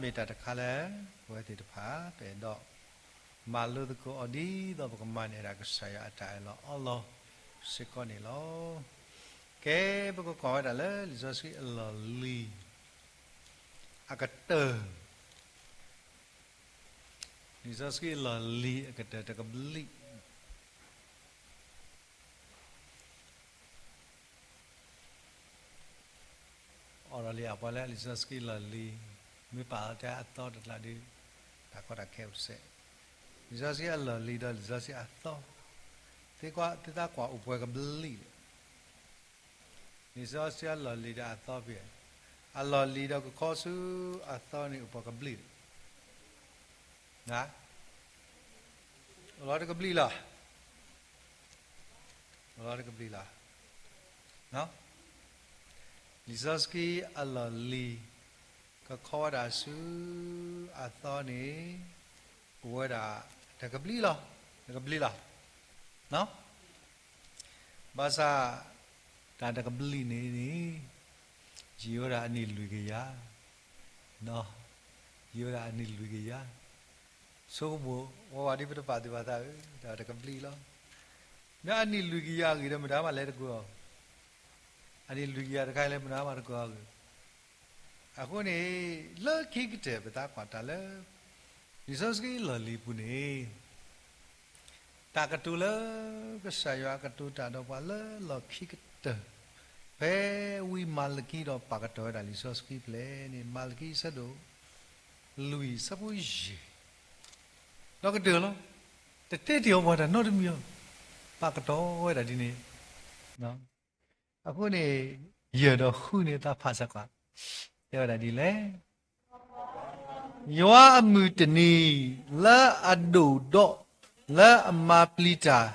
မ့ၢ်တၢ်တခါလၢ ပဝဲသ့ၣ်တဖၣ် ပအဲၣ်ဒိးမၤလိသကိးအီၤဒ်သိးပကမၤန့ၢ်ဝဲဒၣ်ကစၢ်ယွၤအတၢ်အၢၣ်လီၤအီလီၤစ့ၢ်ကီးန့ၣ်လီၤ. ကဲ ပကကွၢ်ဝဲဒၣ်လၢလံာ်စီဆှံအလီၢ်လံၤအကတၢၢ်, လံာ်စီဆှံအလီၢ်လံၤအကတၢၢ်တကဘျံး အိၣ်ဒီးလံာ်အပှၤလၢလံာ်စီဆှံလီၢ်လံၤ, မ့ၢ်ပာ်လီၤတဲအသီတကျါဒီး တၢ်ကီတၢ်ခဲအိၣ်တစဲး, လံာ်စီဆှံအလီၢ်လံၤဒီးလံာ်စီဆှံအသီ, သုသးကွၢ်အိၣ်ပှဲၤကဘျံးလံ, လံာ်စီဆှံအလီၢ်လံၤဒီးအသီဖဲ, အလီၢ်လံၤဒီးကခီဆူအသီန့ၣ်အိၣ်ပှဲၤကဘျံးလံ အိၣ်လီၤတကဘျံးလီၤ, အိၣ်လီၤတကဘျံးလီၤ. လံာ်စီဆှံအလီၢ်လံၤ ကခီဝဲဒၣ်ဆူအသီန့ၣ် အိၣ်ဝဲဒၣ်တကဘျံးလီၤ, တကဘျံးလီၤ. ဘၣ်ဆၣ် တၢ်တကဘျံးန့ၣ်န့ၣ် ယံာ်ဝဲဒၣ်အနံၣ်လွံၢ်ကယၤ, ယံာ်ဝဲဒၣ်အနံၣ်လွံၢ်ကယၤ, ဆိကမိၣ်ဝဲဝဲဒ်ပတပာ်သူၣ်ပာ်သး တၢ်တကဘျံးလီၤ. မ့ၢ်အနံၣ်လွံၢ်ကယၤအဂ့ၢ်ဒီးမတၤမးလဲၤတကွၢ်အီၤ, အနံၣ်လွံၢ်ကယၤတခါလဲၤမတၤမးတကွၢ်အီၤဂ့ၢ်. အဃိန့ၣ် လၢခံကတၢၢ်ပသးကွၢ်တၢ်လၢ လံာ်စီဆှံလီၢ်လံၤပူၤန့ၣ် တၢ်ကတိၤလၢ ကစၢ်ယွၤကတိၤတၢ်ဒီးပှၤလၢလီၢ်ခံကတၢၢ်, ဖဲဝံမၤလကံဒီးပာ်ကတီၤဝဲဒၣ်လံာ်စီဆှံဖဲလဲၣ်န့ၣ် မၤလကံဆၢဒိၣ်လွံၢ်ဆၢဖိယဲၢ်, ဒီးကတၢၢ်လီၤ. တတဲတ့ၢ်အီၤပှၤတၢ်နီတမံၤအီၤ, ပာ်ကတီၤဝဲဒၣ်ဒ်န့ၣ် အဃိန့ၣ် ယဲၢ်ဒီးဃုန့ၣ်သးဖးစ့ၢ်ကီး, တဲဝဲဒၣ်ဒ်လဲၣ်. ယွၤအမုၢ်တနံၤလၢအဒိၣ်ဒီး လၢအမၤပျံၤတၢ်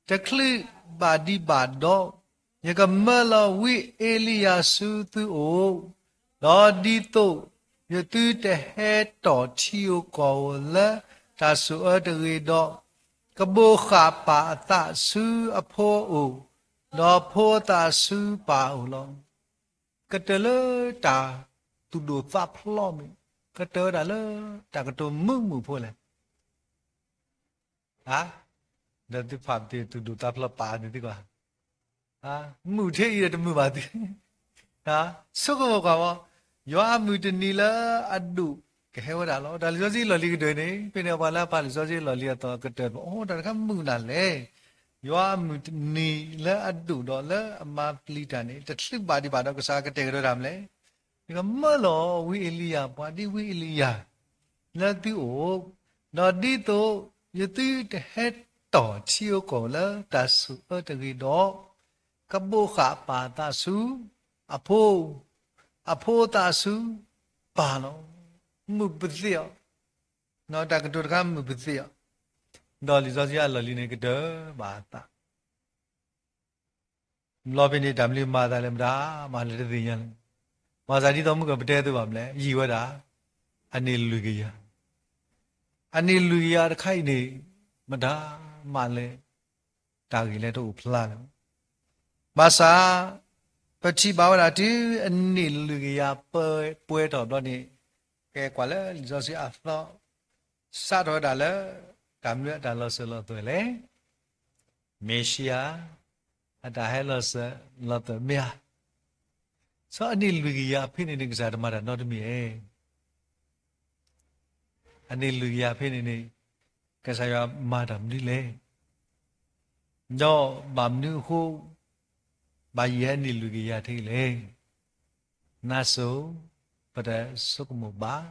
တချုးဘၣ်ဒံးဘၣ်ဒီး, ယကမၢလီၤဝံအ့လံယၤဆူသုအိၣ်, ဒီးဒ်သိးယသုတဟဲတီၢ်ထံဧိၤကီၢ်ဧိၤလၢတၢ်ဆိၣ်အၢတဂ့ၤဒီး, ကဘိးဃာ်ပၢ်အသးဆူအဖိအအိၣ်, ဒီးဖိအသးဆူပၢ်အအိၣ်လီၤ. ကတၢၢ်လၢတၢ်သူၣ်ဒိၣ်သးဖျိးမ့ၢ်, ကတၢၢ်ဝဲဒၣ်လၢတၢ်ကတိၤမုာ်မုာ်ဖိလဲၣ်. ဒီးသုဖးပတ့ၢ်သူၣ်ဒိၣ်သးဖျိးပာ်န့ၣ်သံကွၢ်, မုာ်ထဲအံၤဒီးတမုာ်ဘၣ်သု ဆိကမိၣ်ကွၢ်ဝဲ, ယွၤအမုၢ်တနံၤလၢအဒိၣ်ကဟဲဝဲဒၣ်လီၤ. တၢ်လံာ်စီဆှံလီၢ်လံၤကတၢၢ်န့ၣ် ဖဲန့ၣ်ပှၤလၢအဖးလံာ်စီဆှံလီၢ်လံၤအသီကတၢၢ် အိၣ်တၢ်တခါမုာ်နၤလဲၣ်. ယွၤအမုၢ်တနံၤလၢအဒိၣ်ဒီးလၢအမၤပျံၤတၢ်န့ၣ် တချုးဘၣ်ဒံးဘၣ်ဒီးကစၢ်ကတဲာ်ကတီၤတၢ်မနုၤလဲၣ်. ယကမၢလီၤဝံအ့လံယၤ ပှၤဒ်ဝံအ့လံယၤ လၢသုအိၣ်, ဒီးဒ်သိးယသုတဟဲတီၢ်ထံဧိၤကီၢ်ဧိၤလၢတၢ်ဆိၣ်အၢတဂ့ၤဒီး, ကဘိးဃာ်ပၢ်သးဆူအဖိ, အဖိသးဆူပၢ်လီၤ. မုာ်ပသ့ၣ်အီၤ, တၢ်ကတိၤတခါမုာ်ပသ့ၣ်အီၤ, ဒီးလံာ်စီဆှံအလီၢ်လံၤန့ၣ်ကတၢၢ်ဘၣ်အသး ဘျီဖဲန့ၣ်တၢ်မနုၤမၤသးလဲၣ် မတၤမၤလဲၣ်တသ့ၣ်ညါလဲၣ်. ဘၣ်ဆၣ်ဒ်သိးမုၢ်ကပတဲအသိးဘၣ်မနုၤလဲၣ် ယံာ်ဝဲဒၣ် အနံၣ်လွံၢ်ကယၤ, အနံၣ်လွံၢ်ကယၤတခါအံၤန့ၣ် မတၤမၤလဲၣ် တၢ်ဂ့ၢ်လၢတအိၣ်ဖျါလၢၤ. ဘၣ်ဆၣ် ပထံၣ်ဘၣ်ဝဲဒၣ်တုၤအနံၣ်လွံၢ်ကယၤပှဲၤထီၣ်ဘျီန့ၣ် ကဲကွၢ်လၢလံာ်စီဆှံအသီ စးထီၣ်ဝဲဒၣ်လၢ တၢ်မနုၤအတၢ်လီၤစၢၤလီၤသွဲၣ်လဲၣ်. မ့ၣ်ၡံအၤ အတၢ်ဟဲလီၤစၢၤလီၤသွဲၣ်မ့ၢ်ဧါ. ဆီအနံၣ်လွံၢ်ကယၤဖဲန့ၣ်န့ၣ် ကစၢ်တမၤတၢ်နီတမံၤဧါ. အနံၣ်လွံၢ်ကယၤဖဲန့ၣ်န့ၣ် ကစၢ်ယွၤမၤတၢ်မနုၤလဲၣ်. ဒီးဘၣ်မနုၤအဃိ ဘၣ်ယံာ်ဟဲနံၣ်လွံၢ်ကယၤထဲလဲၣ်. နါစိၤ ပတဆိကမိၣ်ဘၣ်.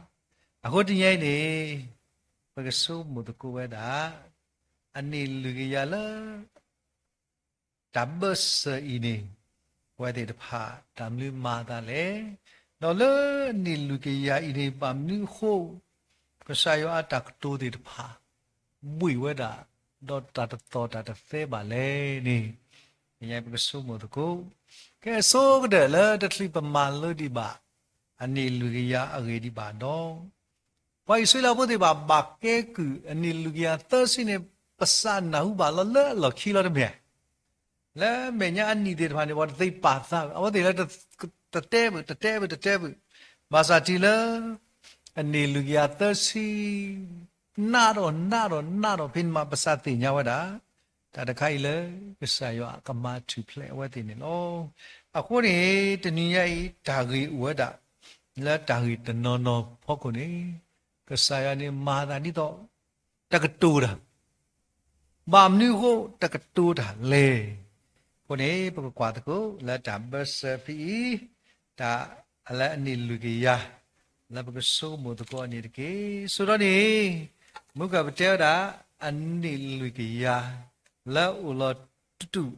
အဃိတနံၤအံၤန့ၣ် ပကဆိကမိၣ်သကိးဝဲဒၣ် အနံၣ်လွံၢ်ကယၤလၢ တၢ်ဘၢၣ်စၢၤအံၤန့ၣ် ပဝဲသ့ၣ်တဖၣ်တၢ်မနုၤမၤသးလဲၣ်. ဒီးလၢအနံၣ်လွံၢ်ကယၤအံၤန့ၣ် ဘၣ်မနုၤအဃိ ကစၢ်ယွၤအတၢ်ကတိၤသ့ၣ်တဖၣ် ဘှံးဝဲဒၣ် ဒီးတၢ်တသီၣ်တၢ်တသဲဘၣ်လဲၣ်န့ၣ် ပကဆိကမိၣ်သကိး. ကဲအဆိကတၢၢ်လၢတချုးပမၤလိဒံးဘၣ် အနံၣ်လွံၢ်ကယၤအဂ့ၢ်ဒံးဘၣ်ဒီး ပှၤအံၣ်စရ့လးဖိသ့ၣ်တဖၣ် ဘၣ်ကဲကုၢ်အနံၣ်လွံၢ်ကယၤသၢဆံန့ၣ် ပစးနၢ်ဟူဘၣ်လီၤလၢအလီၢ်ခံလီၤတမ့ၢ်ဧါ. လၢမဲာ်ညါအနံၣ်သ့ၣ်တဖၣ်န့ၣ် ပှၤတသ့ပာ်သးဘၣ်, အဝဲသ့ၣ်လၢ တတဲဘၣ် တတဲဘၣ် တတဲဘၣ်, ဘၣ်ဆၣ်တုၤလၢ အနံၣ်လွံၢ်ကယၤသၢဆံ နးထီၣ်နးထီၣ်နးထီၣ်ဖဲန့ၣ်မး ပစးသ့ၣ်ညါဝဲဒၣ် တၢ်တခါအံၤလၢ ကစၢ်ယွၤကမၤထူၣ်ဖျဲးအဝဲသ့ၣ်န့ၣ်လီၤ. အဃိန့ၣ် တနံၤညါအံၤ တၢ်ဂ့ၢ်အိၣ်ဝဲဒၣ် လၢတၢ်ဂ့ၢ်တနီၤနီၤဖီခိၣ်န့ၣ် ကစၢ်ယွၤန့ၣ်မၤသးဒ်သိး တကတိၤတၢ် ဘၣ်မနုၤအဃိတကတိၤတၢ်လဲၣ်. အဃိန့ၣ် ပကကွၢ်သကိးလၢတၢ်ဘၢၣ်စၢၤဖဲအံၤ, တၢ်လၢအနံၣ်လွံၢ်ကယၤ လၢပကဆိကမိၣ်သကိးအီၤန့ၣ်တက့ၢ်. ဆိကတီၢ်န့ၣ် မုၢ်ကပတဲဝဲဒၣ် အနံၣ်လွံၢ်ကယၤ လၢအိၣ်လီၤတူာ်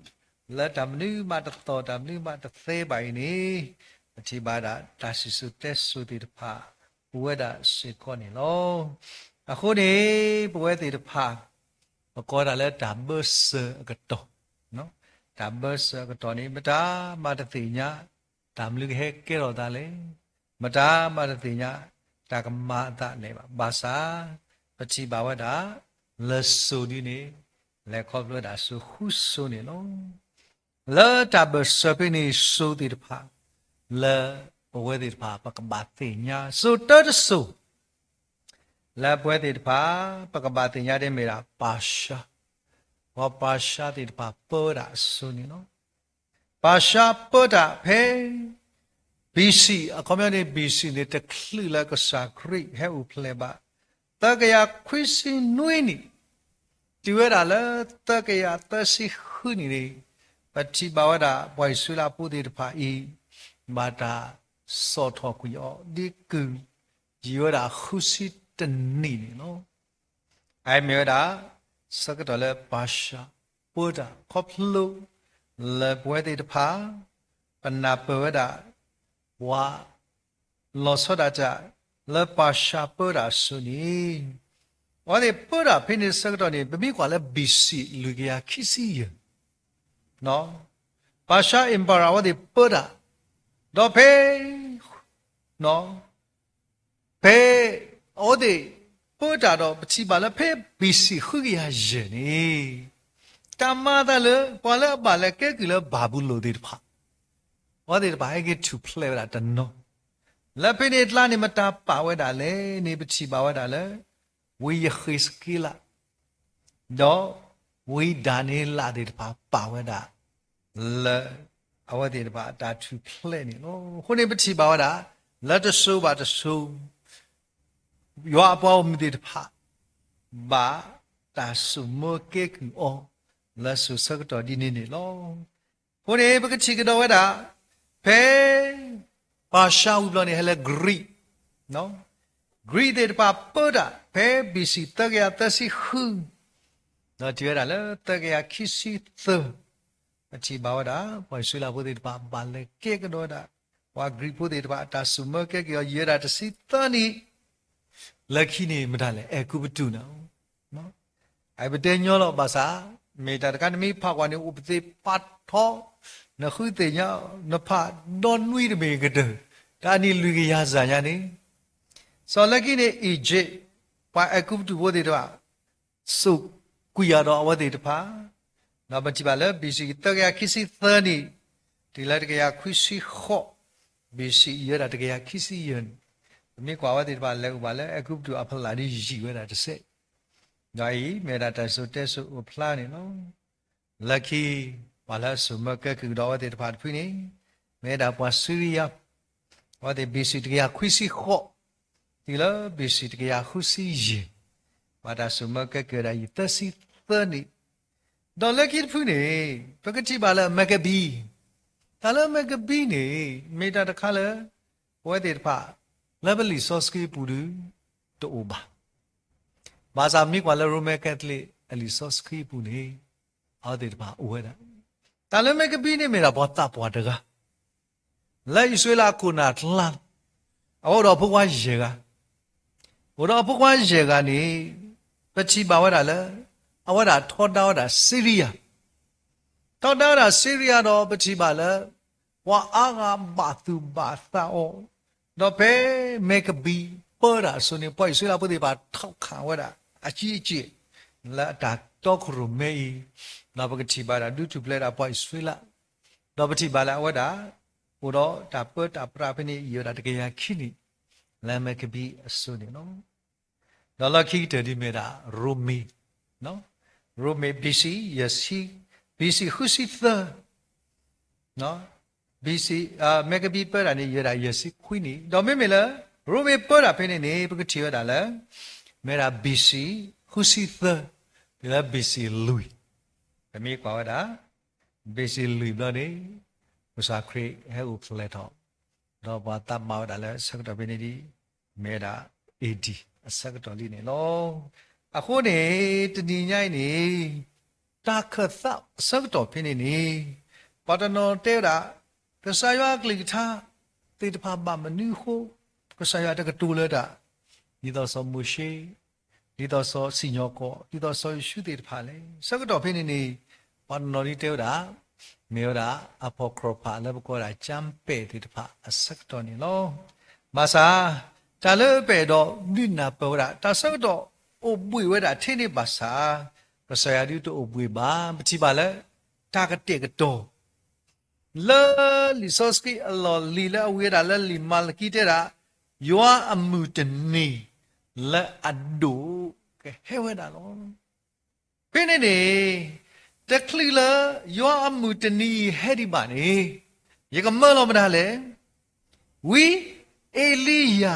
လၢတၢ်မနုၤမးတသီၣ်တၢ်မနုၤမးတသဲဘၣ်အံၤန့ၣ် ပထံၣ်ဘၣ်ဒၣ်တၢ်စံၣ်စိၤတဲစိၤသ့ၣ်တဖၣ် အိၣ်ဝဲဒၣ်စ့ၢ်ကီးန့ၣ်လီၤ. အဃိန့ၣ် ပဝဲသ့ၣ်တဖၣ် ပကိးတၢ်လၢတၢ်ဘၢၣ်စၢၤအကတီၢ်, တၢ်ဘၢၣ်စၢၤအကတီၢ်န့ၣ် မတၤမၤတသ့ၣ်ညါ တၢ်မနုၤကဟဲကဲထီၣ်သးလဲၣ်, မတၤမၤတသ့ၣ်ညါ တၢ်ကမၤအသးလဲၣ်ဘၣ်. ဘၣ်ဆၣ် ပထံၣ်ဘၣ်ဝဲဒၣ် လၢစိၤဒ်န့ၣ် လဲၤခီဖျိဝဲဒၣ်စိၤဃုစိၤန့ၣ်လီၤ. လၢတၢ်ဘၢၣ်စၢၤဖဲန့ၣ် စိၤသ့ၣ်တဖၣ် လၢပဝဲသ့ၣ်တဖၣ် ပကဘၣ်သ့ၣ်ညါ စိၤတၢတစိၤ လၢပဝဲသ့ၣ်တဖၣ် ပကဘၣ်သ့ၣ်ညါဒ်မ့ၢ်ဒၣ် ပၢ်ၡါ, ပှၤပၢ်ၡါသ့ၣ်တဖၣ်ပၢဝဲဒၣ်အစိၤန့ၣ်လီၤ. ပၢ်ၡါပၢတၢ်ဖဲ ဘီၣ်စံၣ်, အခီပညီန့ၣ် ဘီၣ်စံၣ်န့ၣ် တချုးလၢကစၢ်ခရံာ်ဟဲအိၣ်ဖျဲၣ်ဘၣ် သၢကယၤခွံဆံနွံနံၣ် တုၤဝဲဒၣ်လၢသၢကယၤသၢဆံဃုနံၣ်န့ၣ် ပထံၣ်ဘၣ်ဝဲဒၣ် ပှၤအံၣ်စရ့လးဖိသ့ၣ်တဖၣ်အံၤ ဘၣ်တၢ်စိာ်ထီၣ်ကွံာ်အီၤ ဒ်ကုၢ်ယံာ်ဝဲဒၣ်ဃုဆံတနံၣ်န့ၣ်လီၤ. အမ့ၢ်ဝဲဒၣ် ဆၢကတီၢ်လၢပၢ်ၡါပၢတၢ်ခီဖျိ လၢပဝဲသ့ၣ်တဖၣ် ပနၢ်ပၢၢ်ဝဲဒၣ် ပှၤ လီၤဆီဒၣ်တၢ် လၢပၢ်ၡါပၢတၢ်အစိၤန့ၣ် အဝဲသ့ၣ်ပၢတၢ်ဖဲန့ၣ်ဆၢကတီၢ်န့ၣ် ပမ့ၢ်ကွၢ်လၢ ဘီၣ်စံၣ် လွံၢ်ကယၤခံဆံယဲၢ် ပၢ်ၡါ empire အဝဲသ့ၣ်ပၢတၢ် ဒီးဖဲ ဖဲ အဝဲသ့ၣ်ပၢတၢ်ဒီး ပထံၣ်ဘၣ်လၢဖဲ ဘီၣ်စံၣ် ဃုကယၤယဲၢ်န့ၣ် တၢ်မၤအသးလၢ ပှၤလၢအဘၣ်လဲၤကဲကုၢ်လၢဘၤဘူလိၣ်သ့ၣ်တဖၣ် အဝဲသ့ၣ်တဖၣ်ဟဲက့ၤထူၣ်ဖျဲးဝဲဒၣ်တနီၤ လၢဖဲန့ၣ်အကျါန့ၣ် မတၤပာ်ဝဲဒၣ်လဲၣ်န့ၣ် ပထံၣ်ဘၣ်ဝဲဒၣ်လၢ ဝံယဃ့းစက့လး ဒီးဝံဒၤနံးယ့လးသ့ၣ်တဖၣ်ပာ်ဝဲဒၣ် လၢ အဝဲသ့ၣ်တဖၣ်အတၢ်ထူၣ်ဖျဲးန့ၣ်လီၤ. အဃိန့ၣ်ပထံၣ်ဘၣ်ဝဲဒၣ် လၢတစိၤဘၣ်တစိၤ ယွၤအပှၤဂီၢ်မုၢ်သ့ၣ်တဖၣ် ဘၣ်တၢ်ဆိၣ်မၢကဲကုၢ်အီၤ လၢစိၤဆၢကတီၢ်ဒ်န့ၣ်န့ၣ်လီၤ. အဃိန့ၣ် ပကထံၣ်ကဒီးဝဲဒၣ် ဖဲ ပၢ်ၡါဝံၤဘျီန့ၣ် ဟဲလၢ Greek, Greek သ့ၣ်တဖၣ်ပၢတၢ် ဖဲ ဘီၣ်စံၣ် သၢကယၤသၢဆံဃု ဒီးတုၤဝဲဒၣ်လၢသၢကယၤခံဆံသၢ ပထံၣ်ဘၣ်ဝဲဒၣ် ပှၤအံၣ်စရ့လးဖိသ့ၣ်တဖၣ် ဘၣ်လဲၤကဲကဒီးဝဲဒၣ် ပှၤ Greek ဖိသ့ၣ်တဖၣ် အတၢ်ဆိၣ်မၢကဲကုၢ်အီၤ ယံာ်ဝဲဒၣ်တဆံသၢနံၣ် လၢခံန့ၣ်မတၤလဲၣ် အဲၤကူပတူးန့ၣ် အပတဲညီလီၤ ဘၣ်ဆၣ် မ့ၢ်တၢ်တခါနမ့ၢ်ဖးကွၢ်န့ၣ် အိၣ်ပသ့ၣ်ဖးထီ နဃုသ့ၣ်ညါ နဖးဒီနွံတမ့ၢ်ကတၢၢ် တၢ်နံၣ်လွံၢ်ကယၤစၢ်ညါန့ၣ် စီၤလၢခံန့ၣ် Egypt ပှၤအဲၤကူပတူးဖိသ့ၣ်တဖၣ် စိာ်ကွံာ်အီၤဒီးအဝဲသ့ၣ်တဖၣ် ဒီးပထံၣ်ဘၣ်လၢ ဘီၣ်စံၣ် သၢကယၤခံဆံသၢနံၣ် တုၤလၢတကယၤခွံဆံဃိး ဘီၣ်စံၣ် ယံာ်ဝဲဒၣ်တကယၤခံဆံယဲၢ်န့ၣ် ပမ့ၢ်ကွၢ်ဝဲသ့ၣ်တဖၣ်လဲၤအိၣ်ဘၣ်လၢအဲၤကူပတူးအဖီလာ်ဒ်ယံာ်ဝဲဒၣ်တစဲး ဒီးအံၤမ့ၢ်ဝဲဒၣ်တၢ်စံၣ်စိၤတဲစိၤအိၣ်ဖျါန့ၣ်လီၤ. လၢခံ ပှၤလၢအဆိၣ်မၢကဲကုၢ်ကဒီးအဝဲသ့ၣ်တဖၣ်တဖုန့ၣ် မ့ၢ်ဝဲဒၣ်ပှၤစံရံယါ အဝဲသ့ၣ် ဘီၣ်စံၣ် တကယၤခွံဆံဃိး တုၤလၢ ဘီၣ်စံၣ် တကယၤဃုဆံယဲၢ် ဘၣ်တၢ်ဆိၣ်မၢကဲကုၢ်ဝဲဒၣ်ယံာ်သၢဆံသၢနံၣ် ဒီးလၢခံတဖုန့ၣ် ပကထံၣ်ဘၣ်လၢ Maccabees တၢ်လၢ Maccabees န့ၣ် မ့ၢ်တၢ်တခါလၢ ပဝဲသ့ၣ်တဖၣ် လၢပလံာ်စီဆှံပူၤဒုး တအိၣ်ဘၣ်. ဘၣ်ဆၣ်မ့ၢ်ကွၢ်လၢ Roman Catholic အလံာ်စီဆှံပူၤန့ၣ် အဝဲသ့ၣ်တဖၣ်အိၣ်ဝဲဒၣ်. တၢ်လၢ Maccabees န့ၣ်မ့ၢ်ဒၣ်ပှၤသးပှၢ်တဂၤ လၢအံၣ်စရ့လးအခိၣ်နၢ်အကျါ အဝဲအိၣ်ဒီးဖိခွါယဲၢ်ဂၤ, အိၣ်ဒီးဖိခွါယဲၢ်ဂၤန့ၣ် ပထံၣ်ဘၣ်ဝဲဒၣ်လၢ အဝဲဒၣ်ထီဒါဝဲဒၣ်စံရံယါ ထီဒါဝဲဒၣ်စံရံယါဒီး ပထံၣ်ဘၣ်လၢ ပှၤအါဂၤဘၣ်သူၣ်ဘၣ်သးအီၤ, ဒီးဖဲ Maccabees ပၢတၢ်အစိၤန့ၣ် ပှၤအံၣ်စရ့လးဖိသ့ၣ်တဖၣ် ထောက်ခံ ဝဲဒၣ် အကြီးအကျယ် လၢအတၢ်တီခိၣ်ရိၣ်မဲအံၤ, ဒီးပကထံၣ်ဘၣ်ဒၣ်ဒုးထူၣ်ဖျဲးဒၣ်ပှၤအံၣ်စရ့လး, ဒီးပထံၣ်ဘၣ်လၢအဝဲဒၣ် အိၣ်ဒီးတၢ်ပၢတၢ်ပြးဖဲန့ၣ် ယံာ်ဝဲဒၣ်တကယၤခံနံၣ်, လၢမဲကဘံအစိၤန့ၣ်လီၤ. ဒီးလီၢ်ခံကတၢၢ်ဒ်မ့ၢ်ဒၣ် ရိမ့ၤ, ရိမ့ၤ B C ယဲၢ်ဆံ, B C ဃုဆံသၢ, B C မဲကဘံပၢတၢ်န့ၣ် ယဲဒၣ်ယဲၢ်ဆံခွံနံၣ်, ဒီးမ့မ့ၢ်လၢ ရိမ့ၤပၢတၢ်ဖဲန့ၣ်န့ၣ် ပကထံၣ်ဝဲဒၣ်လၢ မ့ၢ်ဒၣ် B C ဃုဆံသၢ, လၢ B C လွံၢ်, ပမ့ၢ်ကွၢ်ဝဲဒၣ် B C လွံၢ်ဘျီန့ၣ် ကစၢ်ခရံာ်ဟဲအိၣ်ဖျဲၣ်ထီၣ်, ဒီးပှၤသးမၤဝဲဒၣ်လၢဆၢကတီၢ်ဖဲန့ၣ်ဒ် မ့ၢ်ဝဲဒၣ် A D အဆၢကတီၢ်လံန့ၣ်လီၤ. အဃိန့ၣ် တနံၤညါအံၤန့ၣ် တၢ်ခၢၣ်သးအဆၢကတီၢ်ဖဲန့ၣ်န့ၣ် ပှၤတနီၤတဲဝဲဒၣ် ကစၢ်ယွၤအကလုၢ်ကထါသ့ၣ်တဖၣ်ဘၣ်မနုၤအဃိ ကစၢ်ယွၤတကတိၤလၢတၢ် ဒ်သိးစီၤမိၤၡ့, ဒ်သိးစီၤစံၣ်ညီၣ်ကွီၢ်, ဒ်သိးစီၤယိၤၡူသ့ၣ်တဖၣ်လဲၣ်. ဆၢကတီၢ်ဖဲန့ၣ်န့ၣ် ပှၤတနီၤဒ်တဲဝဲဒၣ် မ့ၢ်ဝဲဒၣ် အဖီခိၣ်ဖး လၢပကိးဝဲဒၣ် ကၠၢမ်းပဲာ်သ့ၣ်တဖၣ်အဆၢကတီၢ်န့ၣ်လီၤ. ဘၣ်ဆၣ် တၢ်လၢပအဲၣ်ဒိးဒုးနၢ်ပၢၢ်ဝဲဒၣ် တၢ်ဆၢကတီၢ်အိၣ်ဘှံးဝဲဒၣ်ထဲန့ၣ်ဘၣ်ဆၣ် ကစၢ်ယွၤဒုးတအိၣ်ဘှံးဘၣ်. ပထံၣ်ဘၣ်လၢ တၢ်ကတဲာ်ကတီၤ လၢလံာ်စီဆှံအလီၢ်လံၤလၢအဝံၤဝဲဒၣ်လၢလံာ်မၤလကံတဲဒၣ် ယွၤအမုၢ်တနံၤလၢအဒိၣ်ကဟဲဝဲဒၣ်လီၤ. ဖဲန့ၣ်န့ၣ် တချုးလၢယွၤအမုၢ်တနံၤအံၤဟဲဒံးဘၣ်န့ၣ် ယကမၢလီၤမတၤလဲၣ်, ဝံအ့လံယၤ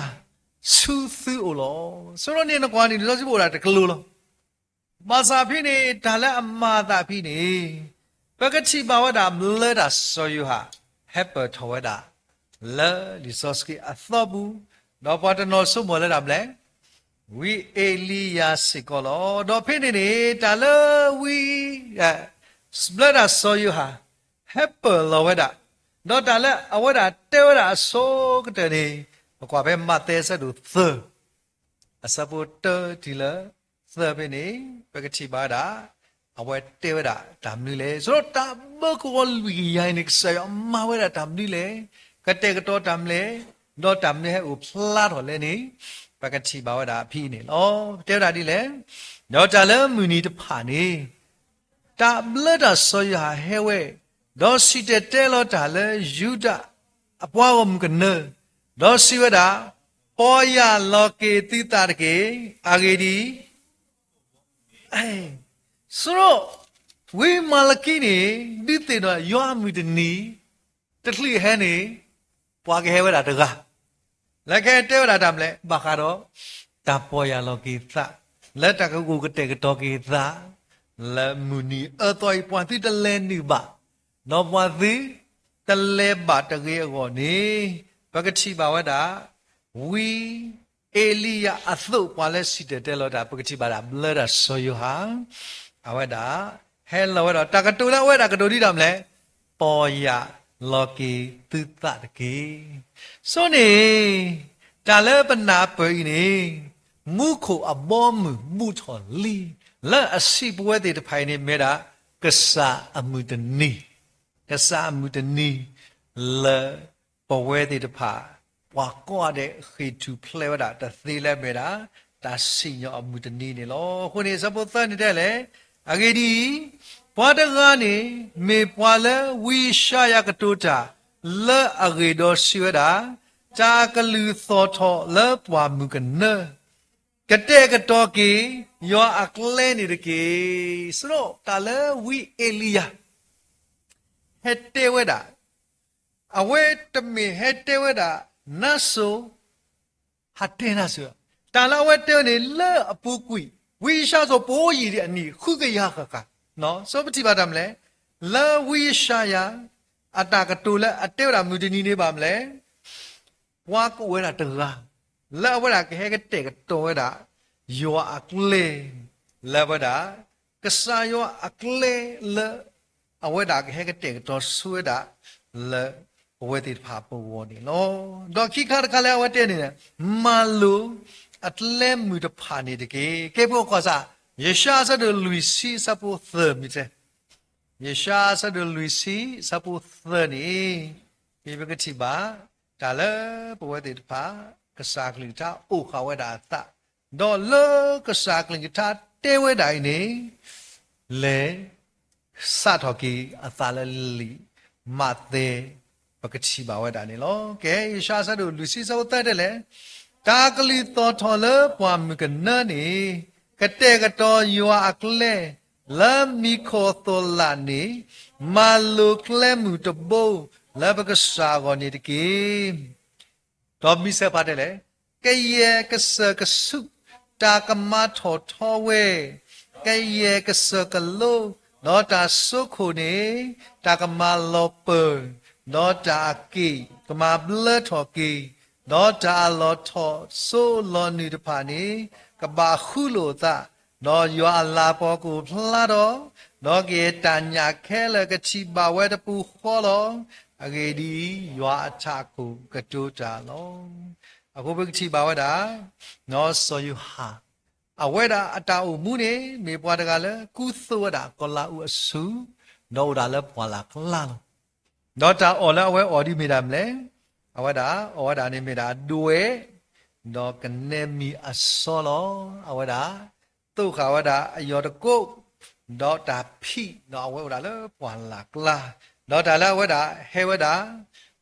ဆူသုအိၣ်လီၤ. ဆိဒီးန့ၣ်နကွၢ်န့ၣ် လံာ်စီဆှံပအိၣ်ဒၣ်တကလုာ်လီၤ. ဘၣ်ဆၣ်ဖဲန့ၣ် တၢ်လၢအမၤအသးဖဲန့ၣ် ပကထံၣ်ဘၣ်ဝဲဒၣ်ဘျၢတၢ်စီၤယိၤဟၣ် ဟဲပၢၢ်ထီၣ်ဝဲဒၣ် လၢလံာ်စီဆှံအသီပူၤ, ဒီးပှၤတနီၤဆိကမိၣ်လၢတၢ်ဘျဲၣ် ဝံအ့လံယၤစ့ၢ်ကီးလီၤ. ဒီးဖဲန့ၣ်န့ၣ် တၢ်လၢဝံ ဘျၢတၢ်စီၤယိၤဟၣ် ဟဲပၢၢ်လီၤဝဲဒၣ်, ဒီးတၢ်လၢအဝဲဒၣ်တဲဝဲဒၣ်အဆိကတၢၢ်န့ၣ် ပကွၢ်ဖဲမးသဲအဆၢဒိၣ်သၢ အဆၢဖိတၢတုၤလၢသၢဖဲန့ၣ် ပကထံၣ်ဘၣ်ဝဲဒၣ် အဝဲတဲဝဲဒၣ်တၢ်မနုၤလဲၣ်. ဆိဒီးတၢ်ဘၢကဝီၤလွံၢ်ကယၤအံၤန့ၣ် ကစၢ်ယွၤမၤဝဲဒၣ်တၢ်မနုၤလဲၣ်, ကတဲာ်ကတီၤတၢ်မနုၤလဲၣ်, ဒီးတၢ်မနုၤဟဲအိၣ်ဖျါထီၣ်လဲၣ်န့ၣ် ပကထံၣ်ဘၣ်ဝဲဒၣ်ဖဲအံၤန့ၣ်လီၤ. တဲဝဲဒၣ်ဒ်လဲၣ်, ဒီးတၢ်လၢမုၢ်နံၤတဖၣ်န့ၣ် တၢ်ဘျၢတၢ်စီၤယိၤဟၣ်ဟဲဝဲ, ဒီးစံၣ်တဲၤတဲလီၤတၢ်လၢယူဒၤအပှၤဂီၢ်မုၢ်ကနၢ, ဒီးစံးဝဲဒၣ်, ပီၢ်ယၢ်လီၤက့ၤသုသးတက့ၢ်. အဂ့ၢ်ဒ်အံၤ, ဆိဒီး ဝံမၤလကံန့ၣ် ဒုးသ့ၣ်နီၣ်ယွၤအမုၢ်တနံၤ တချုးဟဲန့ၣ် ပှၤကဟဲဝဲဒၣ်တဂၤ လၢကဟဲတဲဝဲဒၣ်တၢ်မနုၤလဲၣ်, ဘၣ်ဃးဒီး တၢ်ပီၢ်ယၢ်လီၤက့ၤသး, လၢတၢ်ကဂုာ်ကတဲာ်ကတီၤက့ၤသး လၢမုၢ်နံၤအၢသီအံၤ ပှၤသုတလဲၤနုာ်ဘၣ်, ဒီးပှၤသုတလဲၤဘၣ်တဂ့ၤအဂီၢ်န့ၣ် ပကထံၣ်ဘၣ်ဝဲဒၣ် ဝံအ့လံယၤအသိး ပှၤလၢစံၣ်တဲၤတဲလီၤတၢ် ပကထံၣ်ဘၣ်ဒၣ်ဘျၢတၢ်စီၤယိၤဟၣ် အဝဲဒၣ် ဟဲလီၤဝဲဒီး တၢ်ကတိၤလၢအဝဲဒၣ်ကတိၤဒ်တၢ်မနုၤလဲၣ်, ပီၢ်ယၢ်လီၤက့ၤသုသးတက့ၢ်. ဆိန့ၣ် တၢ်လၢပနၢ်ပၢၢ်အံၤန့ၣ် မူခိၣ်အဘီအမုၢ်ဘူးထီၣ်လံ လၢအဆံးပဝဲသ့ၣ်တဖၣ်အံၤန့ၣ် မ့ၢ်ဒၣ် ကစၢ်အမုၢ်တနံၤ, ကစၢ်အမုၢ်တနံၤ လၢပဝဲသ့ၣ်တဖၣ် ပှၤကိးဂၤဒဲးဃ့ၢ်ထူၣ်ဖျဲးဝဲဒၣ်တသ့လၢမ့ၢ်ဒၣ် တၢ်စံၣ်ညီၣ်အမုၢ်တနံၤန့ၣ်လီၤ. အဃိန့ၣ် အဆၢဖိသၢန့ၣ်တဲလဲၣ်, အဂ့ၢ်ဒ်အံၤ, ပှၤတဂၤန့ၣ် မ့ၢ်ပှၤလၢဝံယၡါယၤကတိၤတၢ် လၢအဂ့ၢ်ဒီးစံးဝဲဒၣ်, တၢ်ကလုၢ်သီၣ်ထီၣ်လၢပှၢ်မုၢ်ကနၢ, ကတဲာ်ကတီၤက့ၤ ယွၤအကျဲန့ၣ်တက့ၢ်. ဆိဒီးတၢ်လၢဝံအ့လံယၤ ဟဲတဲဝဲဒၣ်, အဝဲတမ့ၢ်ဟဲတဲဝဲဒၣ် နါစိၤ ဟးတဲနါစိၤ, တၢ်လၢအဝဲတဲဝဲန့ၣ် လၢအပူၤကွံာ် ဝံယၡါယၤအသိး ပအိၣ်ယံာ်ဒံးအနံၣ် ဃုကယၤဃၣ်ဃၣ်, ဆိပထံၣ်ဘၣ်တၢ်မနုၤလဲၣ်, လၢဝံယၡါယၤ အတၢ်ကတိၤလၢအတဲဝဲဒၣ်မုၢ်တနံၤန့ၣ်ဘၣ်မနုၤလဲၣ် ပှၤကအိၣ်ဝဲဒၣ်တဂၤ လၢအဝဲဒၣ်ကဟဲကတဲာ်ကတီၤဝဲဒၣ် ယွၤအကျဲ လၢအဝဲဒၣ် ကစၢ်ယွၤအကျဲလၢ အဝဲဒၣ်ကဟဲကတဲာ်ကတီၤဆိဝဲဒၣ် လၢပဝဲသ့ၣ်တဖၣ်အပဂီၢ်န့ၣ်လီၤ. ဒီးခံခါတခါလၢအဝဲတဲန့ၣ် မၤလိာ်အကျဲမုၢ်တဖၣ်န့ၣ်တက့ၢ်. ကဲပှၤကွၢ်စၢ် ယၡါယၤအဆၢဒိၣ်လွံၢ်ဆံအဆၢဖိသၢမ့ၢ်တဲ ယၡါယၤအဆၢဒိၣ်လွံၢ်ဆံ အဆၢဖိသၢန့ၣ် မ့ၢ်ပကထံၣ်ဘၣ် တၢ်လၢပဝဲသ့ၣ်တဖၣ် ကစၢ်ကလုၢ်ကထါအိၣ်ဃာ်ဝဲဒၣ်အသး, ဒီးလၢကစၢ်ကလုၢ်ကထါတဲဝဲဒၣ်အံၤန့ၣ် လဲၤ စးထီၣ်က့ၤအသးလၢလံာ်မးသဲ ပကထံၣ်ဘၣ်ဝဲဒၣ်န့ၣ်လီၤ. ကဲ ယၡါယၤအဆၢဒိၣ်လွံၢ်ဆံ အဆၢဖိသၢတဲလဲၣ်, တၢ်ကလုၢ်သီၣ်ထီၣ်လၢပှၢ်မုၢ်ကနၢန့ၣ်, ကတဲာ်ကတီၤယွၤအကျဲ, လၢမံခိၣ်သိၣ်လးန့ၣ်, မၤလိၤကျဲမုၢ်တဘိလၢပကစၢ်အဂီၢ်န့ၣ်တက့ၢ်. ဒီးမံဆဲးဖးတဲလဲၣ်, ကယဲၢ်ကစၢၢ်ကဆူးတၢ်ကမၤထီၣ်ထီဝဲ, ကယဲၢ်ကစၢၢ်ကလိ, ဒီးတၢ်စိခိၣ်န့ၣ်, တၢ်ကမၤလီၤပၢၢ်, ဒီးတၢ်အက့ၢ်ကမၤဘျၢထီၣ်က့ၤ, ဒီးတၢ်အလီၤထီၣ်စိလီၤနုာ်တဖၣ်န့ၣ်, ကဘၣ်ဃူလိာ်အသး, ဒီးယွၤအလၤကပီၤကအိၣ်ဖျါထီၣ်, ဒီးကယဲၢ်တၢ်ညၣ်ခဲလၢာ်ကထံၣ်ဘၣ်ဝဲတပူၤဃီလီၤ. အဂ့ၢ်ဒ်အံၤ, ယွၤအထးခိၣ်ကတိၤတၢ်လီၤ. အဃိပကထံၣ်ဘၣ်ဝဲဒၣ်, စီၤယိၤဟၣ်, အဝဲဒၣ်အတၢ်အိၣ်မူန့ၣ် မ့ၢ်ပှၤတဂၤလၢကူသိးဝဲဒၣ်ကီၤလၤအူအဆူၣ်, ဒီးအိၣ်ဒၣ်လၢပှၢ်လၢ်ကျါလီၤ. ဒီးတၢ်အီၣ်လၢအဝဲအီၣ်ဒ်မ့ၢ်ဒၣ်မနုၤလဲၣ်, အဝဲဒၣ်အီၣ်ဝဲဒၣ်န့ၣ်မ့ၢ်ဒၣ်ဒွဲၣ်, ဒီးကနဲမံၤအစီလီၤ. အဝဲဒၣ်သိးဃာ်ဝဲဒၣ်အယီၢ်တကိး, ဒီးတၢ်ဖံး, ဒီးအဝဲအိၣ်ဒၣ်လၢပှၢ်လၢ်ကျါ, ဒီးတၢ်လၢအဝဲဒၣ်ဟဲဝဲဒၣ်,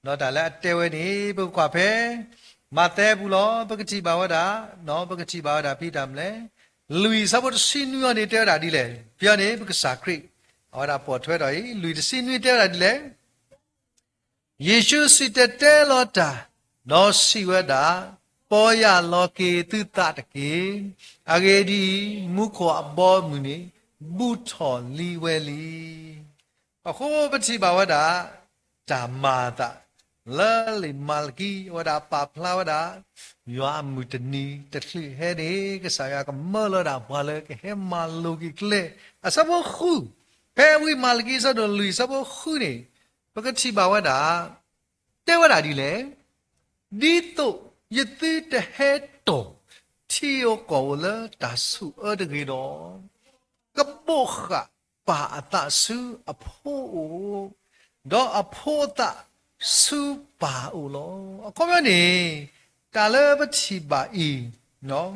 ဒီးတၢ်လၢအတဲဝဲန့ၣ် ပကကွၢ်ဖဲ မးသဲအပူၤလီၤ. ပကထံၣ်ဘၣ်ဝဲဒၣ်, ပကထံၣ်ဘၣ်ဝဲဒၣ်ဖဲတၢ်မနုၤလဲၣ်, လွံၢ်ဆၢဖိတဆံနွံအံၤန့ၣ် တဲဝဲဒၣ်ဒ်လဲၣ်. ဖဲအံၤန့ၣ် ပကစၢ်ခရံာ်, အဝဲဒၣ်ပိာ်ထွဲထီၣ်အံၤ လွံၢ်တဆံနွံတဲဝဲဒၣ်ဒ်လဲၣ်. ယ့ၣ်ၡူးစံၣ်တဲၤတဲလီၤတၢ်, ဒီးစံးဝဲဒၣ်, ပီၢ်ယၢ်လီၤက့ၤသုသးတက့ၢ်. အဂ့ၢ်ဒ်အံၤ, မူခိၣ်အဘီအမုၢ်န့ၣ် ဘူးထီၣ်လံဝဲလံ. အဃိပထံၣ်ဘၣ်ဝဲဒၣ်, တၢ်မၤအသး, လၢလံာ်မၤလကံ အဝဲဒၣ်ပာ်ဖျါဝဲဒၣ်, ယွၤအမုၢ်တနံၤတချုးဟဲန့ၣ် ကစၢ်ယွၤကမၢလီၤဒၣ်ပှၤလၢကဟဲမၤလိၤက့ၤကျဲ, အဆၢဖိဃု, ဖဲဝံမၤလကံအဆၢဒိၣ်လွံၢ်အဆၢဖိဃုန့ၣ်, ပကထံၣ်ဘၣ်ဝဲဒၣ်, တဲဝဲဒၣ်ဒ်လဲၣ်, ဒ်သိးယသုတဟဲတီၢ်ထံဧိၤကီၢ်ဧိၤလၢတၢ်ဆိၣ်အၢတဂ့ၤဒီး, ကဘိးဃာ်ပၢ်အသးဆူအဖိအအိၣ်, ဒီးအဖိအသးဆူပၢ်အအိၣ်လီၤ. အခီပညီန့ၣ်, တၢ်လၢပထံၣ်ဘၣ်အံၤ,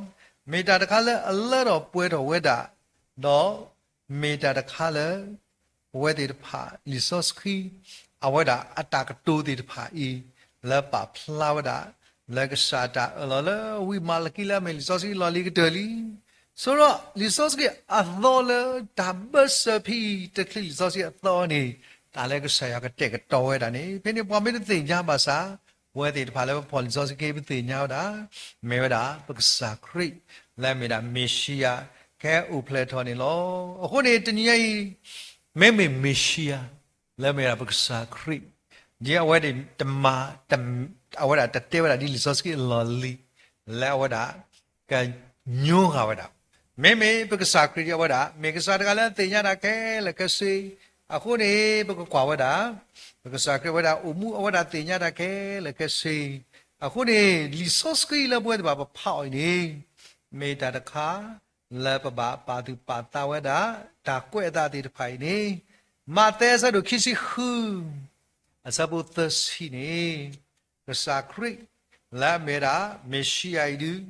မ့ၢ်တၢ်တခါလၢအလၢထီၣ်ပှဲၤထီၣ်ဝဲဒၣ်, ဒီးမ့ၢ်တၢ်တခါလၢ ပဝဲသ့ၣ်တဖၣ်လံာ်စီဆှံ, အဝဲဒၣ်အတၢ်ကတိၤသ့ၣ်တဖၣ်အံၤ, လၢပာ်ဖျါဝဲဒၣ်, လၢကစၢ်တၢ်အၢၣ်လီၤလၢဝံမၤလကံလၢအမ့ၢ်လံာ်စီဆှံလီၢ်လံၤကတၢၢ်လံ. ဆိဒီးလံာ်စီဆှံအသီလၢတၢ်ဘၢၣ်စၢၤဖဲအံၤတချုးလံာ်စီဆှံအသီန့ၣ်, တၢ်လၢကစၢ်ယွၤကတဲာ်ကတီၤဝဲဒၣ်န့ၣ် ဖဲန့ၣ်ပှၤမ့ၢ်တသ့ၣ်ညါဘၣ်ဆၣ်, ပဝဲသ့ၣ်တဖၣ်လၢပဖီၣ်လံာ်စီဆှံက့ ပသ့ၣ်ညါဝဲဒၣ်, မ့ၢ်ဝဲဒၣ်ပကစၢ်ခရံာ်, လၢအမ့ၢ်ဒၣ်မ့ၤၡံယၤ, ကဟဲအိၣ်ဖျဲၣ်ထီၣ်န့ၣ်လီၤ. အဃိန့ၣ်တနံၤညါအံၤ, မ့မ့ၢ်မ့ၤၡံယၤ, လၢအမ့ၢ်ဒၣ်ပကစၢ်ခရံာ်, ဒ်အဝဲဒၣ်တမၤ, အဝဲဒၣ်တတဲဝဲဒၣ်ဒ်လံာ်စီဆှံအလီၢ်လံၤ, လၢအဝဲဒၣ်ကညိကွံာ်ဝဲဒၣ်, မ့မ့ၢ်ပကစၢ်ခရံာ်ဒ်အဝဲဒၣ် မ့ၢ်ကစၢ်တဂၤလၢသ့ၣ်ညါတၢ်ခဲလၢာ်ခဲဆ့, အဃိန့ၣ် ပကကွၢ်ဝဲဒၣ်, ပကစၢ်ခရံာ်ဝဲဒၣ်အိၣ်မူအဝဲဒၣ်သ့ၣ်ညါတၢ်ခဲလၢာ်ခဲဆ့, အဃိန့ၣ် လံာ်စီဆှံလၢပဝဲသ့ၣ်တဖၣ်ပဖးအီၤအံၤန့ၣ်, မ့ၢ်တၢ်တခါ လၢပဘၣ်ပာ်သူၣ်ပာ်သးဝဲဒၣ်, တၢ်ကွဲးအသးသ့ၣ်တဖၣ်အံၤန့ၣ်, မးသဲအဆၢဒိၣ်ခံဆံဃု, အဆၢဖိသၢဆံန့ၣ်, ကစၢ်ခရံာ်, လၢအမ့ၢ်ဝဲဒၣ်မ့ၤၡံယၤအံၤဒုး,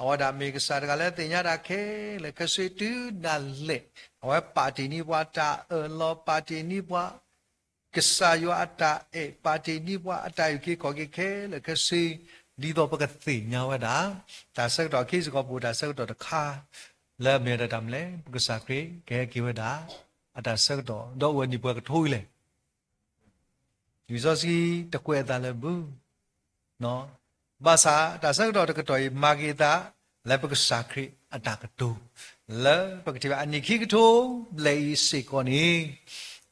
အဝဲဒၣ်မ့ၢ်ကစၢ်တဂၤလၢသ့ၣ်ညါတၢ်ခဲလၢာ်ခဲဆ့တုၤဒၣ်လဲာ်, အဝဲပာ်တ့ၢ်န့ၢ်ပှၤတၢ်အၢၣ်လီၤ ပာ်တ့ၢ်န့ၢ်ပှၤ ကစၢ်ယွၤအတၢ်အဲၣ် ပာ်တ့ၢ်န့ၢ်ပှၤအတၢ်အုၣ်က့ၤခီၣ်က့ၤခဲလၢာ်ခဲဆ့, ဒ်သိးပကသ့ၣ်ညါဝဲဒၣ်, တၢ်ဆၢကတီၢ်အခံစ့ၢ်ကီးပအိၣ်တၢ်ဆၢကတီၢ်တခါ, လၢအမ့ၢ်ဝဲဒၣ်တၢ်မနုၤလဲၣ် ပကစၢ်ခရံာ်ကဟဲက့ၤဝဲဒၣ်, အတၢ်ဆၢကတီၢ် ဒီးအိၣ်ဝဲနံၣ်ပှဲၤကထိအံၤလဲၣ် လံာ်စီဆှံတကွဲးအသးလၢမုၢ်, ဘၣ်ဆၣ်တၢ်ဆၢကတီၢ်တကတီၢ်အံၤ မၤက့ၤအသးလၢပကစၢ်ခရံာ်အတၢ်ကတိၤ, လၢပကထံၣ်ဘၣ်အနံၣ်ခံကထိဘျဲၣ်အံၤစ့ၢ်ကီးန့ၣ်,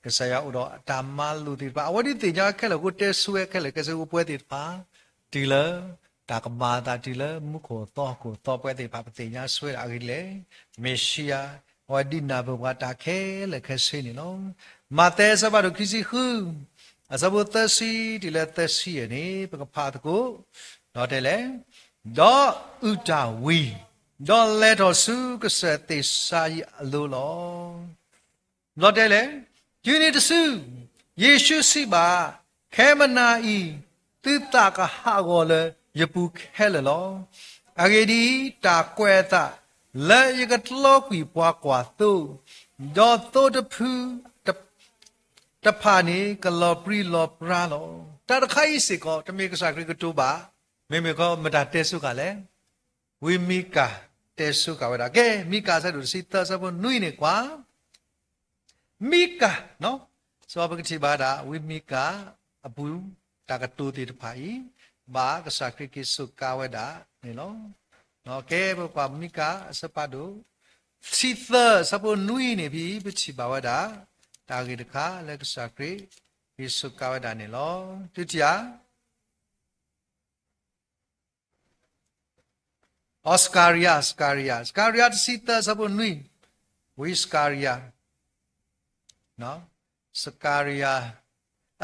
ကစၢ်ယွၤအိၣ်ဒီးအတၢ်မၤလိာ်သ့ၣ်တဖၣ် အဝဲဒၣ်သ့ၣ်ညါခဲလၢာ်အဃိ တဲဆိဝဲခဲလၢာ်ခဲဆ့အဃိ ပဝဲသ့ၣ်တဖၣ်, တုၤလၢ တၢ်ကမၤအသးတုၤလၢမူခိၣ်သီဟီၣ်ခိၣ်သီ ပဝဲသ့ၣ်တဖၣ် ပသ့ၣ်ညါဆိဝဲဒၣ်အဂ့ၢ်ဒ်လဲၣ်, မ့ၣ်ၡံယၤ, အဝဲဒုးနၢ်ပၢၢ်ပှၤတၢ်ခဲလၢာ်ခဲဆ့န့ၣ်လီၤ. မးသဲအဆၢဖးဒိၣ်ခံဆံဃု, အဆၢဖိသၢဆံတုၤလၢသၢဆံယဲၢ်န့ၣ် ပကဖးသကိး, ဒီးတဲလဲၣ်, ဒီးအုၣ်တၢ်ဝံၤ, ဒီးလဲၤထီၣ်ဆူကစၢၢ်သ့ၣ်စၤယံးအလိၤလီၤ. ဒီးတဲလဲၣ်, တုၤန့ၣ်တစု, ယ့ၣ်ၡူးစံးဘၣ်, ခဲမုၢ်နၤအံၤ, သုသးကဟးဂီၤလၢယပူၤခဲလၢာ်လီၤ. အဂ့ၢ်ဒ်အံၤ, တၢ်ကွဲးအသးလၢယကတီကွံာ်ပှၤကွၢ်သိ, ဒီးသိတဖုတဖၣ်န့ၣ် ကလီၤပြံလီၤပြါလီၤ. တၢ်တခါအံၤစ့ၢ်ကီး တမ့ၢ်ကစၢ်ခရံာ်ကတိၤဘၣ် မ့မ့ၢ်ခီမတၤတဲဆိဃာ်လဲၣ်. ဝံမံကၤတဲဆိဃာ်ဝဲဒၣ်. ကဲ, မံကၤအဆၢဒိၣ်တဆံသၢအဆၢဖိနွံန့ၣ်ကွၢ် မံကၤ, စ့ၢ်ကီးပကထံၣ်ဘၣ်ဝဲဒၣ် ဝံမံကၤအပူၤ တၢ်ကတိၤသ့ၣ်တဖၣ်အံၤ ဘၣ်ကစၢ်ခရံာ်က့ၤစူးကါဝဲဒၣ်န့ၣ်လီၤ. ကဲ, ပကွၢ်မံကၤအဆၢဖးဒိၣ် တဆံသၢအဆၢဖိနွံန့ၣ်ဖဲ ပထံၣ်ဘၣ်ဝဲဒၣ် တၢ်ဂ့ၢ်တခါလၢကစၢ်ခရံာ်က့ၤစူးကါဝဲဒၣ်န့ၣ်လီၤ. သုထံၣ်ဧါ. အီ စကၤရယၤ, စကၤရယၤ, စကၤရယၤတဆံသၢအဆၢဖိနွံ, ဝံစကၤရယၤ, စကၤရယၤ,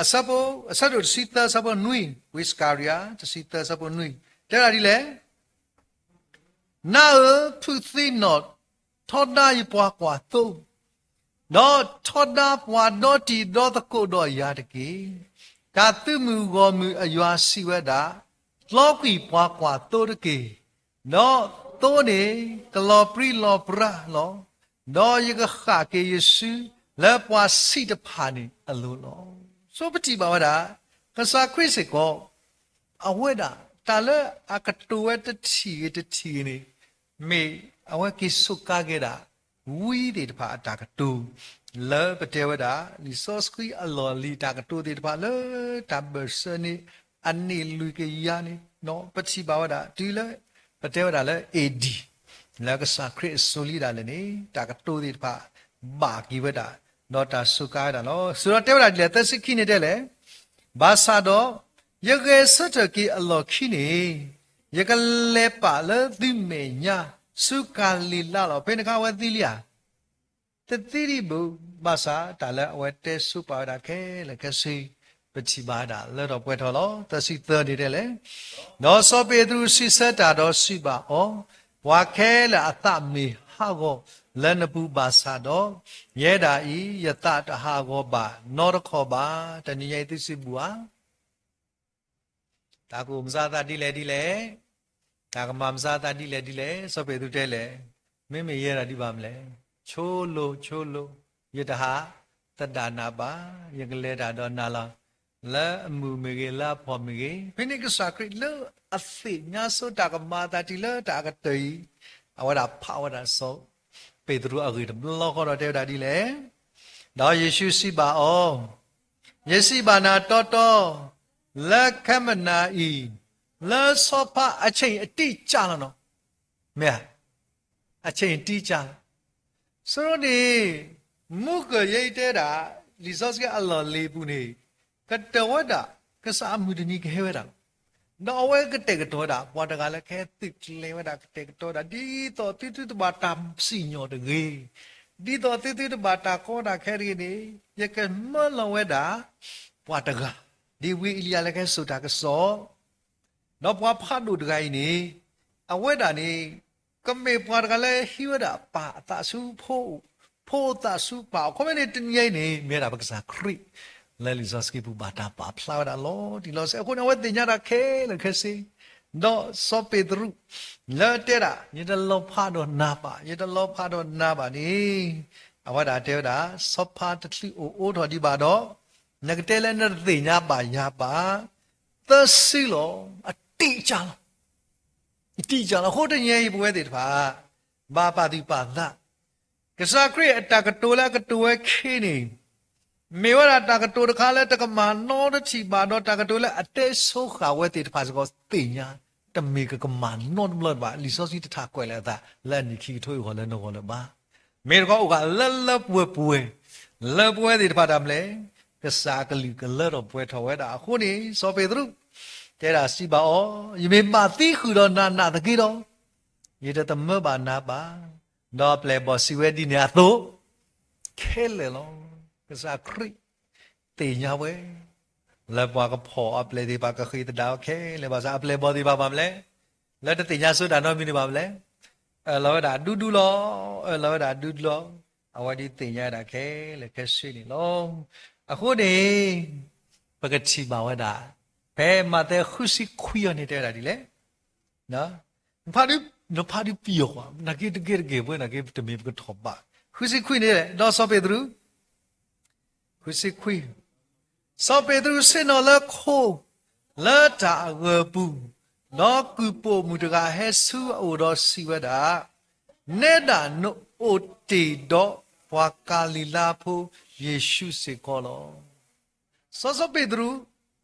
အဆၢဖိ, အဆၢဒိၣ်တဆံသၢအဆၢဖိနွံ, ဝံစကၤရယၤတဆံသၢအဆၢဖိနွံ, တဲဝဲဒၣ်ဒ်လဲၣ်. နးဧၢ, ဖုးသံနီၣ်, ထီဒါယပှၤကွၢ်သိ, ဒီးထီဒါပှၤဒီတံၤဒီသကိးဒီးယၤတက့ၢ်. တၢ်သုးမုၢ်ဂီၢ်မုၢ်အယွၤစံးဝဲဒၣ်, တြီကွံာ်ပှၤကွၢ်သိတက့ၢ်. ဒီးသိန့ၣ်ကလီၤပြံလီၤပြါလီၤ. ဒီးယကဃၣ်က့ၤယစုလၢပှၤဆံးတဖၣ်န့ၣ်အလိၤလီၤ. ဆိပထံၣ်ဘၣ်ဝဲဒၣ် ကစၢ်ခရံာ်စ့ၢ်ကီး အဝဲဒၣ်တၢ်လၢအကတိၤဝဲတထံၣ်ဂ့ၤတထံၣ်ဂ့ၤန့ၣ် မ့ၢ်အဝဲက့ၤစူးကါက့ၤဒၣ် ဝံသ့ၣ်တဖၣ်အတၢ်ကတိၤ လၢပတဲဝဲဒၣ် လံာ်စီဆှံအလီၢ်လံၤတၢ်ကတိၤသ့ၣ်တဖၣ်လၢ တၢ်ဘၢၣ်စၢၤန့ၢ်အန့ၢ်လွံၢ်ကယၤန့ၣ် ပထံၣ်ဘၣ်ဝဲဒၣ် တုၤလၢ ပတဲဝဲဒၣ်လၢ A D လၢကစၢ်ခရံာ်အစိၤလံဒၣ်လဲာ်န့ၣ် တၢ်ကတိၤသ့ၣ်တဖၣ် ဘၣ်က့ၤဝဲဒၣ် ဒီးတၢ်စူးကါဝဲဒၣ်လီၤ. စံးဒီးတဲဝဲဒၣ်ဒ်လဲၣ်, သၢဆံခံန့ၣ်တဲလဲၣ်, ဘၣ်ဆၣ်ဒီး ယဂဲၤဆၢထၢၣ်က့ၤအလီၢ်ခံန့ၣ် ယကလဲၤပာ်လၢသုမဲာ်ညါ ဆူကၤလံၤလါလီၤ. ဖဲန့ၣ်အခါအဝဲသံလံဧါ. တသံဒံးဘၣ်, ဘၣ်ဆၣ်တၢ်လၢအဝဲတဲဆိပာ်ဝဲဒၣ်ခဲလၢာ်ခဲဆ့ ပထံၣ်ဘၣ်ဝဲဒၣ်လၢထီၣ်ပှဲၤထီၣ်လီၤ. သၢဆံသၢန့ၣ်တဲလဲၣ်, ဒီးစီၤပ့းတရူးစံးဆၢတၢ်ဒီးစံးဘၣ်အီၤ, ပှၤခဲလၢာ်အသးမ့ၢ်ဟးဂီၤလၢနပူၤဘၣ်ဆၣ်ဒီး, ယဲဒၣ်အံၤ ယသးတဟးဂီၤဘၣ်နီတခီၣ်ဘၣ်. တနံၤညါအံၤသုစံးဘၣ်ဧါ. တၢ်ကအိၣ်မၤစၢၤသးဒ်လဲၣ်ဒ်လဲၣ်, တၢ်ကမၤမၤစၢၤသးဒ်လဲၣ်ဒ်လဲၣ်, စီၤပ့းတရူးတဲလဲၣ်, မ့မ့ၢ်ယဲဒၣ်ဒ်ဘၣ်မနုၤလဲၣ်, ဆိလိၤဆိလိၤ, ယတဟးသဒၣ်နၤဘၣ်, ယကလဲၤတၢ်ဒီးနၤလီၤ. လၢအမုာ်မ့ၢ်ဂ့ၤ, လၢအဖှီၣ်မ့ၢ်ဂ့ၤ, ဖဲန့ၣ်ကစၢ်ခရံာ်လၢအသ့ၣ်ညါဆိတၢ်ကမၤအသးတုၤလၢတၢ်အကတၢၢ်အံၤ, အဝဲဒၣ်ဖးဝဲဒၣ်စီၤပ့းတရူးအဂ့ၢ်တဘျီဃီဒီးတဲဝဲဒၣ်ဒ်လဲၣ်, ဒီးယ့ၣ်ၡူးစံးဘၣ်အီၤ, ယစံးဘၣ်နၤတီတီ, လၢခဲမနၤအံၤ, လၢဆီဖါအဆ့ၣ်အတံၢ်ကၢ်လီၤနီၤ, မ့ၢ်ဧါ, အဆ့ၣ်အတံၢ်ကၢ်လီၤ. ဆိန့ၣ် မူကၢၢ်ယဲအံၤတဲဒၣ် လံာ်စီဆှံအလီၢ်လံၤအပူၤန့ၣ် ကတၢၢ်ဝဲဒၣ် ကစၢ်အမုၢ်တနံၤကဟဲဝဲဒၣ်လီၤ. ဒီးအဝဲကတဲာ်ကတီၤဝဲဒၣ် ပှၤတဂၤလၢကဟဲသုးကျဲၤဝဲဒၣ် ကတဲာ်ကတီၤဝဲဒၣ် ဒ်သိးသုသုတဘၣ်တၢ်စံၣ်ညီၣ်တဂ့ၤ, ဒ်သိးသုသုတဘၣ်တၢ်ကီတၢ်ခဲတဂ့ၤန့ၣ် ယကမၢလီၤဝဲဒၣ် ပှၤတဂၤ ဒ်ဝံအ့လံယၤလၢကဟဲစိာ်တၢ်ကစီၣ် ဒီးပှၤဖးဒိၣ်တဂၤအံၤန့ၣ် အဝဲဒၣ်န့ၣ် ကမ့ၢ်ပှၤတဂၤလၢဟံးဝဲဒၣ်ပၢ်အသးဆူဖိ, ဖိအသးဆူပၢ်, အခီပညီန့ၣ် တနံၤအံၤန့ၣ် မ့ၢ်ဝဲဒၣ်ပကစၢ်ခရံာ် လၢလံာ်စီဆှံပူၤဘၣ်တၢ်ပာ်ဖျါဝဲဒၣ်လီၤတံၢ်လီၤဆဲး. အဃိန့ၣ် အဝဲသ့ၣ်ညါတၢ်ခဲလၢာ်ခဲဆ့, ဒီးစီၤပ့းတရူး လၢတဲဒၣ် ယတလီၤဖးဒီးနၤဘၣ်, ယတလီၤဖးဒီးနၤဘၣ်န့ၣ် အဝဲဒၣ်တဲဝဲဒၣ် ဆီဖါတချုးအိၣ်အိးထီၣ်ဒံးဘၣ်ဒီး နကတဲလၢနတသ့ၣ်ညါဘၣ်ယၤဘၣ်, သၢစုလီၤ, အတံၢ်ကၢ်လီၤ. အတံၢ်ကၢ်လီၤ. အဃိတနံၤအံၤပဝဲသ့ၣ်တဖၣ် ဘၣ်ပာ်သူၣ်ပာ်သး, ကစၢ်ခရံာ်အတၢ်ကတိၤလၢအကတိၤဝဲခဲအံၤန့ၣ် မ့ၢ်ဝဲဒၣ်တၢ်ကတိၤတခါလၢတကမၤနီတထံၣ်ဘၣ်ဒီး တၢ်ကတိၤလၢအတဲဆိဃာ်ဝဲသ့ၣ်တဖၣ်စ့ၢ်ကီးသ့ၣ်ညါ, တမ့ၢ်ကကမၤနီတဘျီဘၣ်. လံာ်စီဆှံတထးကွဲးလၢအသး လၢအနံၣ်ခံကထိအဂီၢ်လၢနဂီၢ်လၢၤဘၣ်. မ့ၢ်တခီအိၣ်ဃာ်လၢလၢပှဲၤပှဲၤ လၢပဝဲသ့ၣ်တဖၣ်တၢ်မနုၤလဲၣ်, ကစၢ်အကလုၢ်ကလၢထီၣ်ပှဲၤထီၣ်ဝဲဒၣ်အဃိန့ၣ် စီၤပ့းတရူး တဲဒၣ်စံးဘၣ်အီၤ, ယမ့ၢ်ဘၣ်သံဃုာ်ဒီးနၤနာ်သက့ဒီး ယတသမၢဘၣ်နၤဘၣ်. ဒီးအပျဲၢ်အဘီၣ်စံးဝဲဒ်န့ၣ်အသိး ခဲလၢာ်လီၤ. ကစၢ်ခရံာ်သ့ၣ်ညါဝဲ လၢပှၤကဖီၣ်အပျဲၢ်သ့ၣ်တဖၣ်ကဃ့သဒၣ်အီၤခဲလၢာ် ဘၣ်ဆၣ်အပျဲၢ်အဘီၣ်သ့ၣ်တဖၣ်ဘၣ်မနုၤလဲၣ်, လၢတသ့ၣ်ညါဆိတၢ်နီတမံၤန့ၣ်ဘၣ်မနုၤလဲၣ်, အၢၣ်လီၤဝဲဒၣ်ဒူဒူလီၤ, အၢၣ်လီၤဝဲဒၣ်ဒူဒူလီၤ. အဝဲဒၣ်သ့ၣ်ညါဝဲဒၣ်ခဲလၢာ်ခဲဆ့န့ၣ်လီၤ. အဃိန့ၣ် ပကထံၣ်ဘၣ်ဝဲဒၣ် ဖဲမးသဲဃုဆံခွံအံၤန့ၣ်တဲဝဲဒၣ်ဒ်လဲၣ် နဖးဒုးပယီၤကွၢ် နာ်က့တကဲတကဲ ပဝဲနာ်က့တမ့ၢ်ပကထီၣ်ဘး. ဃုဆံခွံန့ၣ် ဒီးစီၤပ့းတရူး ဃုဆံခွံ, စီၤပ့းတရူးဆ့ၣ်နီၤလၢခိ လၢတၢ်အဂၢၢ်ပူၤ, ဒီးကုၢ်ပိာ်မုၣ်တဂၤဟဲဆူအအိၣ်ဒီးစံးဝဲဒၣ်, နဲဒၣ်နအိၣ်တ့ၢ်ဒီးပှၤကၤလံၤလါဖိ ယ့ၣ်ၡူးစ့ၢ်ကီးလီၤ. စီၤစီၤပ့းတရူး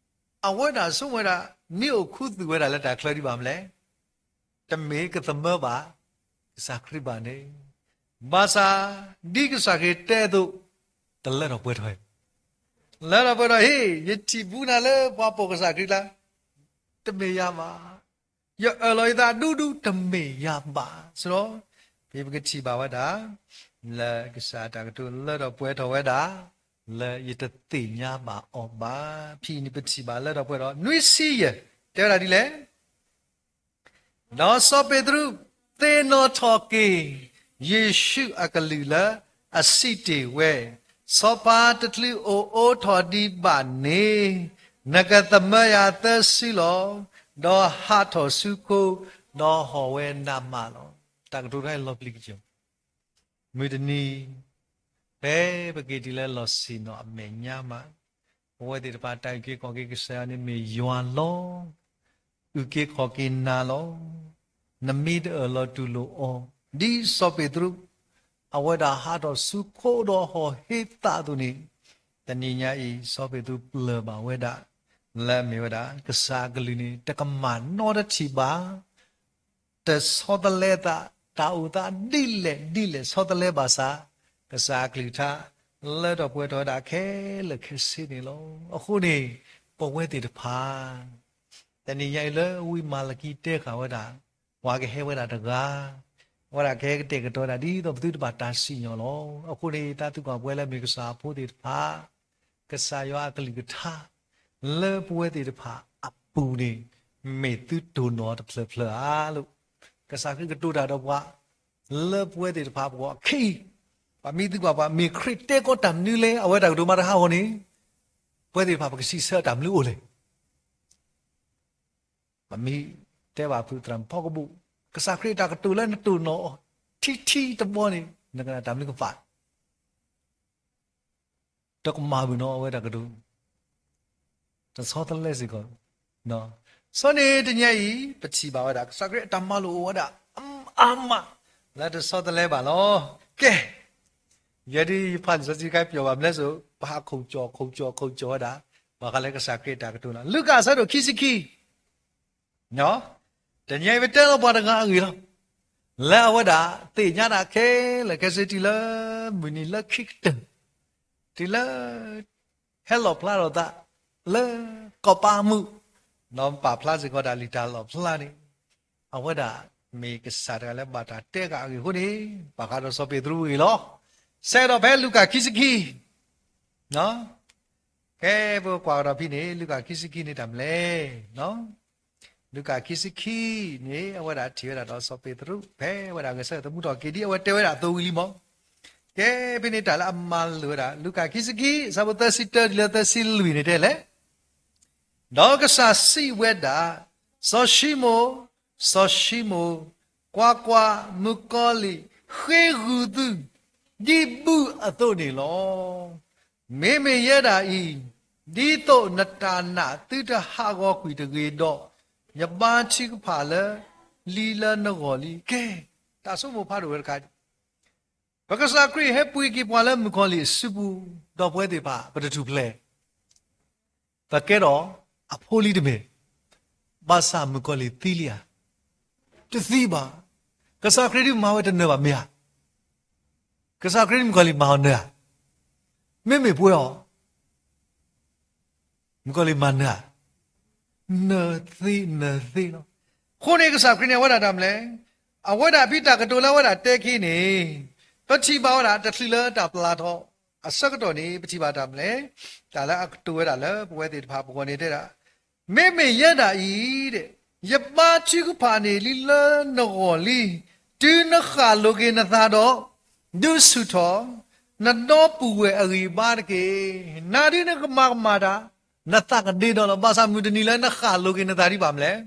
အဝဲဒၣ်ဆိကမိၣ်ဝဲဒၣ် မ့ၢ်အိၣ်ခူသူၣ်ဝဲဒၣ်လၢတၢ်ချၢဒံးဘၣ်မလဲၣ်. တမ့ၢ်ကသမၢဘၣ်ကစၢ်ခရံာ်ဘၣ်န့ၣ်, ဘၣ်ဆၣ် ဒ်ကစၢ်ခရံာ်တဲအသိး, တလၢထီၣ်ပှဲၤထီၣ်, လၢထီၣ်ပှဲၤထီၣ်, ဟ့ၣ် ယထံၣ်ဘူးနၤလၢပှၤပိာ်ကစၢ်ခရံာ်လၢ တမ့ၢ်ယၤဘၣ်. ယအၢၣ်လီၤယသးဒူဒူ တမ့ၢ်ယၤဘၣ်. ဆိုတော့ ဖဲပကထံၣ်ဘၣ်ဝဲဒၣ် လၢကစၢ်အတၢ်ကတိၤလၢထီၣ်ပှဲၤထီၣ်ဝဲဒၣ် လၢယတသ့ၣ်ညါဘၣ်အီၤဘၣ်. ဖဲအံၤန့ၣ် ပထံၣ်ဘၣ်လၢထီၣ်ပှဲၤထီၣ် နွံဆံယဲၢ် တဲဝဲဒၣ်ဒ်လဲၣ်. ဒီးစီၤပ့းတရူးသ့ၣ်နီၣ်ထီၣ်က့ၤ ယ့ၣ်ၡူးအကလုၢ်လၢအစံးတ့ၢ်ဝဲ, စီၤပၤတချုးအိၣ်အိးထီၣ်ဒံးဘၣ်န့ၣ်, နကသမၢယၤသၢစုလီၤ. ဒီးဟးထီၣ်ဆူခိ, ဒီးဟီၣ်ဝဲနးမးလီၤ. တၢ်ကတိၤတခါအံၤလီၤပျံၤကစၢၢ် မုၢ်တနံၤ ဖဲပက့ၤတုၤလၢလီၢ်ဆ့ၣ်နီၤအမဲာ်ညါမး, ပဝဲသ့ၣ်တဖၣ်တၢ်အုၣ်က့ၤခီၣ်က့ၤကစၢ်ယွၤန့ၣ်မ့ၢ်ယွၤလီၤ. အုၣ်က့ၤခီၣ်က့ၤနၤလီၤ. နမ့ၢ်တအၢၣ်လီၤတူၢ်လိာ်အီၤ ဒ်စီၤပ့းတရူး အဝဲဒၣ်ဟးထီၣ်ဆူခိဒီးဟီၣ်ဟ့သးအသိးန့ၣ်, တနံၤညါအံၤ စီၤပ့းတရူးပျၢၢ်ဘၣ်ဝဲဒၣ် လၢအမ့ၢ်ဝဲဒၣ် ကစၢ်အကလုၢ်န့ၣ် တကမၣ်နီတထံၣ်ဘၣ်. တဆီတလဲသး, တၢ်အိၣ်သးဒ်လဲၣ်ဒ်လဲၣ်ဆီတလဲဘၣ်ဆၣ်, ကစၢ်အကလုၢ်ကထါ လၢထီၣ်ပှဲၤထီၣ်ဝဲဒၣ်ခဲလၢာ်ခဲဆ့န့ၣ်လီၤ. အဃိန့ၣ် ပဝဲသ့ၣ်တဖၣ် တနံၤညါအံၤလၢဝံမၤလကံတဲဃာ်ဝဲဒၣ် ပှၤကဟဲဝဲဒၣ်တဂၤ, အဝဲဒၣ်ကဟဲကတဲာ်ကတီၤဝဲဒၣ်ဒ်သိးပသုတဘၣ်တၢ်စံၣ်ညီၣ်လီၤ. အဃိန့ၣ် တၢ်သံကွၢ်ပဝဲလၢမ့ၢ်ကစၢ်အဖိသ့ၣ်တဖၣ် ကစၢ်ယွၤအကလုၢ်ကထါ လၢပဝဲသ့ၣ်တဖၣ်အပူၤန့ၣ် မ့ၢ်သုတိၢ်နီၣ်တဖျၢၣ်ဖျၢၣ်ဧါလိၤ. ကစၢ်ခရံာ်ကတိၤတၢ်ဒီးပှၤ လၢပဝဲသ့ၣ်တဖၣ်အဂီၢ်အခံ, ပှၤမ့ၢ်သံကွၢ်ပှၤ မ့ၢ်ခရံာ်တဲကီးတၢ်မနုၤလဲၣ် အဝဲတၢ်ကတိၤမးတဟးဂီၤန့ၣ်, ပဝဲသ့ၣ်တဖၣ်ပကစံးဆၢအတၢ်မနုၤအိၣ်လဲၣ်. ပမ့ၢ်တဲဘၣ်ဖုးသရၣ်ဖီကဘိၣ်, ကစၢ်ခရံာ်တၢ်ကတိၤလၢနတိၢ်နီၣ်အီၤထံထံတဘီန့ၣ် နကနၣ်တၢ်မနုၤကပာ် တကမၣ်ဘၣ်နီၤ အဝဲတၢ်ကတိၤ တဆီတလဲစ့ၢ်ကီး. ဆီန့ၣ်တနံၤအံၤ ပထံၣ်ဘၣ်ဝဲဒၣ် ကစၢ်ခရံာ်အတၢ်မၤလိာ်အိၣ်ဝဲဒၣ် အါမး လၢတဆီတလဲဘၣ်လီၤ. ကဲ, ယဲဒၣ်ယဖးလံာ်စီဆှံခါပျီၤဘၣ်မလဲၣ်စိ, ပဟးခိၣ်ကၠီၣ်ခိၣ်ကၠီၣ်ခိၣ်ကၠီၣ်ဝဲဒၣ် ဘၣ်ဃးလၢကစၢ်ခရံာ်အတၢ်ကတိၤလီၤ. လူၤကၣ်အဆၢဒိၣ်ခံဆံခံ တနံၤအံၤပတဲလီၤပှၤတဂၤအဂ့ၢ်လီၤ. လၢအဝဲဒၣ်သ့ၣ်ညါဒၣ်ခဲလၢာ်ခဲဆ့တုၤလၢ မုၢ်နံၤလၢခံကတၢၢ်, တုၤလၢ ဟဲလီၣ်ဖျါထီၣ်သး လၢကီၢ်ပၤမုၣ်, ဒီးပာ်ဖျါစ့ၢ်ကီးတၢ်လံၣ်တၢ်လီၣ်ဖျါန့ၣ်, အဝဲဒၣ်မ့ၢ်ကစၢ်တဂၤလၢဘၣ်တၢ်တဲဃာ်အဂ့ၢ်အဃိန့ၣ်, ဘၣ်ဃးဒီးစီၤပ့းတရူးအဂ့ၢ်လီၤ. ဆဲးဒီးဖဲလူၤကၣ်ခံဆံခံ ကဲ ပကွၢ်ကဒီးဖဲန့ၣ် လူၤကၣ်ခံဆံခံန့ၣ်တၢ်မနုၤလဲၣ်. လူၤကၣ်ခံဆံခံန့ၣ် အဝဲဒၣ်ထံၣ်ဝဲဒၣ်ဒီးစီၤပ့းတရူး ဖဲအဝဲဒၣ်ဂဲၤဆၢထၢၣ်သမူထီၣ်က့ၤ ဒ်အဝဲတဲဝဲဒၣ်အသိးဝံၤလံမး. ကဲ ဖဲန့ၣ်တၢ်လၢအမၤလိာ်ဝဲဒၣ် လူၤကၣ်ခံဆံခံ အဆၢဖိသၢဆံတၢတုၤလၢသၢဆံလွံၢ်န့ၣ်တဲလဲၣ်. ဒီးကစၢ်စံးဝဲဒၣ်, စီၤၡံမိၣ်, စီၤၡံမိၣ်, ကွၢ်ကွၢ်, မုၣ်ကီၤလံၢ်ဃ့ဂုာ်သု ဒ်ဘုအသိးန့ၣ်လီၤ. မ့မ့ၢ်ယဲဒၣ်အံၤ, ဒ်သိးနတၢ်နာ်သုတဟးဂီၤကွံာ်တဂ့ၤဒီး, ယဘါထုကဖၣ်လၢ လံလၢနဂီၢ်လံ. ကဲ, တၢ်ဆိကမိၣ်ဖးဒိၣ်ဝဲတခါ, ပကစၢ်ခရံာ်ဟဲပှ့ၤက့ၤပှၤလၢမုၣ်ကီၤလံၢ်အစုပူၤ, ဒီးပဝဲသ့ၣ်တဖၣ် ပတထူၣ်ဖျဲး ပကဲထီၣ်အဖိလံတမ့ၢ်, ဘၣ်ဆၣ်မုၣ်ကီၤလံၢ်သံလံဧါ, တသံဘၣ်. ကစၢ်ခရံာ်ဒုးမၤဝဲတနၢၤဘၣ်မ့ၢ်ဧါ. ကစၢ်ခရံာ်ဒုးမုၣ်ကီၤလံၢ်မၤအီၤနၢၤဧါ. မ့မ့ၢ်ပှဲၤအီၤ မုၣ်ကီၤလံၢ်မၤနၢၤဧါ. နၢၤသ့ နၢၤသ့လီၤ. အဃိန့ၣ်ကစၢ်ခရံာ်န့ၣ် အဝဲဒၣ်တၢ်မနုၤလဲၣ်, အဝဲဒၣ်ဖဲတၢ်ကတိၤလၢအဝဲဒၣ်တဲခ့န့ၣ်, ပထံၣ်ဘၣ်ဝဲဒၣ်တချုးလၢတၢ်ပျၢ်ထီၣ်အဆၢကတီၢ်န့ၣ် ပထံၣ်ဘၣ်တၢ်မနုၤလဲၣ်, တၢ်လၢအကတိၤဝဲဒၣ်လၢပဝဲသ့ၣ်တဖၣ်ပဂီၢ်န့ၣ်တဲဒၣ်, မ့မ့ၢ်ယဲဒၣ်အံၤ, ယဘါထုကဖၣ်န့ၢ်လံလၢနဂီၢ်လံ, တုၤနဃၣ်လိၤက့ၤနသးဒီး, ဒုးဆူၣ်ထီၣ်, နဒီပုၢ်ဝဲၢ်အဂံၢ်အဘါတက့ၢ်. နၤဒုးနကမၤကမၣ်တၢ်, နသးကဒ့ဒီလီၤ. ဘၣ်ဆၣ်မုၢ်တနံၤလၢနဃၣ်လိၤက့ၤနသးဒ်ဘၣ်မနုၤလဲၣ်,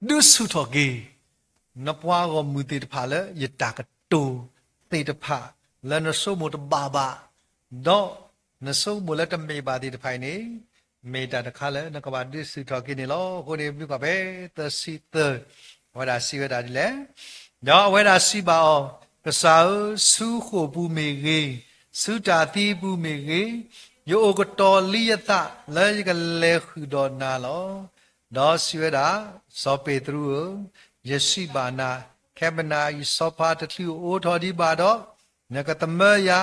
ဒုးဆူၣ်ထီၣ်က့ၤ နပှၤဂီၢ်မုၢ်သ့ၣ်တဖၣ်လၢယတၢ်ကတိၤသ့ၣ်တဖၣ် လၢနဆိကမိၣ်တဘၣ်ဘၣ်, ဒီးနဆိကမိၣ်လၢတမ့ၢ်ဘၣ်သ့ၣ်တဖၣ်အံၤန့ၣ်, မ့ၢ်တၢ်တခါလၢနကဘၣ်ဒုးဆူၣ်ထီၣ်က့ၤန့ၣ်လီၤ. အဃိန့ၣ် မ့ၢ်ကွၢ်ဖဲသၢဆံသၢ, အဝဲဒၣ်စံးဝဲဒၣ်ဒ်လဲၣ်, ဒီးအဝဲဒၣ်စံးဘၣ်အီၤ, ကစၢ်ဧၢ, ဆူဃိာ်ပူၤမ့ၢ်ဂ့ၤ, ဆူတၢ်သံအပူၤမ့ၢ်ဂ့ၤ, ယအိၣ်ကတီၤလံယသးလၢယကလဲၤဃုာ်ဒီးနၤလီၤ. ဒီးစံးဝဲဒၣ်, စီၤပ့းတရူးဧၢ, ယစံးဘၣ်နၤ, ခဲမုၢ်နၤအံၤ စီၤပၤတချုးအိးထီၣ်ဒံးဘၣ်ဒီး, နကသမၢယၤ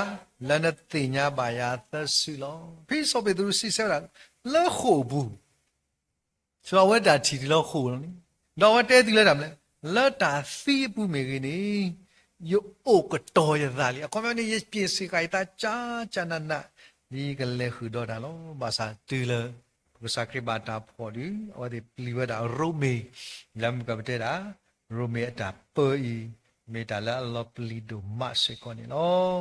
လၢနသ့ၣ်ညါဘၣ်ယၤသၢစုလီၤ. ဖဲစီၤပ့းတရူးစံးဆၢဝဲဒၣ် လၢဃိာ်ပူၤ, ဆိအဝဲတၢ်ထံၣ်တုၤလၢဃိာ်လီၤန့ၣ်, ဒီးအဝဲတဲတုၤလၢတၢ်မနုၤလဲၣ်, လၢတၢ်သံအပူၤမ့ၢ်ဂ့ၤန့ၣ်, ယအိၣ်ကတီၤယသးလံ. အခီပညီန့ၣ် ယပျ့ၢ်စ့ၢ်ကီးယသးကၢ်ကၢ်နးနး, ဒ်ယကလဲၤဃုာ်ဒီးနၤလီၤ. ဘၣ်ဆၣ်တုၤလၢ ပကစၢ်ခရံာ်ဘၣ်တၢ်ဖီၣ်ဒီး အဝဲသ့ၣ်ပျံၤဝဲဒၣ်ရိမ့ၤ, လၢမုၢ်ကပတဲဒၣ်, ရိမ့ၤအတၢ်ပၢအံၤ, မ့ၢ်တၢ်လၢအလီၤပျံၤဒိၣ်မးစ့ၢ်ကီးန့ၣ်လီၤ.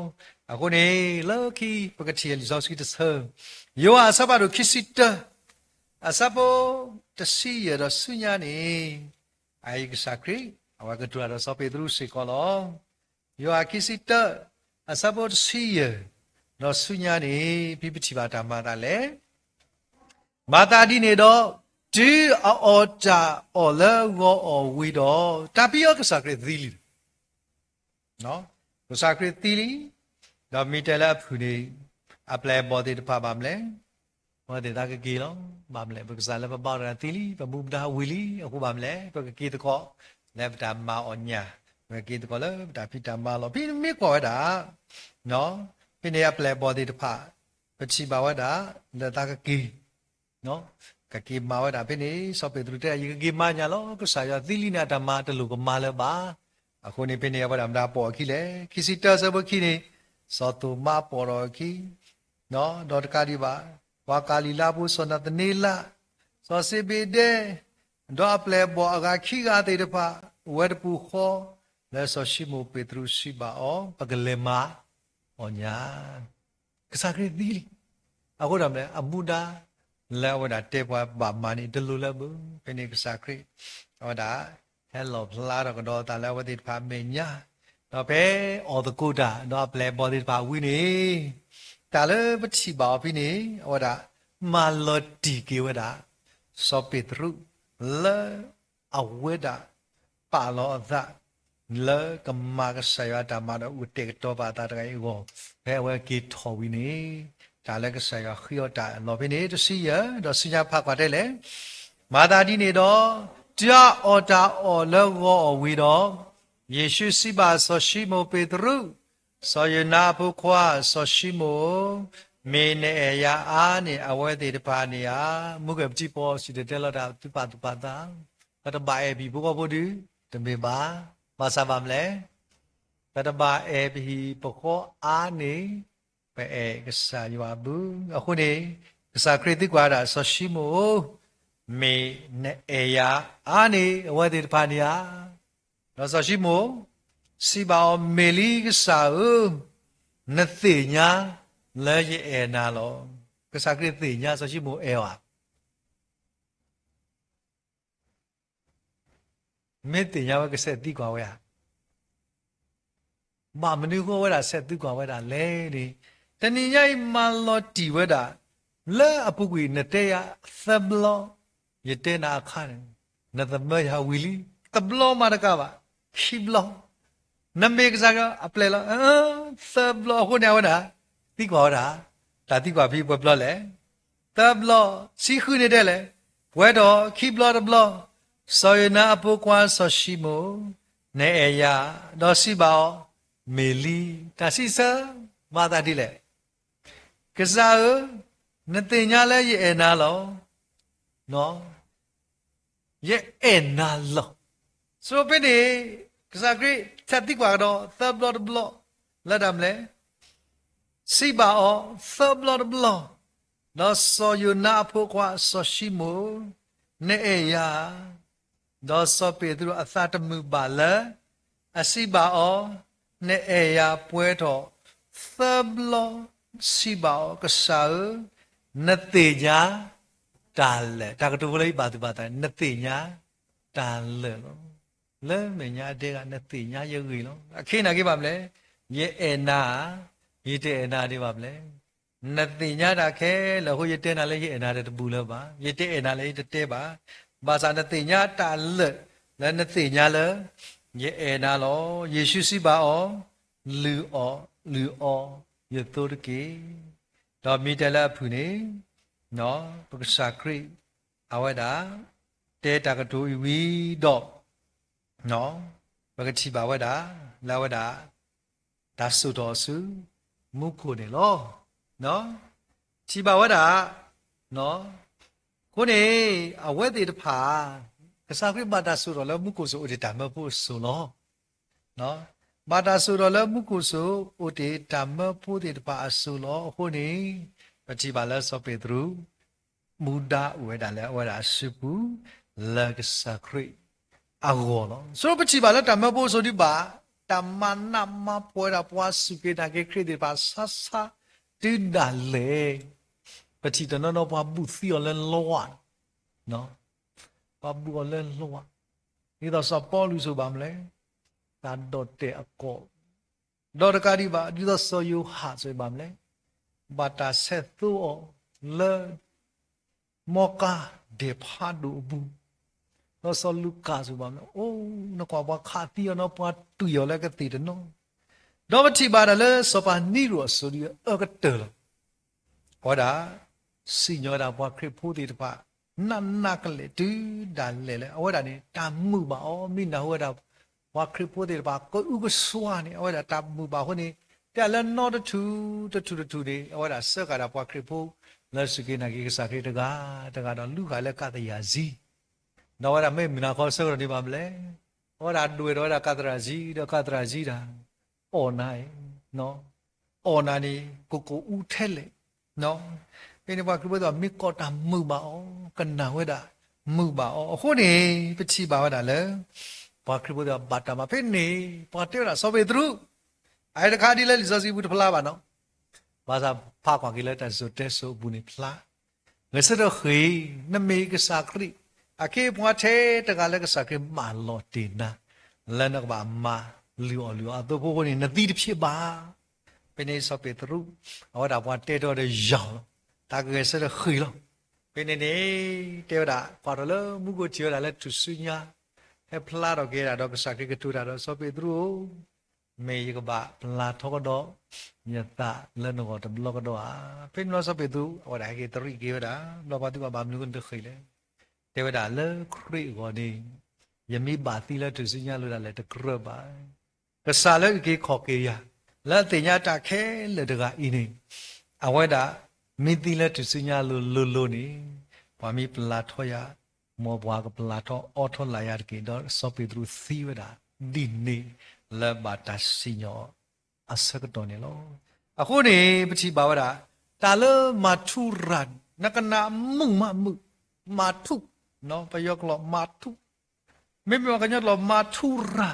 အဃိန့ၣ် လၢခံပကထံၣ်လံာ်စီဆှံတဆၢ, ယိၤဟၣ်အဆၢဖးဒိၣ်ခံဆံတၢ, အဆၢဖိတဆံယဲၢ်ဒီးဆူညါန့ၣ်, အအံၤကစၢ်ခရံာ် အဝဲကတိၤတၢ်ဒီးစီၤပ့းတရူးစ့ၢ်ကီးလီၤ. ယိၤဟၣ်ခံဆံတၢ, အဆၢဖိတဆံယဲၢ်, ဒီးဆူညါန့ၣ် ဖဲပထံၣ်ဘၣ်တၢ်မၤအသးလဲၣ် မၤသးဒ်န့ၣ်ဒီး, တုၤအအီၣ်တၢ်အီၣ်လၢဂီၤအီၣ်ဝံၤဒီး, တၢ်ပံအီၤကစၢ်ခရံာ်သံလံ, ကစၢ်ခရံာ်သံလံ, ဒီးမ့ၢ်တဲလၢအဖုၣ်န့ၣ်, အပျဲၢ်အဘီၣ်သ့ၣ်တဖၣ်ဘၣ်မလဲၣ်, အဝဲသ့ၣ်သးကက့ၤလီၤ. ဘၣ်မလဲၣ်, ပကစၢ်လၢပဘါတဂၤသံလံ, ပမူပဒါဝံၤလံ, အဃိဘၣ်မလဲၣ်, ပကက့ၤသကိးလၢပတၢ်မၤအီၣ်ညၣ်, ပကက့ၤသကိးလၢပတၢ်ဖံးတၢ်မၤလီၤ. ဖဲမ့ၢ်ကွၢ်ဝဲဒၣ် ဖဲန့ၣ်အပျဲၢ်အဘီၣ်သ့ၣ်တဖၣ်, ပထံၣ်ဘၣ်ဝဲဒၣ်လၢသးကက့ၤ, ကက့ၤမၤဝဲဒၣ်ဖဲန့ၣ်, စီၤပ့းတရူးတဲ ယကက့ၤမၤညၣ်လီၤ, ကစၢ်ယွၤသံလံန့ၣ် အတၢ်မၤတလိၣ်ကမၤလၢၤဘၣ်. အဃိန့ၣ် ဖဲန့ၣ်အဝဲဒၣ်မတၤပိာ်အခံလဲၣ်, ခံဆံတၢဆၢဖိခံန့ၣ်, စီၤသိၤမါပိာ်ထီၣ်အခံ, ဒီးတကးဒံးဘၣ်, ပှၤကၤလံၤလါဖိ စီၤနၤသန့လး, စီၤစ့ဘ့ဒဲ, ဒီးအပျဲၢ်အဘီၣ်အဂၤခံဂၤသ့ၣ်တဖၣ်, ဝဲတပူၤဃီ, လၢစီၤၡံမိၣ်ပ့းတရူးစံးဘၣ်အီၤ, ပကလဲၤမၤအီၣ်ညၣ် ကစၢ်ခရံာ်သံလံ. အဃိဒီးမ့ၢ် အမူဒါလၢအဝဲဒၣ်တဲပှၤဘၣ်မၤန့ၣ် တလိၣ်လၢၤဘၣ်. ဖဲန့ၣ်ကစၢ်ခရံာ် အဝဲဒၣ် ဟဲလီၣ်ဖျါထီၣ်ကဒီးအသးလၢအဝဲသ့ၣ်တဖၣ်အမဲာ်ညါ, ဒီးဖဲအီၣ်သကိးတၢ် ဒီးအပျဲၢ်အဘီၣ်သ့ၣ်တဖၣ်ဝံၤန့ၣ်, တၢ်လၢပထံၣ်ဘၣ်အီၤဖဲန့ၣ် အဝဲဒၣ် မၤလီၤတံၢ်က့ၤဝဲဒၣ် စီၤပ့းတရူး လၢ အဝဲဒၣ် ပာ်လီၤအသး လၢကမၤကစၢ်ယွၤအတၢ်မၤဒီးအိၣ်ကတဲာ်ကတီၤပာ်အသးတဂၤအံၤအဂီၢ်, ဖဲအဝဲက့ၤထီၣ်ဝံၤန့ၣ်, တၢ်လၢကစၢ်ယွၤဃ့အီၤတၢ်အလီၢ်ဖဲန့ၣ် တဆံယဲၢ်, ဒီးဆူညါဖးကွၢ်ထဲလဲၣ်, မၤသးဒ်န့ၣ်ဒီး, တုၤအအီၣ်တၢ်အီၣ်လၢဂီၤအီၣ်ဝံၤဒီး, ယ့ၣ်ၡူးစံးဘၣ်စီၤၡံမိၣ်ပ့းတရူး, စီၤယိၤနါအဖိခွါ စီၤၡံမိၣ်ဧၢ, မ့ၢ်နအဲၣ်ယၤအါန့ၢ် အဝဲသ့ၣ်တဖၣ်န့ၣ်ဧါ. မူကဲၣ်ပထံပီစံၣ်တဲၤတဲလီၤတၢ် သုပာ်သူၣ်ပာ်သး, ပတဘၣ်အဲၣ်ပဟံၣ်ဖိဃီဖိဒုး, တမ့ၢ်ဘၣ်. ဘၣ်ဆၣ်ဘၣ်မနုၤလဲၣ်, ပတဘၣ်အဲၣ်ပဟံၣ်ပဃီအါန့ၢ် ပအဲၣ်ကစၢ်ယွၤအဘျုး. အဃိန့ၣ်, ကစၢ်ခရံာ်သံကွၢ်ဝဲဒၣ် စီၤၡံမိၣ်ဧၢ, မ့ၢ်နအဲၣ်ယၤအါန့ၢ် အဝဲသ့ၣ်တဖၣ်န့ၣ်ဧါ. ဒီးစီၤၡံမိၣ်စံးဘၣ်အီၤ, မ့ၢ်လံကစၢ်ဧၢ, နသ့ၣ်ညါလၢယအဲၣ်နၤလီၤ. ကစၢ်ခရံာ်သ့ၣ်ညါစီၤၡံမိၣ်အဲၣ်အီၤဧါ. မ့ၢ်သ့ၣ်ညါဝဲကဆဲးသံကွၢ်ဝဲဧါ. ဘၣ်မနုၤဃိဝဲဒၣ်ဆဲးသံကွၢ်ဝဲဒၣ်လဲၣ်န့ၣ်, တနံၤညါအံၤမၤလီၤတံၢ်ဝဲဒၣ်, လၢအပူၤကွံာ်နတဲယၤသၢဘျီ, ယတဲနၤအခါန့ၣ်, နသမၢယၤဝံၤလံ, တဘျီမးတကးဘၣ်, ခံဘျီ နမ့ၢ်ကစၢ်ယွၤအပျဲၢ်လီၤ, သၢဘျီအဃိန့ၣ် အဝဲဒၣ် သံကွၢ်ဝဲဒၣ်, တၢ်သံကွၢ်ဖဲပှဲၤဘျီလဲၣ်, သၢဘျီ, ဆံဃုန့ၣ်တဲလဲၣ်, ပှဲၤထီၣ်ခံဘျီတဘျီ, စီၤယိၤနါအဖိခွါစီၤၡံမိၣ်, နအဲၣ်ယၤ, ဒီးစံးဘၣ်အီၤ, မ့ၢ်လံ, တၢ်စံးဆၢ, မၤသးဒ်လဲၣ် ကစၢ်ဧၢ, နသ့ၣ်ညါလၢယအဲၣ်နၤလီၤ. ယအဲၣ်နၤလီၤ. ဆိဖဲန့ၣ်, ကစၢ်ခရံာ်ဆဲးသံကွၢ်ကဒီးသၢဘျီတဘျီ, လၢတၢ်မနုၤလဲၣ်, စံးဘၣ်အီၤသၢဘျီတဘျီ, ဒီးစီၤယိၤနါအဖိခွါစီၤၡံမိၣ်, နအဲၣ်ယၤ ဒီးစီၤပ့းတရူးအသးတမုာ်ဘၣ်လၢ အစံးဘၣ်အီၤ, နအဲၣ်ယၤပှဲၤထီၣ်သၢဘျီ, စံးဘၣ်အီၤ, ကစၢ်ဧၢ, နသ့ၣ်ညါတၢ်လၢာ်, တၢ်ကတိၤဖိလၢယဘၣ်သူၣ်ဘၣ်သး, နသ့ၣ်ညါတၢ်လၢာ်လီၤ. လၢမဲာ်ညါအဒဲဂၤ နသ့ၣ်ညါယဂ့ၢ်လီၤ. အခ့နၢ်က့ဘၣ်မနုၤလဲၣ်, ယအဲၣ်နၤဧါ, ယတအဲၣ်နၤဒံးဘၣ်မနုၤလဲၣ်. နသ့ၣ်ညါတၢ်ခဲလၢာ်အဃိ ယတဲနၤလၢယအဲၣ်နၤတဘူၣ်လၢၤဘၣ်, ယတအဲၣ်နၤလၢယတတဲဘၣ်. ဘၣ်ဆၣ်နသ့ၣ်ညါတၢ်လၢာ်လၢနသ့ၣ်ညါလၢ ယအဲၣ်နၤလီၤ. ယ့ၣ်ၡူးစံးဘၣ်အီၤ, လုၢ်အီၣ်, လုၢ်အီယသိတက့ၢ်. ဒီးမ့ၢ်တဲလၢအဖုၣ်န့ၣ်, ပကစၢ်ခရံာ် အဝဲဒၣ် တဲတၢ်ကတိၤအံၤဝံၤဒီး ပကထံၣ်ဘၣ်ဝဲဒၣ် လၢအဝဲဒၣ် တၢ်စိာ်ထီၣ်အီၤဆူ မူခိၣ်န့ၣ်လီၤ. ထံၣ်ဘၣ်ဝဲဒၣ်, အဃိန့ၣ် အဝဲသ့ၣ်တဖၣ် ကစၢ်ခရံာ်ဘၣ်တၢ်စိာ်ထီၣ်လၢမူခိၣ်စိၤအိၣ်တ့ၢ်တၢ်မၢဖိအစိၤလီၤ. ဘၣ်တၢ်စိာ်ထီၣ်လၢမူခိၣ်စိၤအိၣ်တ့ၢ်တၢ်မၢဖိသ့ၣ်တဖၣ်အစိၤလီၤ. အဃိန့ၣ် ပထံၣ်ဘၣ်လၢစီၤပ့းတရူး မူဒါအိၣ်ဝဲဒၣ်လၢအဝဲဒၣ်အစုပူၤ လၢကစၢ်ခရံာ်အဂီၢ်လီၤ. ဆိပထံၣ်ဘၣ်လၢတၢ်မၢဖိစိၤဒုးဘၣ် တၢ်မၤနးမၤဖှီၣ်ဝဲဒၣ်ပှၤစူၢ်က့ၤနာ်က့ၤခရံာ်သ့ၣ်တဖၣ် ဆါဆါတုၤဒၣ်လဲာ် ပထံၣ်တနီၤနီၤပှၤဘူၣ်သံအီၤလၢလီၤ, ပှၤဘူၣ်အီၤလၢလီၤ, ဒ်သိးစီၤပီလူးစိၤဘၣ်မနုၤလဲၣ်, တၢ်ဒီၣ်တဲာ်အကီၢ်, ဒီးတကးဒံးဘၣ် ဒ်သိးစီၤယိၤဟၣ်စိၤဘၣ်မနုၤလဲၣ်, ဘၣ်တၢ်ဆဲးသိးအီၤလၢ မီကါဒဲးဖးဒိၣ်အပူၤ, ဒီးစီၤလူၤကၣ်စိၤဘၣ်မနုၤလဲၣ်, အိၣ်နကွၢ်ပှၤခးသံအီၤနီၤ ပှၤတွံၢ်အီၤလၢကသ့ၣ်တနီၤ, ဒီးပထံၣ်ဘၣ်တၢ်လၢစီၤပၤနံရိၤအစိၤဒုးအအၢကတၢၢ်လီၤ. အဝဲဒၣ် စံၣ်ညီၣ်ဝဲဒၣ်ပှၤခရံာ်ဖိသ့ၣ်တဖၣ် နးနးကလဲာ်တုၤဒၣ်လဲာ်လၢ အဝဲဒၣ်န့ၣ် တၢ်မုာ်ဘၣ်အီၤ မ့ၢ်နၢ်ဟူဝဲဒၣ် ပှၤခရံာ်ဖိသ့ၣ်တဖၣ် ကအုကစွါန့ၣ် အဝဲဒၣ်တၢ်မုာ်ဘၣ်အဃိန့ၣ် တဲလၢနီတထူၣ်တထူၣ်တထူၣ်န့ၣ် အဝဲဒၣ်စၢဃာ်ဒၣ်ပှၤခရံာ်ဖိ လၢစူၢ်က့ၤနာ်က့ၤကစၢ်ခရံာ်တဂၤတဂၤဒီးလူၤဃာ်လၢကးသယၢ်စံ ဒီးအဝဲဒၣ်မ့ၢ်မုၢ်နၤခီဆၢကတီၢ်န့ၣ်ဘၣ်မနုၤလဲၣ်, အဝဲဒၣ်ဒွဲၣ်ထီၣ်ဝဲဒၣ်ကးသရၣ်စံ ဒီးကးသရၣ်စံတၢ် အီၣ်နၤအံၤ, အီၣ်နၤန့ၣ် ကကိာ်အူထဲလဲၣ်, ဖဲန့ၣ်ပှၤခရံာ်ဖိသ့ၣ်တဖၣ် မ့ၢ်ကိးတၢ်မုာ်ဘၣ်အီၤ ကနၣ်ဝဲဒၣ်မုာ်ဘၣ်အီၤ အဃိန့ၣ် ပထံၣ်ဘၣ်ဝဲဒၣ်လၢ ပှၤခရံာ်ဖိသ့ၣ်တဖၣ်ဘၣ်တၢ်မၤ ဖဲန့ၣ် ပှၤတဲဝဲဒၣ်စီၤပ့းတရူး အအံၤတခါဒ်လၢလံာ်စီဆှံပူၤတဖျါဘၣ်နီၤ, ဘၣ်ဆၣ်ဖးကွၢ်က့ၤလၢတၢ်စံၣ်စိၤတဲစိၤအပူၤန့ၣ်ဖျါ, ဂဲၤဆၢထၢၣ်ဃ့ၢ်, နမ့ၢ်ကစၢ်ခရံာ် အခ့အပှၤထဲတဂၤလၢကစၢ်ခရံာ်မၢလီၤတ့ၢ်နၤ, လၢနကဘၣ်မၤလုၢ်အီၣ်လုၢ်အီအသိဖိအဃိန့ၣ် နသံတဖျ့ဘၣ်. ဖဲန့ၣ်စီၤပ့းတရူး အဝဲဒၣ်ပှၤတဲထီၣ်ဒီးယၤလီၤ, တၢ်ကဂဲၤဆၢထၢၣ်ဃ့ၢ်လီၤ. ဖဲန့ၣ်န့ၣ် တဲဝဲဒၣ် ကွၢ်ထီၣ်လၢမူခိၣ်ထံၣ်ဝဲဒၣ်လၢထူၣ်စုညါ ဟဲဖျါထီၣ်က့ၤဒၣ်ဒီးကစၢ်ခရံာ်ကတိၤတၢ်ဒီးစီၤပ့းတရူးဧၢ, မ့ၢ်ယကဘၣ်ပျၢ်ထီကဒီး ယသးလၢနဂီၢ်တဘျီကဒီးဧါ. ဖဲန့ၣ်ဘျီစီၤပ့းတရူး အဝဲဒၣ်ဟဲက့ၤသရံးက့ၤဝဲဒၣ် ဘျီပှၤသံကွၢ်ဘၣ်မနုၤအဃိနတဃ့ၢ်လဲၣ်, တဲဝဲဒၣ်လၢခရံာ်အဂီၢ်န့ၣ် ယမ့ၢ်ဘၣ်သံလၢထူၣ်စုညါလိၤဒၣ်လဲာ်တကြၢးဘၣ်. ကစၢ်လၢအုၣ်က့ၤခီၣ်က့ၤယၤ လၢအသ့ၣ်ညါတၢ်ခဲလၢာ်တဂၤအံၤန့ၣ် အဝဲဒၣ် မ့ၢ်သံလၢထူၣ်စုညါလိၤလိၤလိၤန့ၣ် ပှၤမ့ၢ်ပျၢ်ထီယၤ မ်ပှၤကပျၢ်ထီအီထီလၢ်ယၤတက့ၢ်. ဒီးစီၤပ့းတရူးသံဝဲဒၣ် ဒ်န့ၣ်လၢဘၣ်တၢ်စံၣ်ညီၣ်အဆၢကတီၢ်န့ၣ်လီၤ. အဃိန့ၣ် ပထံၣ်ဘၣ်ဝဲဒၣ် တၢ်လၢမၤထူရၤ နကနၣ်မုာ်မးမုာ် မၤထူ, ပယီၤကျိာ်မၤထူ, မ့မ့ၢ်ပှၤကညီကျိာ်မၤထူရၤ,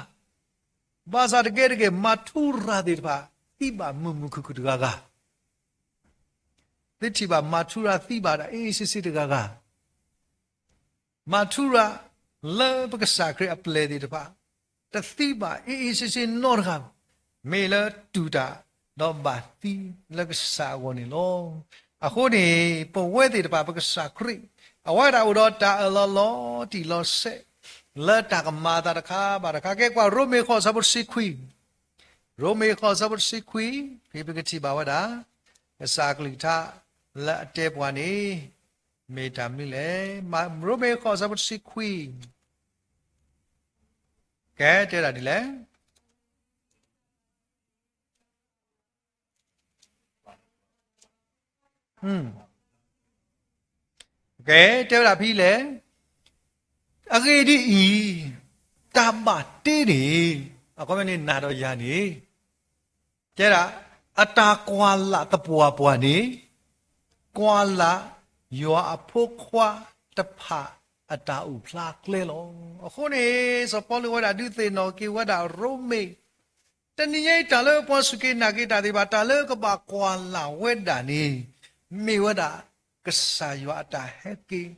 ဘၣ်ဆၣ်တကဲတကဲ မၤထူရၤသ့ၣ်တဖၣ် သံဘၣ်မုာ်မုာ်ခုၣ်ခုၣ်တဂၤဂၤ သုထံၣ်ဘၣ်မၤထူရၤသံဘၣ်ဒၣ် အ့ၣ်အ့ၣ်စ့စ့တဂၤဂၤ, မၤထူရၤလၢပကစၢ်ခရံာ်အပျဲၢ်သ့ၣ်တဖၣ် တသံဘၣ်အ့ၣ်အ့ၣ်စ့စ့နီတဂၤ, မ့ၢ်လၢတူၢ်တၢ် ဒီးဘၣ်သံလၢကစၢ်အဂီၢ်န့ၣ်လီၤ. အဃိန့ၣ် ပဝဲသ့ၣ်တဖၣ်ပကစၢ်ခရံာ် အဝဲဒၣ်အိၣ်ဒီးတၢ်အၢၣ်လီၤလီၤတံၢ်လီၤဆဲး လၢတၢ်ကမၤအသးတခါဘၣ်တခါ ကဲကွၢ်ရိမ့ၤဃိးဆၢဖိတဆံခွံ, ရိမ့ၤဃိးဆၢဖိတဆံခွံ ဖဲပကထံၣ်ဘၣ်ဝဲဒၣ် ကစၢ်အကလုၢ်ကထါလၢအတဲပှၤန့ၣ် မ့ၢ်တၢ်မနုၤလဲၣ်. ရိမ့ၤဃိးဆၢဖိတဆံခွံ ကဲတဲဒၣ်ဒ်လဲၣ်. ကဲတဲဝဲဒၣ်ဖဲလဲၣ်. အဂ့ၢ်ဒ်အံၤ, တၢ်ဘၣ်တ့န့ၣ် အခီပညီန့ၣ် နၤဒီးယၤန့ၣ် တဲဒၣ် အတၢ်ကွၢ်လၢ်သပှၢ်ပှၢ်န့ၣ် ကွၢ်လၢ်ယွၤအဖိခွါတဖၣ်အတၢ်အိၣ်ဖျါကျဲလီၤ. အဃိန့ၣ် စီၤပီလူးဝဲဒၣ်ဒုးသ့ၣ်နီၣ်က့ၤဝဲဒၣ်ရိမ့ၤ တနံၤညါအံၤ တၢ်လၢပှၤစူၢ်က့ၤနာ်က့ၤတၢ်သ့ၣ်တဖၣ် တၢ်လၢကဘၣ်ကွၢ်လၢ်ဝဲဒၣ်န့ၣ် မ့ၢ်ဝဲဒၣ်ကစၢ်ယွၤအတၢ်ဟဲက့ၤ,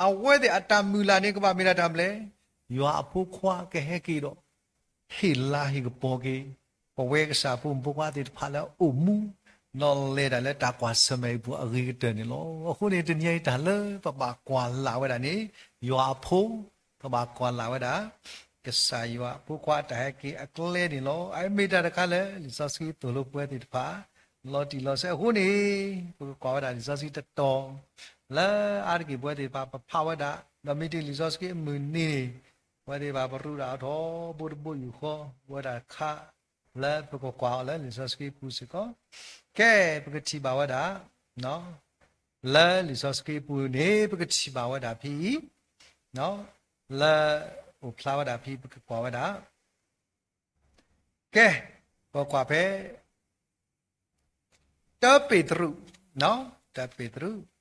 အဝဲသ့ၣ်အတၢ်မုၢ်လၢ်န့ၣ် ကဘၣ်မ့ၢ်ဒၣ်တၢ်မနုၤလဲၣ်. ယွၤအဖိခွါကဟဲက့ၤဒီး ဟ့ၣ်လၤဟ့ၣ်ကပီၤက့ၤ ပဝဲကစၢ်ဖိမုၣ်ဖိခွါသ့ၣ်တဖၣ်လၢအအိၣ်မူ ဒီးလဲၤဒၣ်လၢတၢ်ကွၢ်ဆၢၣ်မဲာ်အံၤပူၤအဂ့ၤကတၢၢ်န့ၣ်လီၤ. အဃိန့ၣ် တနံၤအံၤတၢ်လၢပဘၣ်ကွၢ်လၢ်ဝဲဒၣ်န့ၣ် ယွၤအဖိ, ပဘၣ်ကွၢ်လၢ်ဝဲဒၣ် ကစၢ်ယွၤအဖိခွါအတၢ်ဟဲက့ၤအကျဲန့ၣ်လီၤ. အမ့ၢ်တၢ်တခါလၢ လံာ်စီဆှံသိၣ်လိပဝဲသ့ၣ်တဖၣ် လီၤတံၢ်လီၤဆဲးအဃိန့ၣ် ပကကွၢ်ဝဲဒၣ်လံာ်စီဆှံတတီၤ လၢအါတက့ၢ်ပဝဲသ့ၣ်တဖၣ်ပဖးဝဲဒၣ် ဒီးမ့ၢ်တ့ၢ်လံာ်စီဆှံအမုၢ်နံၤန့ၣ် ပဝဲသ့ၣ်တဖၣ်ပရူးဒၣ်အထီဘိတဘိယူၢ်ဃီ ပဝဲဒၣ်တခါ လၢပကကွၢ်အီၤလၢလံာ်စီဆှံပူၤစ့ၢ်ကီး. ကဲ ပကထံၣ်ဘၣ်ဝဲဒၣ် လၢလံာ်စီဆှံပူၤန့ၣ် ပကထံၣ်ဘၣ်ဝဲဒၣ်ဖဲအံၤ လၢအိၣ်ဖျါဝဲဒၣ်ဖဲ ပကကွၢ်ဝဲဒၣ် ကဲ ပကွၢ်ဖဲ တၢပ့းတရူး, တၢပ့းတရူး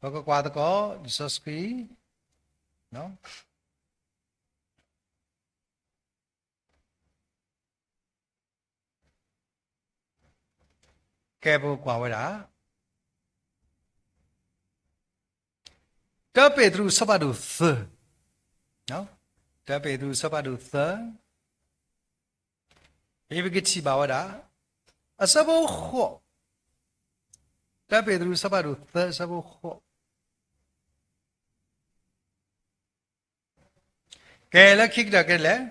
ပကကွၢ်သကိး လံာ်စီဆှံ ကဲ ပကကွၢ်ဝဲဒၣ် တၢပ့းတရူးအဆၢဖးဒိၣ်သၢ, တၢပ့းတရူးအဆၢဖးဒိၣ်သၢ, ဖဲပကထံၣ်ဘၣ်ဝဲဒၣ် အဆၢဖိဃိး, တၢပ့းတရူးအဆၢဖးဒိၣ်သၢ အဆၢဖိဃိး ကဲ လၢခံကတၢၢ်ကဲလဲၣ်,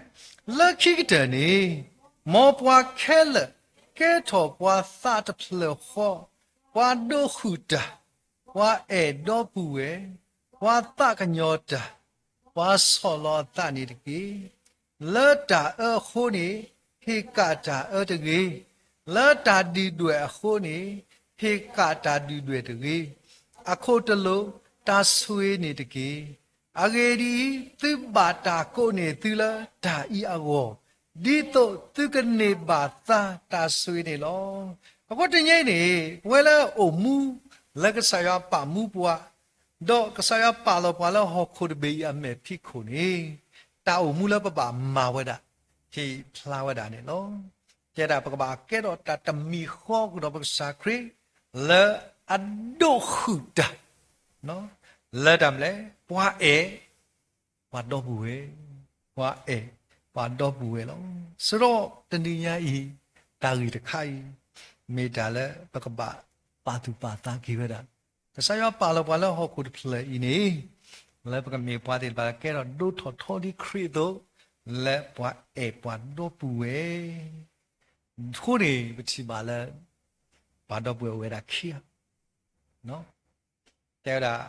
လၢခံကတၢၢ်န့ၣ် မ်ပှၤခဲလၢာ်ကဲထီၣ်ပှၤသးတဖျၢၣ်ဃီ, ပှၤဒိးဃုာ်တၢ်, ပှၤအဲၣ်ဒီပုၢ်ဝဲၢ်, ပှၤသးကညီၤတၢ်, ပှၤဆီၣ်လီၤအသးန့ၣ်တက့ၢ်. လၢတၢ်အၢအဃိန့ၣ် ဟ့ၣ်ကၣ်တၢ်အၢတဂ့ၤ, လၢတၢ်ဒုၣ်ဒွဲၣ်အဃိန့ၣ် ဟ့ၣ်ကၣ်တၢ်ဒုၣ်ဒွဲၣ်တဂ့ၤ, အခိၣ်တလိာ်တၢ်ဆိၣ်ဂ့ၤန့ၣ်တက့ၢ်. အဂ့ၢ်ဒ်အံၤ, သုဘၣ်တၢ်ကိးန့ၢ်သုလၢတၢ်အံၤအဂီၢ်, ဒ်သိးသုကန့ၢ်ဘၣ်သါတၢ်ဆိၣ်ဂ့ၤန့ၣ်လီၤ. အဃိတနံၤအံၤန့ၣ် ပဝဲလၢအိၣ်မူ လၢကစၢ်ယွၤပာ်မူပှၤ, ဒီးကစၢ်ယွၤပာ်လီၤပှၤလၢဟီၣ်ခိၣ်တဘ့ၣ်အံၤအမဲာ်ဖံးခိၣ်န့ၣ် တၢ်အိၣ်မူလၢပဘၣ်မၤဝဲဒၣ် ဟ့ၣ်ဖျါဝဲဒၣ်န့ၣ်လီၤ. ကဲဒၣ်ပကဘၣ်ကဲထီၣ်တၢ်တမံၤဃီကဒီးပကစၢ်ခရံာ် လၢအဒိးဃုာ်တၢ် လၢတၢ်မနုၤလဲၣ်, ပှၤအဲၣ် ပှၤဒီပုၢ်ဝဲၢ်, ပှၤအဲၣ် ပှၤဒီပုၢ်ဝဲၢ်လီၤ. စရီတနံၤညါအံၤ တၢ်ဂ့ၢ်တခါအံၤ မ့ၢ်တၢ်လၢပကဘၣ်ပာ်သူၣ်ပာ်သးက့ၤဝဲဒၣ် ကစၢ်ယွၤပာ်လီၤပှၤလၢဟီၣ်ခိၣ်တဖျၢၣ်အံၤန့ၣ် လၢပကမ့ၢ်ပှၤသ့ၣ်တဖၣ်ကဲထီၣ်ဒိၣ်ထီၣ်ထီဒ်ခရံာ်အသိး လၢပှၤအဲၣ်ပှၤဒီပုၢ်ဝဲၢ် အဃိန့ၣ် ပထံၣ်ဘၣ်လၢ ပှၤဒီပုၢ်ဝဲၢ်အိၣ်ဝဲဒၣ်ခံဂၤ, တဲဝဲဒၣ်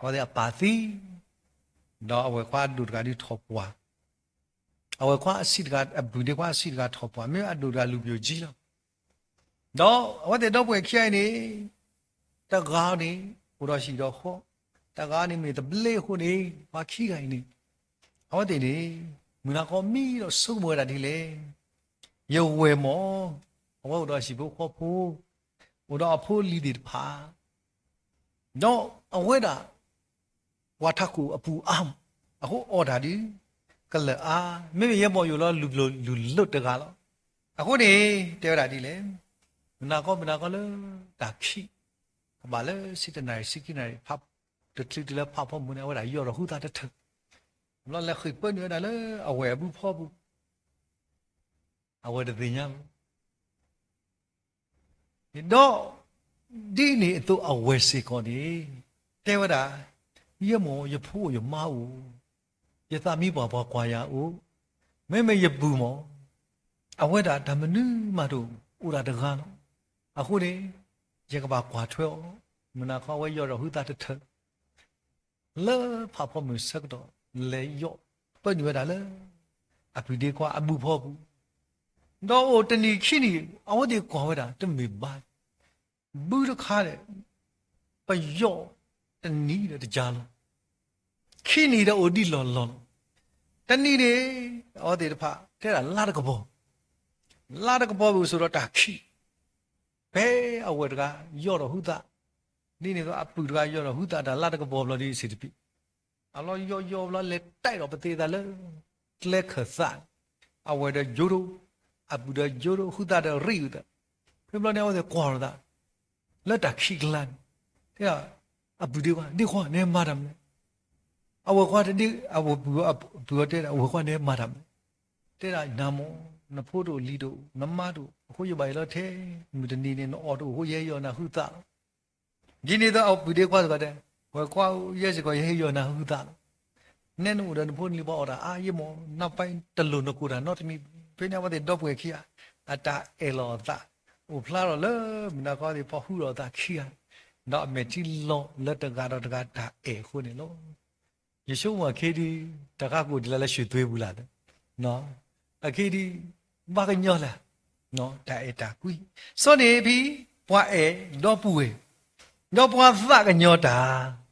အဝဲသ့ၣ်အပၢ်သံ, ဒီးအဝဲၢ်ခွါအဒိၣ်တဂၤဒုးထီၣ်ပှၢ်, အဝဲၢ်ခွါအဆံးတဂၤ အပုၢ်ဒ့ခွါအဆံးတဂၤထီၣ်ပှၢ်, မ့ၢ်အဒိၣ်တဂၤလူၤပယိၣ်ကံလီၤ. ဒီးအဝဲသ့ၣ်ဒီပုၢ်ဝဲၢ်ခံဂၤအံၤန့ၣ် တဂၤန့ၣ် အိၣ်ဒီးဟံၣ်ဒီးဃီ, တဂၤန့ၣ်မ့ၢ်သဘျ့အဃိန့ၣ် ပှၤခံဂၤအံၤန့ၣ် အဝဲသ့ၣ်န့ၣ် မုၢ်နၤခီမံဒီးဆိကမိၣ်ဝဲဒၣ်ဒ်လဲၣ်, ယဝဲၢ်မ့ၢ် အဝဲအိၣ်ဒီးဟံၣ်ဖိဃီဖိ, အိၣ်ဒီးအဖိအလံၤသ့ၣ်တဖၣ် ဒီးအဝဲဒၣ် ပှၤထးခိၣ်အပူၤအါမး, အဃိအီၣ်တၢ်ဒုး ကလၢာ်အါ, မ့မ့ၢ်ယဲမ့ၢ်ယအိၣ်လီၤလူၤပယိၣ်လူၤလိာ်တဂၤလီၤ. အဃိန့ၣ် တဲဝဲဒၣ်ဒ်လဲၣ်, မုၢ်နၤခီ မုၢ်နၤခီလၢတၢ်ခံး ကဘၣ်လၢဆံတနၣ်ရံၣ် ဆံခံနၣ်ရံၣ် တချုးတုၤလၢဖးဖီမုၢ်န့ၣ် အဝဲဒၣ်ယီၢ်ဒီးဟုသးတထၢၣ်, ဘျီလဲၤဃ့ၢ်ပၢနုာ်ဝဲဒၣ်လၢအဝဲၢ်အဘုဖီပူၤ, အဝဲၢ်တသ့ၣ်ညါဘၣ် ဒီး ဒ်န့ၣ်အသိးအဝဲၢ်စ့ၢ်ကီးန့ၣ် တဲဝဲဒၣ်, ယဲမ့ၢ်ယဖိအိၣ်ယမါအိၣ်, ယသးမံပှၢ်ပှၤကွၢ်ယၤအိၣ်, မ့မ့ၢ်ယပုၢ်မ့ၢ် အဝဲဒၣ်တၢ်မနုၤမးတအိၣ်, အိၣ်ဒၣ်တဂၤလီၤ. အဃိန့ၣ် ယကဘၣ်ကွၢ်ထွဲအီၤ, မုၢ်နၤခီအဝဲယီၢ်ဒီးဟုသးတထၢၣ် လၢဖးဖီမုၢ်ဆၢကတီၢ် လဲၤယီၢ်ပၢနုာ်ဝဲဒၣ်လၢ အပုၢ်ဒ့ခွါအဘုဖီပူၤ, ဒီးအိၣ်တနံၤခံနံၤ အဝဲသ့ၣ်ကွၢ်ဝဲဒၣ်တမ့ၢ်ဘၣ်, ဘုတခါဒီး ပယီၢ်တနံၤဒီးတကၢ်လီၤ, ခံနံၤဒီးအိၣ်ဒံးလီၢ်လီၢ်လီၤ, တနံၤန့ၣ် အဝဲသ့ၣ်တဖၣ်တဲဒၣ်လါတကပီၤ, လါတကပီၤပူၤစိၤဒီးတၢ်ခံး ဖဲအဝဲၢ်တဂၤယီၢ်ဒီးဟုသး, ဒ်န့ၣ်အသိးအပုၢ်တဂၤယီၢ်ဒီးဟုသးတၢ်လါတကပီၤဘျီဒ်စ့ၢ်တပံၤ, အလီၢ်ယီၢ်ယီၢ်ဘျီလဲၤတဲဒီးပသ့ၣ်သးလၢ ကျဲခၢၣ်သးန့ၣ်, အဝဲၢ်ဒီးယိၤဒိၣ်, အပုၢ်ဒီးယိၤဒိၣ် ဟုသးဒီးရံၣ်အသး, ဖဲဘျီန့ၣ်အဝဲသ့ၣ်ကွၢ်လိာ်သး လၢတၢ်ခံးကျါန့ၣ်, တဲဒၣ်, အပုၢ်ဒ့ခွါ, ဒ့ခွါ နဟဲမၤတၢ်မနုၤလဲၣ်. အဝဲၢ်ခွါတဒ့, အဝဲၢ်ပုၢ်, ပုၢ်အီၤတဲဒၣ်, အဝဲၢ်ခွါ နဟဲမၤတၢ်မနုၤလဲၣ်. တဲဒၣ်, နၤမၢ်, နဖိတအိၣ်လံၤတအိၣ်, နမါတအိၣ်, အဃိယဘၣ်အ့ၣ်လီၤထဲ, မုၢ်တနံၤန့ၣ် နအီၣ်တအိၣ်အဃိ ယဟဲယီၢ်နၤဟုသးလီၤ. ဒ်န့ၣ်အသိး အပုၢ်ဒ့ခွါစ့ၢ်ကီးတဲ, ဝဲၢ်ခွါဧၢ, ယဲစ့ၢ်ကီး ယဟဲယီၢ်နၤဟုသးလီၤ. နဲနအိၣ်ဒီးနဖိနလံၤ ပှၤအီၣ်တၢ်အါယဲမၢ်, နပတလိၣ်နကိၢ်တၢ်နီတမံၤ. ဖဲန့ၣ် အဝဲသ့ၣ်ဒီပုၢ်ဝဲၢ်ခံဂၤ အတၢ်အဲၣ်လီၤအသး အိၣ်ဖျါထီၣ်လၢမုၢ်နၤခီသ့ၣ် ဖီၣ်ဟုထီၣ်အသးခံဂၤ, ဒီးအမဲာ်ထံလီၤလၢတဂၤဒီးတဂၤတၢ်အဲၣ်အဃိန့ၣ်လီၤ. ယဆိကမိၣ်အခံဒုး တၢ်ခါကအိၣ်ဒံးလၢ လၢရွှေသွေးပူၤလၢ်လၢ်, အခံဒုး ဘၣ်ကညီလၢ်, တၢ်အဲၣ်တၢ်ကွံ, စီၤန့ၣ်ဖဲ ပှၤအဲၣ်ဒီပုၢ်ဝဲၢ်, ဒီးပှၤသးကညီၤတၢ်,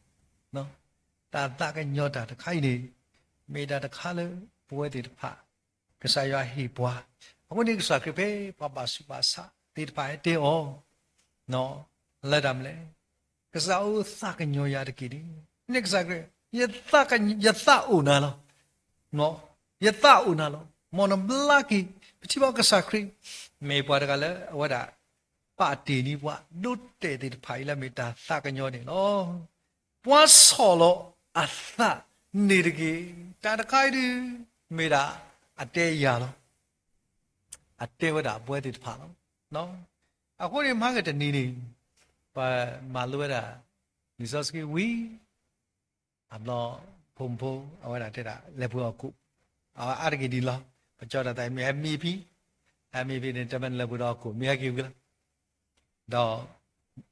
တၢ်သးကညီၤတၢ်တခါအံၤန့ၣ် မ့ၢ်တၢ်တခါလၢပဝဲသ့ၣ်တဖၣ် ကစၢ်ယွၤဟ့ၣ်ပှၤ, အဃိန့ၣ် ကစၢ်ခရံာ်ဖဲပှၤဘၣ်ဆူးဘၣ်ဆါသ့ၣ်တဖၣ်ဟဲတဲအီၤ လၢတၢ်မနုၤလဲၣ်, ကစၢ်အိၣ်သးကညီၤယၤတက့ၢ်န့ၣ်, န့ၣ်ကစၢ်ခရံာ်, ယသးအိၣ်နၤလီၤ, ယသးအိၣ်နၤလီၤ. မ်နဘျါက့ၤ ပထံၣ်ဘၣ်ကစၢ်ခရံာ် မ့ၢ်ပှၤတဂၤလၢအဝဲဒၣ် ပာ်တ့ၢ်န့ၢ်ပှၤဒိးတဲာ်သ့ၣ်တဖၣ်အံၤလၢမ့ၢ်တၢ်သးကညီၤန့ၣ်လီၤ. ပှၤဆီၣ်လီၤအသးန့ၣ်တဂ့ၤ, တၢ်တခါအံၤဒုး မ့ၢ်ဒၣ်အတဲယၤလီၤ. အတဲဝဲဒၣ်ပဝဲသ့ၣ်တဖၣ်လီၤ. အဃိန့ၣ် မဟါကတနံၤန့ၣ် ပမၤလိဝဲဒၣ် လံာ်စီဆှံဝံၤ အဘျီ ဖိမုၣ်ဖိ အဝဲဒၣ်တဲဒၣ် လဲၤပှ့ၤအီၣ်ကိၣ်, အဝဲအါတက့ၢ်ဒ်လီၤ. ပကၠီတၢ်သးမ့ၢ်ဟဲမံဖံ, ဟဲမံဖံန့ၣ် တမ့ၢ်လဲၤပှ့ၤဒီးအီၣ်ကိၣ် မ့ၢ်ဟဲက့ၤဝံၤလီၤ. ဒီး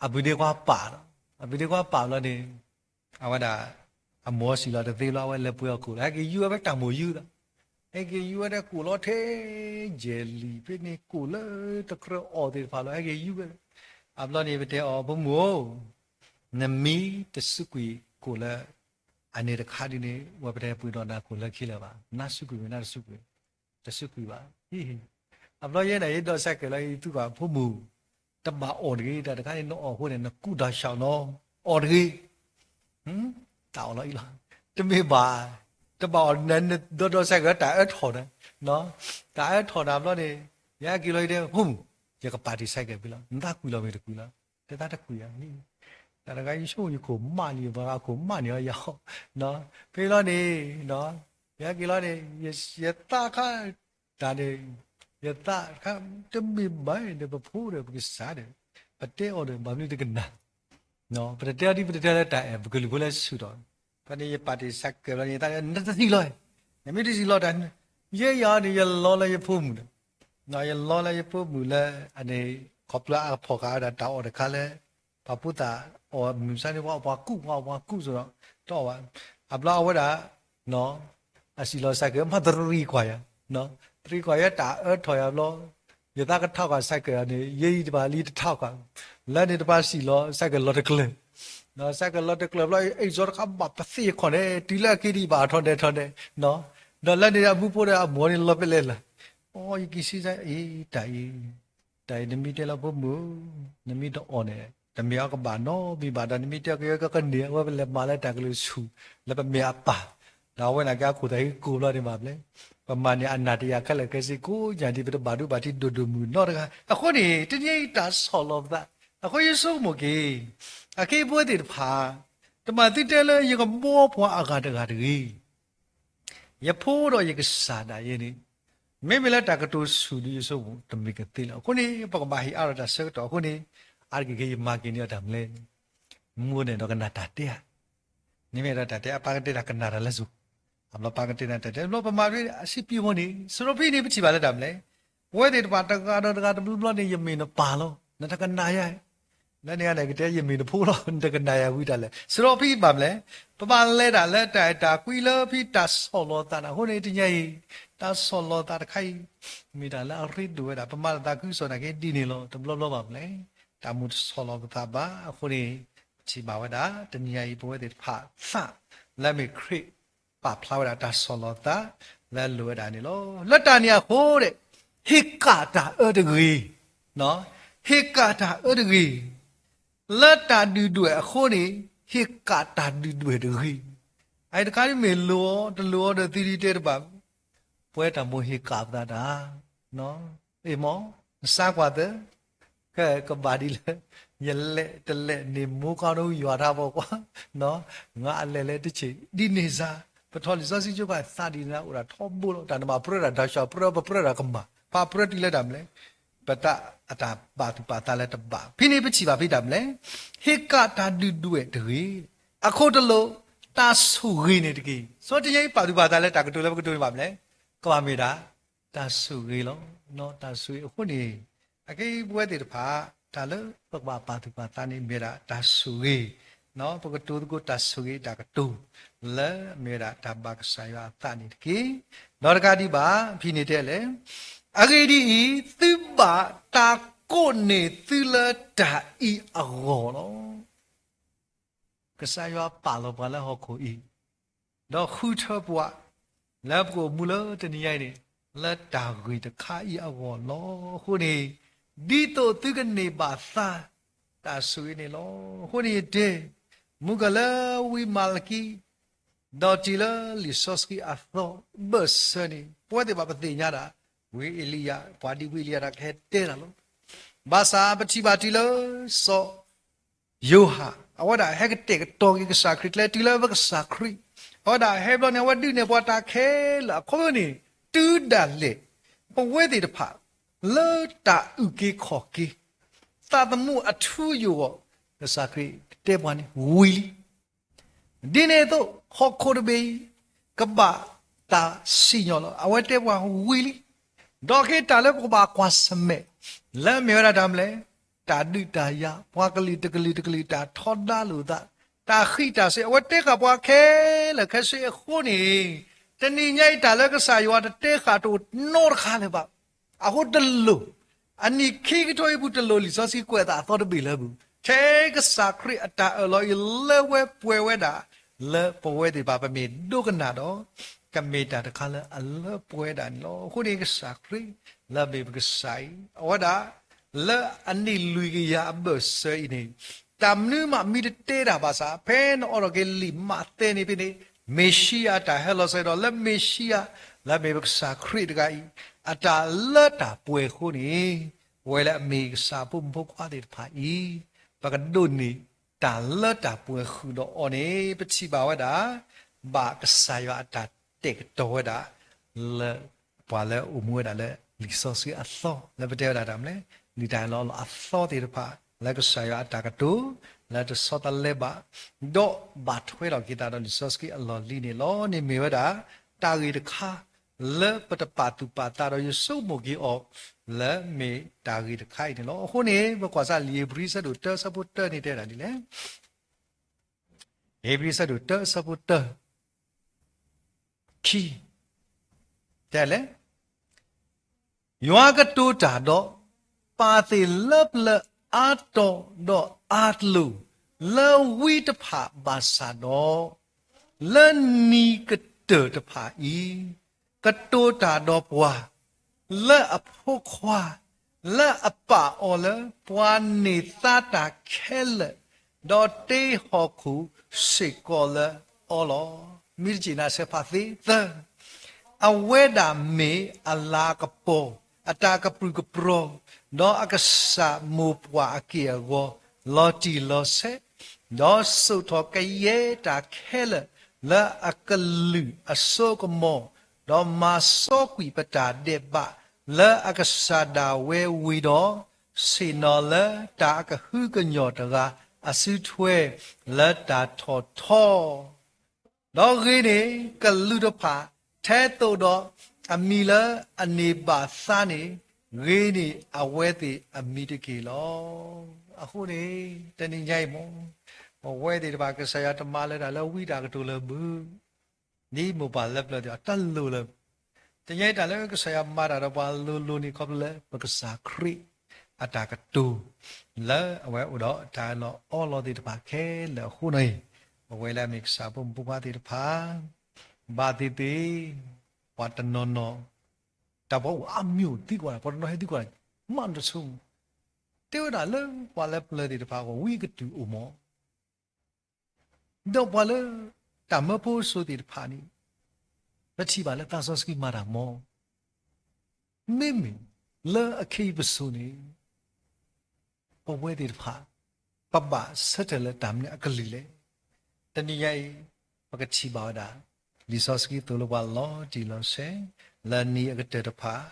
အပုၢ်ဒ့ခွါပာ်လီၤ, အပုၢ်ဒ့ခွါပာ်ဘျီန့ၣ် အဝဲဒၣ် အမိၢ်စံးလီၤတသ့ဘျီ အဝဲလဲၤပှ့ၤအီၣ်ကိၣ်လီၤ. ဟဲက့ၤယူၤဝဲဖဲတၢ်မိၣ်ယူၤလီၤ. ဟဲက့ၤယူၤဝဲဒၣ်ကိၣ်လီၤထဲ ယဲၢ်လံာ်ဖဲန့ၣ် ကိၣ်လၢတကြၢးအီၣ်သ့ၣ်တဖၣ်လီၤ. ဟဲက့ၤယူၤဝဲ, အဘျီန့ၣ် ပတဲအီၤ ဖိမုၣ်ဧၢ, နမံတစူးကွံာ်ကိၣ်လၢ အန့ၣ်တခါဒ်န့ၣ် ဝဲပတဲပှ့ၤဒီးနၤကိၣ်လၢခံလၢၤဘၣ်. နစူးကွံာ်မ့ၢ်နတစူးကွံာ်, တစူးကွံာ်ဘၣ်. အဘျီယဲန့ၣ် ယဒိးစဲးကဲးလီၤ ယသူၣ်ကီၢ် ဖိမုၣ်, တဘၣ်အီၣ်တဂ့ၤ, တၢ်တခါန့ၣ် နအီၣ်အဃိန့ၣ် နကူးတၢ်ဆှီလီၤ, အီၣ်တဂ့ၤ. တၢ်အီၣ်လီၤအံၤလီၤ. တမ့ၢ်ဘၣ်, တဘၣ်အီၣ် နဒိးဒိးစဲးကဲး တၢ်အၢထီၣ်နၤ, တၢ်အၢထီၣ်နၤဘျီန့ၣ် ယဟဲက့ၤလီၤအံၤတဲ ဖိမုၣ်, ယကပာ်တ့ၢ်စဲးကဲးဖဲလီၤ, နသးကွံာ်လီၤမ့ၢ်တကွံာ်လီၤ. တဲသးတကွံာ်ဧါ, တၢ်တဂၤယဆိကမိၣ်ယခိၣ်မးန့ၣ် ပှၤဂၤခိၣ်မးန့ၣ်အီၤယၤ, ဖဲလီၤန့ၣ် ယဟဲက့ၤလီၤန့ၣ် ယသးခါ တၢ်န့ၣ် ယသးခါ တမ့ၢ်ဘၣ်ဒီး ပဖိဒီးပကစၢ်ဒီး ပတဲအီၤဒီး ဘၣ်မနုၤတကနၣ်, ပတတဲအီၤဒ် ပတတဲလၢတၢ်အဲၣ် ပကလုၢ်ဖိလၢဆူၣ်ထီၣ်, ဖဲန့ၣ် ယပာ်တ့ၢ်စဲးကဲးလီၤန့ၣ် ယသး နတသံလီၤ, နမ့ၢ်တသံလီၤတၢ် ယဲယၤန့ၣ် ယလီၤလၢယဖိမုၣ်ဒီး ယလီၤလၢယဖိမုၣ်လၢ အန့ၣ် ခီဖျိအကဖီၣ်ဃာ်ဝဲဒၣ်တၢ်အီၣ်တခါလၢ ပှၤဖိသၣ်အီၣ်မုၢ်မဆါန့ၣ် ပှၤအီၣ်ပှၤကူး ပှၤအီၣ်ပှၤကူးသိးဒီး တအီၣ်ဘၣ်. အဘျီအဝဲဒၣ် အစံးလီၤစဲးကဲး မၤတရံးကွၢ်ယၤ, တရံးကွၢ်ယၤ တၢ်အၢထီၣ်ယၤဘျီ ယသးကထးကွၢ်စဲးကဲးန့ၣ် ယဲအံၤတဘၣ်လံတထးကွၢ်, လၢန့ၣ်တပၤစံးလီၤ စဲးကဲးလီၤတကျၢၤ, စဲးကဲးလီၤတကျၢၤဘျီ အ့ၣ်စီတခါဘၣ်ပသ့ၣ်ယခီၣ်န့ၣ် တုၤလၢအက့ၤဒံးဘၣ်အထီၣ်နဲၣ်ထီၣ်နဲၣ်, ဒီးလၢန့ၣ်အမူဖိဒီးအမိၢ်န့ၣ်လီၤဖဲလဲၣ်လၢ်, အိ ယက့ၤစံးစဲး အ့ တၢ်အံၤ တၢ်အံၤနမ့ၢ်တဲလၢဖိမုၣ်, နမ့ၢ်တအီၣ်န့ၣ် တမ့ၢ်အကဘၣ်နီတမံၤဘၣ်ဒီး နမ့ၢ်တဲကယဲၢ်ကကန့ၢ် အဝဲပလဲၤမၤလၢတၢ်ကလုၢ်ဆူၣ် လၢပမဲာ်အပၢ်, ဒီးအဝဲန့ၣ်က့ၤအခိၣ်သးဟံးကိၢ်ဘျီန့ၣ်ဘၣ်ဖျဲၣ်, ပမၤန့ၢ်အနၢ်တယာ်ခဲလၢာ်ခဲဆ့ကိးညါဒ် ပတဘၣ်ဒိဘၣ်ထံးဒိၣ်ဒိၣ်မုၢ်နီတဂၤ. အဃိန့ၣ် တနံၤအံၤတၢ်ဆီၣ်လီၤပသး, အဃိယဆိကမိၣ်က့ၤ အခ့အပဝဲသ့ၣ်တဖၣ် တမၤသုတဲလၢယကဘှီပှၤအဂၤတဂၤတဂ့ၤ ယဖိဒီးယကစၢ်ဒၣ်ယဲန့ၣ် မ့မ့ၢ်လၢတၢ်ကတိၤဆူၣ်ဒ်ယဆိကမိၣ် တမ့ၢ်ကသ့လၢၤ. အဃိန့ၣ် ပကဘၣ်ဟ့ၣ်အါထီၣ်တၢ်ဆၢကတီၢ်အဃိန့ၣ် အါတက့ၢ်က့ၤယမၤက့ၤန့ၢ်အီၤတၢ်မနုၤလဲၣ်, မူန့ၣ်ဒီးကနၣ်တၢ်တဲဧါ, နမ့ၢ်အဲၣ်ဒိးတၢ်တဲအါ ပၢ်ကတဲတၢ်ကနၣ်တၢ်လၢစိၤ, အဘျီပၢ်ကတဲတၢ်တဲ အဘျီပမၤဖဲအဆံးပံၤဖိန့ၣ် စရီဖံန့ၣ် ပထံၣ်ဘၣ်လၢတၢ်မနုၤလဲၣ်, ပဝဲသ့ၣ်တဖၣ် တဂၤဒီးတဂၤတဘျီဘျီန့ၣ် ယမ့ၢ်နပၢ်လီၤ နတကနၣ်ယၤ လၢန့ၣ်ဂၤန့ၣ် ကတဲယမ့ၢ်နဖိလီၤ နတကနၣ်ယၤဝံၤတၢ်လဲၣ်. စရီဖံဘၣ်မနုၤလဲၣ်, ပဘၣ်လဲၤတၢ်လၢတၢ်အဲၣ်တၢ်ကွံလၢဖံတၢ်ဆီၣ်လီၤသးန့ၣ်. အဃိန့ၣ် တနံၤအံၤ တၢ်ဆီၣ်လီၤသးတခါအံၤ မ့ၢ်တၢ်လၢအရ့ဒိၣ်ဝဲဒၣ် ပမၤလၢသးခုကစီၣ်နာ်က့ဒ်န့ၣ်လီၤ. တဘျီဘျီဘၣ်မနုၤလဲၣ်, တၢ်မိၣ်တဆီၣ်လီၤပသးဘၣ်. အဃိန့ၣ် ပထံၣ်ဘၣ်ဝဲဒၣ် တနံၤအံၤ ပဝဲသ့ၣ်တဖၣ်သး လၢမ့ၢ်ခရံာ်ပာ်ဖျါဝဲဒၣ်တၢ်ဆီၣ်လီၤသး လၢအလိၣ်ဝဲဒၣ်န့ၣ်လီၤ. လၢတၢ်န့ၣ်အဃိဒီး ဟ့ၣ်ကၣ်တၢ်အၢတဂ့ၤ, ဟ့ၣ်ကၣ်တၢ်အၢတဂ့ၤ, လၢတၢ်ဒုၣ်ဒွဲၣ်အဃိန့ၣ် ဟ့ၣ်ကၣ်တၢ်ဒုၣ်ဒွဲၣ်တဂ့ၤ. အအံၤတခါဒ်မ့ၢ်လိၣ်အီၤ တလိၣ်အီၤဒီးသုဒုတဲတဘၣ်, ပဝဲတၢ်မိၣ်ဟ့ၣ်ကၣ်ပသးတၢ်, အ့ၣ်မး နစါကွၢ်သၢ, ကဲကဘၣ်ဒ်လဲၣ် ယလဲၤတလဲၤန့ၣ် မိၢ်ကီၢ်ဒိၣ်ယွၤတၢ်ဖိကွၢ်, ငါအလဲၤလဲၤတဆံး ဒ်န့ၣ်စ့ၢ်, ပထီၣ်လံာ်စီဆှံကၠိဘၣ်သးဒ်န့ၣ် အိၣ်ဒၣ်ထီဘိလီၤ. တၢ်နဘၣ်ပြၢဒၣ် တၢ်ဆှၢပြၢ ပပြၢဒၣ်ကမၣ်, ပပြၢတုၤလၢတၢ်မနုၤလဲၣ်, ပတၢ်အတၢ်ပာ်သူၣ်ပာ်သးလၢတဘၣ်. ဖဲန့ၣ်ပထံၣ်ဘၣ်ဖဲတၢ်မနုၤလဲၣ်, ဟ့ၣ်ကၣ်တၢ်ဒုၣ်ဒွဲၣ်တဂ့ၤ, အခိၣ်တလိာ် တၢ်ဆိၣ်ဂ့ၤန့ၣ်တက့ၢ်. ဆိတနံၤအံၤ ပာ်သူၣ်ပာ်သးလၢတၢ်ကတိၤလၢပကတိၤန့ၣ်ဘၣ်မနုၤလဲၣ်, ကဘၣ်မ့ၢ်ဒၣ် တၢ်ဆိၣ်ဂ့ၤလီၤ. တၢ်ဆိၣ်ဂ့ၤအဃိန့ၣ်, အကဲပဝဲသ့ၣ်တဖၣ် တၢ်လၢပကဘၣ်ပာ်သူၣ်ပာ်သးန့ၣ် မ့ၢ်ဝဲဒၣ်တၢ်ဆိၣ်ဂ့ၤ, ပကတိၤသကိးတၢ်ဆိၣ်ဂ့ၤတၢ်ကတိၤ လၢအမ့ၢ်ဝဲဒၣ်တၢ်ဘၣ်ကစၢ်ယွၤအသးန့ၣ်တက့ၢ်. ဒီးတကးဒံးဘၣ် ဖဲန့ၣ်တဲလဲၣ်, အဂ့ၢ်ဒ်အံၤ, သုဘၣ်တၢ်ကိးန့ၢ်သုလၢတၢ်အံၤအဂီၢ်လီၤ. ကစၢ်ယွၤပာ်လီၤပှၤလၢဟီၣ်ခိၣ်အံၤ, ဒီးဃုထၢပှၤ လၢပကအိၣ်မူလၢတနံၤညါအံၤန့ၣ်, လၢတၢ်ဂ့ၢ်တခါအံၤအဂီၢ်လီၤ. အဃိန့ၣ်, ဒ်သိးသုကန့ၢ်ဘၣ်သါ တၢ်ဆိၣ်ဂ့ၤန့ၣ်လီၤ. အဃိန့ၣ်ယတဲ, မုၢ်ကလၢဝံမၤလကံ ဒီးတုၤလၢလံာ်စီဆှံအသီဘၢၣ်စၢၤန့ၣ် ပဝဲသ့ၣ်ဘၣ်ပသ့ၣ်ညါဒၣ် ဝံအ့လံယၤ, ပှၤဒ်ဝံအ့လံယၤတၢ်ကဟဲတဲတၢ်လီၤ. ဘၣ်ဆၣ်ပထံၣ်ဘၣ်တုၤလၢစီၤယိၤဟၣ် အဝဲဒၣ်ဟဲကတဲာ်ကတီၤက့ၤကစၢ်ခရံာ်ကျဲတုၤလၢပကစၢ်ခရံာ်, အဝဲဒၣ်ဟဲဘျီန့ၣ် အဝဲဒုးနဲၣ်ပှၤတၢ်ခဲလၢာ်အဃိန့ၣ်, တုၤဒၣ်လဲာ် ပဝဲသ့ၣ်တဖၣ် လၢတၢ်အုၣ်က့ၤခီၣ်က့ၤ သးသမူအထူအယိာ်အဂီၢ်, ကစၢ်ခရံာ်တဲပှၤန့ၣ်ဝံၤလံ. ဒ်န့ၣ်အသိး ဟီၣ်ခိၣ်တဘ့ၣ်အံၤ ကဘၣ်တၢ်စံၣ်ညီၣ်လီၤ. အဝဲတဲပှၤဝံၤလံ. ဒီးခဲအံၤတၢ်လၢပကဘၣ်ကွၢ်ဆၢၣ်မဲာ် လၢအမ့ၢ်ဝဲဒၣ်တၢ်မနုၤလဲၣ်, တၢ်ဒုးတၢ်ယၤ, ပှၤကလုာ်တကလုာ်တကလုာ် တၢ်ထီဒါလိာ်သး, တၢ်ဃံးတၢ်စ့ၤ, အဝဲတဲဃာ်ပှၤခဲလၢာ်ခဲဆ့အဃိန့ၣ်, တနံၤညါအံၤတၢ်လၢကစၢ်ယွၤတတဲဃာ်တအိၣ်နီတခါလၢၤဘၣ်. အဃိတလိၣ် အနံၣ်ခံကထိအံၤပူၤ တလိၣ်လံာ်စီဆှံကွဲးအသးအသီတဘ့ၣ်လၢပူၤ, ထဲကစၢ်ခရံာ်အတၢ်အၢၣ်လီၤအံၤလၢဝဲပှဲၤဝဲဒၣ် လၢပဝဲသ့ၣ်တဖၣ်ပမ့ၢ်ဒိကနၣ်ဒီး ကမ့ၢ်တၢ်တခါလၢအလၢပှဲၤဒၣ်န့ၣ်လီၤ. အဃိန့ၣ် ကစၢ်ခရံာ်လၢအမ့ၢ်ပကစၢ်အံၤ အဝဲဒၣ် လၢအနံၣ်လွံၢ်ကယၤအဘၢၣ်စၢၤအံၤန့ၣ်, တၢ်မနုၤမးမ့ၢ်တတဲတၢ်ဘၣ်ဆၣ် ဖဲနအိးထီၣ်က့ၤလံာ်မးသဲန့ၣ်ဖဲန့ၣ်, မ့ၤၡံအၤအတၢ်ဟဲလီၤစ့ၢ်ကီးဒီး လၢမ့ၤၡံအၤ လၢအမ့ၢ်ပကစၢ်ခရံာ်တဂၤအံၤ အတၢ်လၢတၢ်ပှဲၤအဃိန့ၣ်, ပဝဲလၢအမ့ၢ်ကစၢ်ဖိမုၣ်ဖိခွါသ့ၣ်တဖၣ်အံၤ ပကဒိးန့ၢ်တၢ်လၢတၢ်ပှဲၤဃုာ်ဒီးအီၤန့ၣ် ပထံၣ်ဘၣ်ဝဲဒၣ် ဘၣ်ကစၢ်ယွၤအတၢ်တဲာ်ကတီၤဝဲဒၣ် လၢပှၤလၢအိၣ်မူဝဲဒၣ်လၢလံာ်စီဆှံအသီ လၢပတဲဝဲဒၣ်တၢ်မနုၤလဲၣ်, လံာ်တၢ်အၢၣ်လီၤအသီသ့ၣ်တဖၣ် လၢကစၢ်ယွၤအတၢ်ကတိၤ လၢတဆီတလဲဘၣ်, ဒီးဘၣ်ထွဲထီၣ်က့ၤသးဒီးလံာ်စီဆှံအလီၢ်လံၤန့ၣ်လီၤ. န့ၣ်မ့ၢ်ဝဲဒၣ် တၢ်ဂ့ၢ်တခါ လၢပတပာ်သူၣ်ပာ်သးဒီးယဆိကမိၣ်က့ၤအီၤ လၢမ့ၢ်တၢ်ဂ့ၢ်တခါအံၤန့ၣ်လီၤ. အဃိန့ၣ် ပကွၢ်စ့ၢ်လံာ်ဧ့ၤဘြံၤ ဆၢဒိၣ်တၢ ဆၢဖိတၢန့ၣ်တဲဒၣ်ဒ်လဲၣ်. ဧ့ၤဘြံၤ ဆၢဒိၣ်တၢ ဆၢဖိတၢ ခံ, တဲလဲၣ်, ယွၤကတိၤတၢ်ဒီး ပာ်သ့ၣ်လၢပျၢၤအါတီၤဒီးအါတလိၤ လၢဝံတဖၣ်ဘၣ်ဆၣ်ဒီး, လၢနံၤကတၢၢ်တဖၣ်အံၤ ကတိၤတၢ်ဒီးပှၤ လၢအဖိခွါ လၢအပာ်အီၤလၢပှၤန့ၢ်သါတၢ်ခဲလၢာ်, ဒီးတ့ဟီၣ်ခိၣ်စ့ၢ်ကီးလၢအီၤလီၤ. မ့ၢ်တက့ၢ်နၤဆဲးဖးသ့သၢ, အဝဲဒၣ်မ့ၢ်အလၤကပီၤ, အတၢ်ကပြုၢ်ကပြီၤ, ဒီးအကစၢ်မိၢ်ပှၢ်အက့ၢ်အဂီၤ, လီၤတံၢ်လီၤဆဲး, ဒီးစိာ်ထီၣ်ကယဲၢ်တၢ်ခဲလၢာ် လၢအကလုၢ်အစိကမီၤ, ဒီးမၤစီကွံာ်ပတၢ်ဒဲးဘး လၢအကစၢ်ဒၣ်ဝဲဝံၤဒီး, ဆ့ၣ်နီၤလၢတၢ်အကဟုကညီၢ်တဂၤအစုထွဲ လၢတၢ်ထီၣ်ထီ, ဒီးဂ့ၤန့ၢ်ကလူးတဖၣ် ထဲသိးဒီးအမံၤလၢအန့ၢ်ဘၣ်သါန့ၣ်, ဂ့ၤန့ၢ်အဝဲသ့ၣ်အမံၤတက့ၢ်လီၤ. အဃိန့ၣ် တနံၤညါအံၤမ့ၢ် ပဝဲသ့ၣ်တဖၣ်ကစၢ်ယွၤတမၤလၢတၢ်လၢဝံတၢ်ကတိၤလၢမုာ် ဒ်မိၢ်ပၢ်လၢပျၢၤသ့ၣ်တဖၣ် တလိၣ်လၢၤ. တနံၤညါအံၤတၢ်လၢကစၢ်ယွၤမၤတၢ်ဒီးပှၤလိၤလိၤန့ၣ် ခီဖျိလၢပကစၢ်ခရံာ်အတၢ်ကတိၤ လၢအဝဲအိၣ်ဒီးတၢ်အၢၣ်လီၤအီလီၤသ့ၣ်တဖၣ်ခဲလၢာ်အဃိန့ၣ်, ပဝဲလၢအမ့ၢ်ကစၢ်ဖိမုၣ်ဖိခွါသ့ၣ်တဖၣ် ဘၣ်သ့ၣ်သ့ၣ် ပှၤတနီၤနီၤ တၢ်ပှၤအိၣ်အါမံၤအိၣ်သံကွၢ် ပှၤတနီၤဟဲသံကွၢ် မးတဆိ တဲဝဲဒၣ်လၢပှၤလၢပျၢၤသ့ၣ်တဖၣ်အဂီၢ် ဝံအကတုၢ်အိၣ်မး ဒီးပှၤလၢတၢ်မၢဖိအစိၤသ့ၣ်တဖၣ်န့ၣ် ပထံၣ်ဘၣ်လၢသးစီဆှံမၤတၢ်မး, မ့မ့ၢ်လၢအခ့အပစိာ်န့ၣ် ပဝဲသ့ၣ်တဖၣ် ပဘၣ်ဆၢထၢၣ်လၢတၢ်မနုၤအကလုၢ်လဲၣ်. တနံၤညါအံၤ ပကထံၣ်ဘၣ်ဝဲဒၣ် လံာ်စီဆှံသိၣ်လိပှၤလီၤတံၢ်လီၤဆဲး လၢနံၤအကတၢၢ်တဖၣ်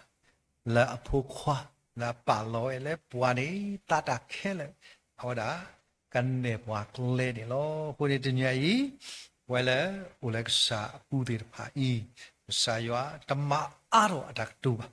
လၢအဖိခွါ လၢအပာ်လီၤဝဲလၢပှၤန့ၣ် သးတၢ်ခဲလၢာ် အဝဲဒၣ် ကနဲၣ်ပှၤကျဲန့ၣ်လီၤ. အဃိန့ၣ်တနံၤညါအံၤ ပဝဲလၢအိၣ်လၢကစၢ်အပူၤသ့ၣ်တဖၣ်အံၤ ကစၢ်ယွၤတမၤအါထီၣ်အတၢ်ကတိၤဘၣ်. ဒ်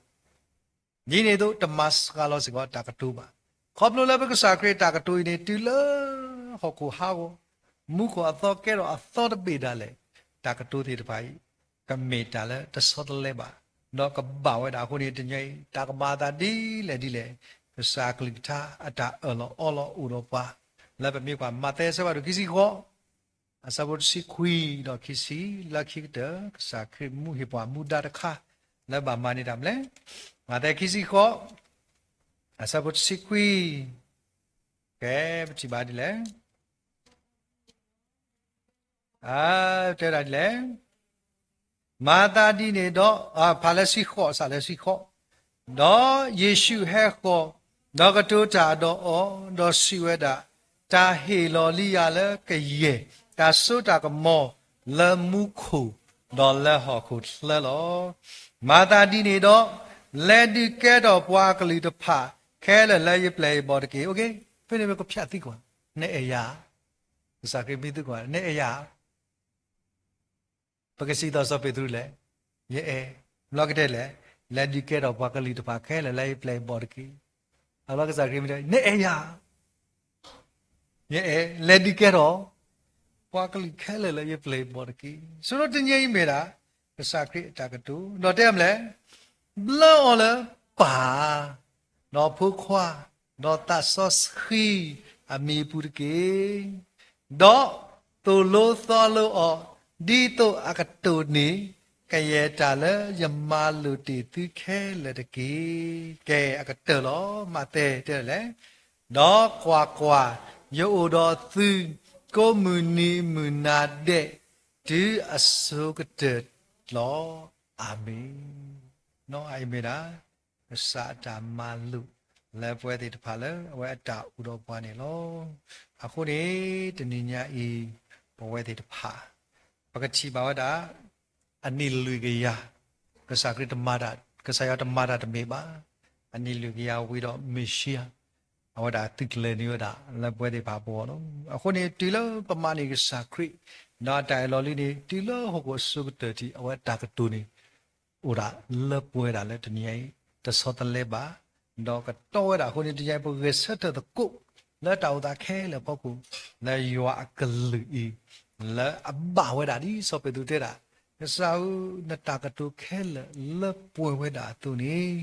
န့ၣ်အသိး တမၤစှၤလီၤစ့ၢ်ကီးတၢ်ကတိၤဘၣ်. ခီဖျိလၢပကစၢ်ခရံာ်တၢ်ကတိၤအံၤန့ၣ် တုၤလၢဟီၣ်ခိၣ်ဟးဂီၤ မူခိၣ်အသီကဲထီၣ်အသီတဘ့ၣ်ဒၣ်လဲာ် တၢ်ကတိၤသ့ၣ်တဖၣ်အံၤ ကမ့ၢ်တၢ်လၢတဆီတလဲဘၣ်, ဒီးကဘၣ်ဝဲဒၣ်အဃိန့ၣ် တနံၤညါအံၤ တၢ်ကမၤအသးဒ်လဲၣ်ဒ်လဲၣ်, ကစၢ်အကလုၢ်ကထါအတၢ်အၢၣ်လီၤအီလီၤအိၣ်ဒီးပှၤ, လၢပမ့ၢ်ကွၢ် မးသဲအဆၢဖးဒိၣ်ခံဆံဃိး အဆၢဖိတဆံခွံဒီးခံဆံ, လၢခံကတၢၢ် ကစၢ်ခရံာ်မူဟ့ၣ်ပှၤမူဒါတခါ လၢဘၣ်မၤန့ၢ်တၢ်မနုၤလဲၣ်. မးသဲခံဆံဃိး အဆၢဖိတဆံခွံ, ကဲ ပထံၣ်ဘၣ်ဒ်လဲၣ် တဲဒၣ်ဒ်လဲၣ်, မၤသးဒ်န့ၣ်ဒီး, ဖးလၢဆံဃိး စးလၢဆံဃိး, ဒီးယ့ၣ်ၡူးဟဲဃီၤ, ဒီးကတိၤတၢ်ဒီးအီၤ, ဒီးစံးဝဲဒၣ်, တၢ်ဟ့ၣ်လီၤလံယၤလၢကယဲၢ်တၢ်စိတၢ်ကမီၤ လၢမူခိၣ်ဒီးလၢဟီၣ်ခိၣ်ချၢလီၤ. မၤသးဒ်န့ၣ်ဒီး, လဲၤဒုးကဲထီၣ်ပှၤကလုာ်တဖၣ်ခဲလၢာ်လၢယပျဲၢ်ယဘီၣ်တက့ၢ်. ဖဲန့ၣ်ပကဖျါသံကွၢ်, နအဲၣ်ယၤ, ကစၢ်ခရံာ်မံသံကွၢ်, နအဲၣ်ယၤ ပကစံးသိးစီၤပ့းတရူးလဲၣ်, ယအဲၣ်, ဘျီကတဲလဲၣ်, လဲၤဒုးကဲထီၣ်ပှၤကလုာ်တဖၣ်ခဲလၢာ်လၢယပျဲၢ်ယဘီၣ်တက့ၢ်. အဘျီကစၢ်ခရံာ်မံဒီး နအဲၣ်ယၤ, ယအဲၣ်, လဲၤဒုးကဲထီၣ် ပှၤကလုာ်ခဲလၢာ်လၢယပျဲၢ်ယဘီၣ်တက့ၢ်. ဆိဒီးတနံၤအံၤမ့ၢ်ဒၣ် ကစၢ်ခရံာ်အတၢ်ကတိၤ, ဒီးတဲမနုၤလဲၣ်, ဘျၢအီၤလၢပၢ် ဒီးဖိခွါ, ဒီးသးစီဆှံအမံၤအပူၤတက့ၢ်. ဒီးသိၣ်လိသီလိအီၤ, ဒ်သိးအကတိၢ်န့ၢ် ကယဲၢ်တၢ်လၢယမၤလိာ်တ့ၢ်သုခဲလၢာ်တက့ၢ်. ကဲ အကတၢၢ်လီၤ. မးသဲတဲလဲၣ်, ဒီးကွၢ်ကွၢ်, ယအိၣ်ဒီးသု ကိးမုၢ်နံၤမုၢ်နၤဒဲး တုၤအစိၤကတၢၢ်လီၤ. အၤမ့ၣ်. နီၢ်အံၤမ့ၢ်ဒၣ် ကစၢ်အတၢ်မၤလိာ် လၢပဝဲသ့ၣ်တဖၣ်လၢအဝဲအတၢ်အိၣ်ဒီးပှၤန့ၣ်လီၤ. အဃိန့ၣ် တနံၤညါအံၤ ပဝဲသ့ၣ်တဖၣ် ပကထံၣ်ဘၣ်ဝဲဒၣ် အနံၣ်လွံၢ်ကယၤ ကစၢ်ခရံာ်တမၤတၢ်, ကစၢ်ယွၤတမၤတၢ်တမ့ၢ်ဘၣ်. အနံၣ်လွံၢ်ကယၤဝံၤဒီး မ့ၣ်ၡံအၤ အဝဲဒၣ်သုးကျဲၤန့ၢ်ဝဲဒၣ်လၢပဝဲသ့ၣ်တဖၣ်အပူၤလီၤ. အဃိန့ၣ် တုၤလၢပမၤန့ၢ်ကစၢ်ခရံာ် ဒီးအတၢ်အဲၣ်လီၤလံန့ၣ် တုၤလၢဟီၣ်ခိၣ်အစိၤကတၢၢ်ထံး အဝဲတၢ်ကတိၤန့ၣ် အိၣ်ဒၣ်လၢပဝဲဒၣ်လၢတနံၤအံၤ တဆီတလဲဘၣ်, ဒီးကတီဝဲဒၣ်အဃိန့ၣ် တနံၤအံၤ ပဂဲၤဆၢထၢၣ်သကိး လၢတၢ်အိၣ်သးခဲလၢာ်အဖီခိၣ် လၢယွၤအကလုၢ်အံၤ လၢအဘၣ်ဝဲဒၣ်ဒ်စီၤပ့းတရူးတဲဒၣ်, ကစၢ်ဧၢ, နတၢ်ကတိၤခဲလၢာ်လၢပှဲၤဝဲဒၣ်အသိးန့ၣ်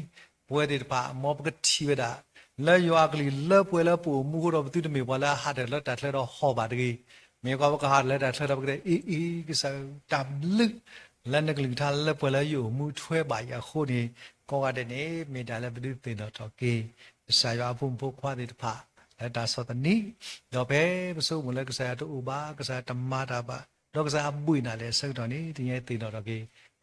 ပဝဲသ့ၣ်တဖၣ် မ်ပကထံၣ်ဝဲဒၣ် လၢယွၤအကလုၢ်လၢပှဲၤလၢပအိၣ်မူအဃိဒီး ပသုတမ့ၢ်ပှၤလၢအဟးထီၣ်လၢတၢ်ချၢဒီးဟီၣ်ဘၣ်တဂ့ၤ. မ့ၢ်ကွၢ်ပကဟးထီၣ်လၢတၢ်ချၢဒီး ပကတဲ အ့အ့ ကစၢ်ဧၢ, တၢ်ဘျုးလၢနကလုၢ်ကထါလၢပှဲၤလၢယအိၣ်မူထွဲဘၣ်အံၤအဃိန့ၣ် ကိးဂၤဒဲးန့ၣ် မ့ၢ်တၢ်လၢပဒုးသ့ၣ်နီၣ်ထီၣ်က့ၤ ကစၢ်ယွၤအဖိမုၣ်ဖိခွါသ့ၣ်တဖၣ် လၢတၢ်ဆီၣ်သနံး, ဒီးဖဲပဆိကမိၣ်လၢကစၢ်ယွၤတအိၣ်ဘၣ်, ကစၢ်ယွၤတမၤတၢ်ဘၣ်, ဒီးကစၢ်ယွၤဘှ့ၣ်နၤလဲၣ်အဆၢကတီၢ်န့ၣ် တနံၤအံၤသ့ၣ်နီၣ်ထီၣ်က့ၤ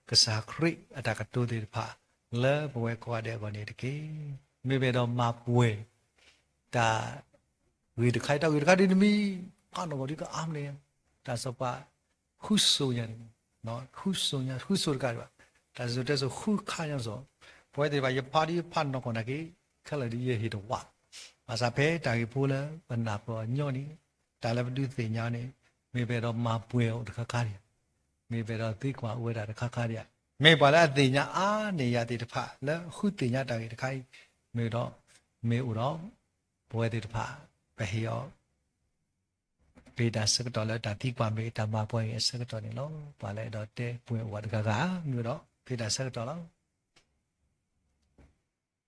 ကစၢ်ခရံာ်အတၢ်ကတိၤသ့ၣ်တဖၣ် လၢပဝဲကိးဂၤဒဲးအဂီၢ်န့ၣ်တက့ၢ်. မ့မ့ၢ်ဒီးမၤပှဲၤ တၢ်ဂ့ၢ်တခါအံၤ, တၢ်ဂ့ၢ်တခါဒ်နမံၤ ဖးနီၢ်ကီၢ်ဒ်ကအါမးန့ၣ်, တၢ်စီၤပၤ ဃုစိၤညါန့ၣ်, ဃုစိၤညါ, ဃုစိၤတကးဒံးဘၣ်, တၢ်စံၣ်စိၤတဲစိၤဃုခါညါစိၤ, ပဝဲသ့ၣ်တဖၣ် ယဖးဒ်ယဖးနီၢ်ကီၢ်နာ်က့ၤ, ခဲလၢာ်ဒ်ယဟ့ၣ်တဝး, ဘၣ်ဆၣ်ဖဲတၢ်ဂ့ၢ်ဖိလၢပနၢ်ပၢၢ်အီၤညီန့ၣ်, တၢ်လၢပဒုးသ့ၣ်ညါန့ၣ်, မ့ၢ်ပအဲၣ်ဒိးမၤပှဲၤအိၣ်တခါခါဒံးဧါ, မ့ၢ်ပအဲၣ်ဒိးသံကွၢ်အိၣ်ဝဲဒၣ်တခါခါဒံးဧါ, မ့ၢ်ပှၤလၢအသ့ၣ်ညါအါန့ၢ်ယၤသ့ၣ်တဖၣ် လၢဃုသ့ၣ်ညါတၢ်ဂ့ၢ်တခါအံၤ, မ့ၢ်ဒီး, မ့ၢ်အိၣ်ဒီး, ပဝဲသ့ၣ်တဖၣ်, ပဟ့ၣ်အီၤ ပဟ့ၣ်တၢ်ဆၢကတီၢ်လၢတၢ်သံကွၢ်မ့ၢ်ဂ့ၤ တၢ်မၤပှဲၤမ့ၢ်ဂ့ၤအဆၢကတီၢ်န့ၣ်လီၤ. ပှၤလၢအဲၣ်ဒိးတဲပှဲၤအိၣ်ဝဲတဂၤဂၤဧါ, မ့ၢ်ဒီး ပဟ့ၣ်တၢ်ဆၢကတီၢ်လီၤ.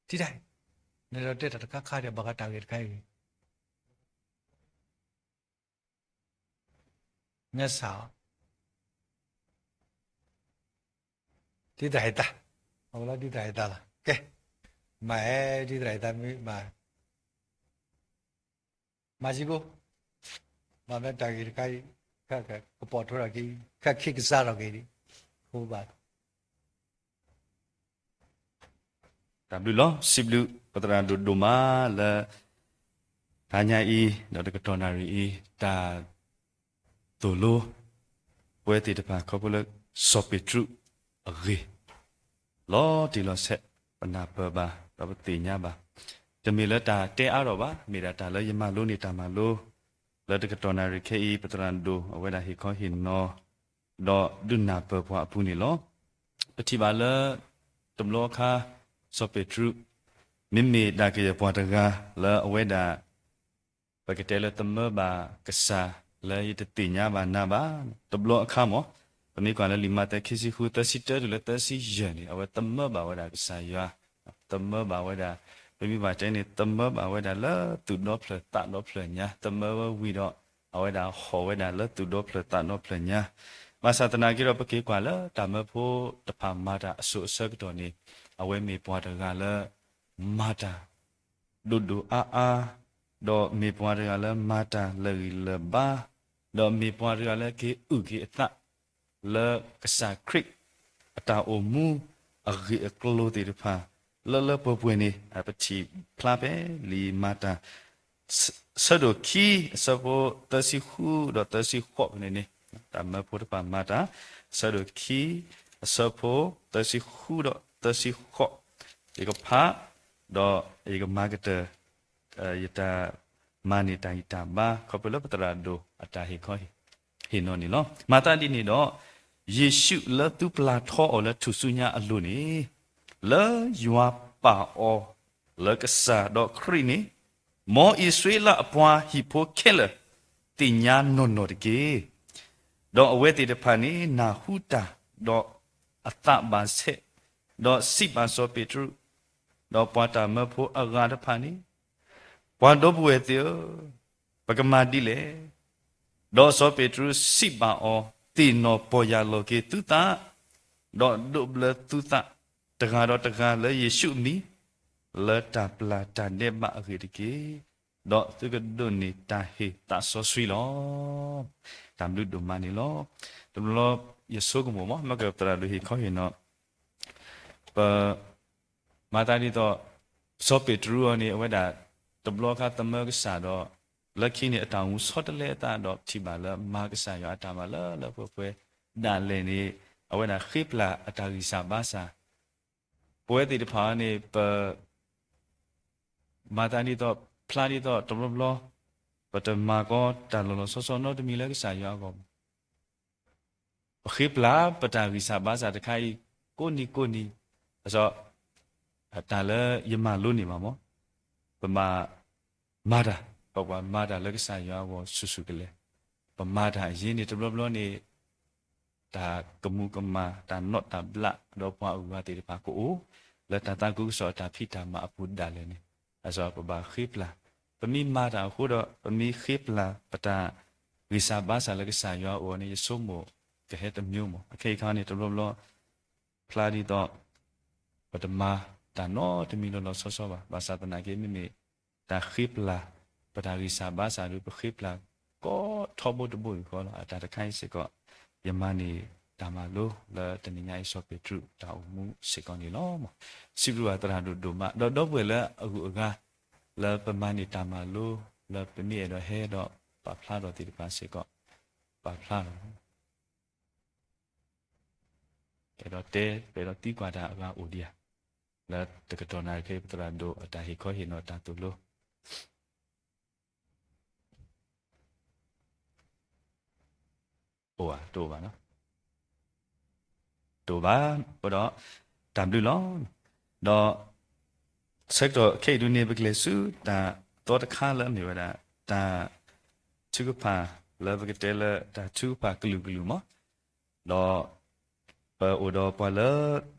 ထံၣ်တၢ်, နအဲၣ်ဒိးတဲတၢ်တခါခါဒီး ဘၣ်ဃးတၢ်ဂ့ၢ်တခါအံၤ, ညါစၢ်အီၤ ဒ်သရၣ်ဟ့ၣ်သး, အဝဲလၢဒ်သရၣ်ဟ့ၣ်သးလီၤ. ကဲ, မၤအဲၣ်ဒ်သရၣ်ဟ့ၣ်သးမ့ၢ်မၤ, မၤစ့ၢ်ကီး, မၤမ့ၢ်တၢ်ဂ့ၢ်တခါအံၤ, ကပီၤထွဲထီၣ်က့ၤ, ကခ့ကစါထီၣ်က့ၤ, ဃိဘၣ် တၢ်ဘျုးလီၤ. စံးဘျုးပသရၣ်ဒိၣ်ဒိၣ်မးလၢ တဟါညါအံၤ ဒီးတကတီၢ်နၣ်ရံၣ်အံၤ တၢ်သိၣ်လိ ပဝဲသ့ၣ်တဖၣ်ခီဖျိလၢ စီၤပ့းတရူးအဂ့ၢ် လီၤတံၢ်လီၤဆဲး ပနၢ်ပၢၢ်ဘၣ် ဒီးပသ့ၣ်ညါဘၣ်. တမ့ၢ်လၢတၢ်တဲအါထီၣ်ဘၣ်, မ့ၢ်ဒၣ်တၢ်လၢယမၤလိန့ၢ်တၢ်မၤလိ လၢတကတီၢ်နၣ်ရံၣ်ခဲအံၤ ပသရၣ်ဒိၣ်အဝဲဒၣ်ဟ့ၣ်ခီဟ့ၣ်နီၤ ဒီးဒုးနၢ်ပၢၢ်ပှၤအပူၤန့ၣ်လီၤ. ပထံၣ်ဘၣ်လၢ တဘျီအခါ စီၤပ့းတရူး မ့မ့ၢ်ဒၣ်ကယဲၢ်ပှၤတဂၤလၢအဝဲဒၣ် ပကတဲလၢသမၢဘၣ်ကစၢ်လၢယတသ့ၣ်ညါဘၣ်နၤဘၣ်, တဘျီအခါမ့ၢ်, ပမ့ၢ်ကွၢ်လၢလံာ်မးသဲခံဆံဃု သၢဆံတၢတုၤလၢသၢဆံယဲၢ်န့ၣ် အဝဲသမၢဘၣ်ဝဲဒၣ်ကစၢ်ယွၤ, သမၢဘၣ်ဝဲဒၣ်, ပမ့ၢ်ဘၣ်တဲန့ၣ် သမၢဘၣ်ဝဲဒၣ်လၢသူၣ်ဒီဖျၢၣ်သးဒီဖျၢၣ်ညါ, သမၢဝဲဝံၤဒီး အဝဲဒၣ်ဟီၣ်ဝဲဒၣ်လၢသူၣ်ဒီဖျၢၣ်သးဒီဖျၢၣ်ညါ, ဘၣ်ဆၣ်သနာ်က့ဒီး ပက့ၤကွၢ်လၢတၢ်မၢဖိတဖၣ်မၤတၢ်အစိၤအဆၢကတီၢ်န့ၣ် အဝဲမ့ၢ်ပှၤတဂၤလၢ မၤတၢ် ဒိၣ်ဒိၣ်အါအါ, ဒီးမ့ၢ်ပှၤတဂၤလၢမၤတၢ်လၢာ်ဂံၢ်လၢာ်ဘါ, ဒီးမ့ၢ်ပှၤတဂၤလၢက့ၤအုၣ်က့ၤအသး လၢကစၢ်ခရံာ် အတၢ်အိၣ်မူအဂ့ၢ်အကျိၤသ့ၣ်တဖၣ် လၢလၢပှဲၤပှဲၤန့ၣ် ပထံၣ်ဖျါဖဲလံာ်မၤတၢ် ဆၢဒိၣ်ခံ အဆၢဖိသၢဆံဃုဒီးသၢဆံဃိးဖဲန့ၣ်န့ၣ်, တၢ်မၢဖိတဖၣ်မၤတၢ်, ဆၢဒိၣ်ခံ အဆၢဖိသၢဆံဃုဒီးသၢဆံဃိး, ယကဖး ဒီးယကမၤကတၢၢ် ယတၢ်မၤန့ၢ်တၢ်ဂံၢ်တၢ်ဘါ ခီဖျိလၢပသရၣ်ဒိၣ်အတၢ်ဟ့ၣ်ခီဟ့ၣ်နီၤန့ၣ်လီၤ. မၤသးဒ်န့ၣ်ဒီး, ယ့ၣ်ၡူးလၢသုပျၢ်ထီအီၤလၢထူၣ်စုညါအလိၤန့ၣ်, လၢယွၤပာ်အီၤလၢကစၢ်ဒီးခရံာ်န့ၣ်, မ်အံၣ်စရ့လးအပှၤဟံၣ်ဖိခဲလၢာ် သ့ၣ်ညါနီၢ်နီၢ်တက့ၢ်. ဒီးအဝဲသ့ၣ်တဖၣ်န့ၣ် နၢ်ဟူတၢ်, ဒီးအသးဘၣ်ဆဲး, ဒီးစံးဘၣ်စီၤပ့းတရူး, ဒီးပှၤတၢ်မၢဖိအဂၤတဖၣ်န့ၣ်, ပှၤဒီပုၢ်ဝဲၢ်သ့ၣ်ဧၢ, ပကမၤဒ်လဲၣ်. ဒီးစီၤပ့းတရူးစံးဘၣ်အီၤ, သ့ၣ်နီၣ်ပီၢ်ယၢ်လီၤက့ၤသုသး, ဒီးဒိးဘျၢသုသး, တဂၤဒီးတဂၤလၢယ့ၣ်ၡူးအမံၤ, လၢတၢ်ပျၢ်တၢ်ဒဲးဘးအဂ့ၢ်တက့ၢ်. ဒီးသုကဒိးန့ၢ်တၢ်ဟ့ၣ်သးစီဆှံလီၤ. တၢ်ဘျုးဒိၣ်မးန့ၣ်လီၤ. တဘျီယဆိကမိၣ်မး မ့ၢ်ကသရၣ်ဒိၣ်ဟ့ၣ်ခီဟ့ၣ်နီၤ ပ မၤသးဒ်သိး စီၤပ့းတရူးအံၤန့ၣ် အဝဲဒၣ် တဘျီအခါသမၢကစၢ်ဒီး လၢခံန့ၣ် အတၢ်အိၣ်မူဆီတလဲအသးဒီး ထံၣ်ဘၣ်လၢမၤကစၢ်ယွၤအတၢ်မၤလၢလၢပှဲၤပှဲၤဒၣ်လဲာ်န့ၣ် အဝဲဒၣ်ဃ့ပျၢ်အတၢ်ဂံၢ်စၢ်ဘါစၢ် ပဝဲသ့ၣ်တဖၣ်န့ၣ် ပ မၤသးဒ်သိး ဖျါဒ်သိးတဘျီဘျီ ပတမၤကီတၢ်လီၤလီၤဆီဆီနီတမံၤလၢကစၢ်ယွၤအဂီၢ်ဘၣ်. ပဃ့ပျၢ်ပတၢ်ဂံၢ်စၢ်ဘါစၢ်တခါအံၤ ကိးနံၤကိးနံၤ, အစီ တၢ်လၢယမၤလိန့ၢ်ဘၣ်မး, ပဘၣ်မၤတၢ်, ပဘၣ်မၤတၢ်လၢကစၢ်ယွၤအဂီၢ်ဆူၣ်ဆူၣ်ကလဲာ်, ပမၤတၢ်အံၤန့ၣ် တဘျီဘျီန့ၣ် တၢ်ကမူၤကမၣ် တၢ်နီၣ်တၢ်ဘျး ဒီးပှၤအုၣ်အဂၤသ့ၣ်တဖၣ်ကအိၣ် လၢတၢ်သးခုကစီၣ်အတၢ်ဖံးတၢ်မၤအပူၤဒၣ်လဲာ်န့ၣ်, အစီ ပဘၣ်ဃ့ပျၢ်, ပမ့ၢ်မၤတၢ်အဃိဒီး ပမ့ၢ်ဃ့ပျၢ်ပတၢ်ဂံၢ်စၢ်ဘါစၢ်လၢကစၢ်ယွၤအအိၣ်န့ၣ် ယဆိကမိၣ်ကဟဲတမံၤမး. အခဲအံၤခါန့ၣ် တဘျီဘျီ ဖျါဒ်သိး ပတမၤတၢ်နီတမံၤလီၤလီၤဆီဆီဘၣ်. ဘၣ်ဆၣ်သနာ်က့ မ့မ့ၢ်တၢ်ဃ့ပျၢ် ပတၢ်ဂံၢ်စၢ်ဘါစၢ်ဒီး ပဃ့ပျၢ်ကိးထီဘိတဘိယူၢ်ဃီလီၤ. အတၢ်တခါအံၤစ့ၢ်ကီး ယမၤန့ၢ်တၢ်မၤလိလၢတနံၤညါအံၤ စီၤပ့းတရူးတၢ်အိၣ်မူစ့ၢ်ကီးန့ၣ်လီၤ. စံးဘျုးဘၣ်သရၣ်ဒိၣ်ဒိၣ်မး ဒီးဒီပုၢ်ဝဲၢ်လၢအဂုၤအဂၤ လၢပမၤန့ၢ်တၢ်မၤလိ လၢပမ့ၢ်အဲၣ်ဒိးဟဲဒီးပာ်ဖျါထီၣ်သ့ၣ်တဖၣ်စ့ၢ်ကီး ပာ်ဖျါထီၣ် အဲၣ်ဒိးတဲ ပအဲၣ်ဒိးသံကွၢ်တၢ်အဂၤအိၣ်ဒံးဧါ, လၢတကတီၢ်နၣ်ရံၣ်ခဲအံၤ ပသရၣ်ဒိၣ်အတၢ်ဟ့ၣ်ခီဟ့ၣ်နီၤတၢ်သိၣ်လိ အိၣ်ဧါ, တအိၣ်ဘၣ်နီၤ, တအိၣ်ဘၣ်, အဃိဒီး တၢ်ဘျုးလီၤ. ဒီး ဆၢကတီၢ်ခဲအံၤဒုန့ၣ် ပကလဲၤဆူတၢ်သီတခါလၢအမ့ၢ်ဝဲဒၣ် တၢ်ထုကဖၣ် လၢပကတဲလၢတၢ်ထုကဖၣ်ကလုာ်ကလုာ်မး, ဒီး ပအိၣ်ဒီးပှၤလၢ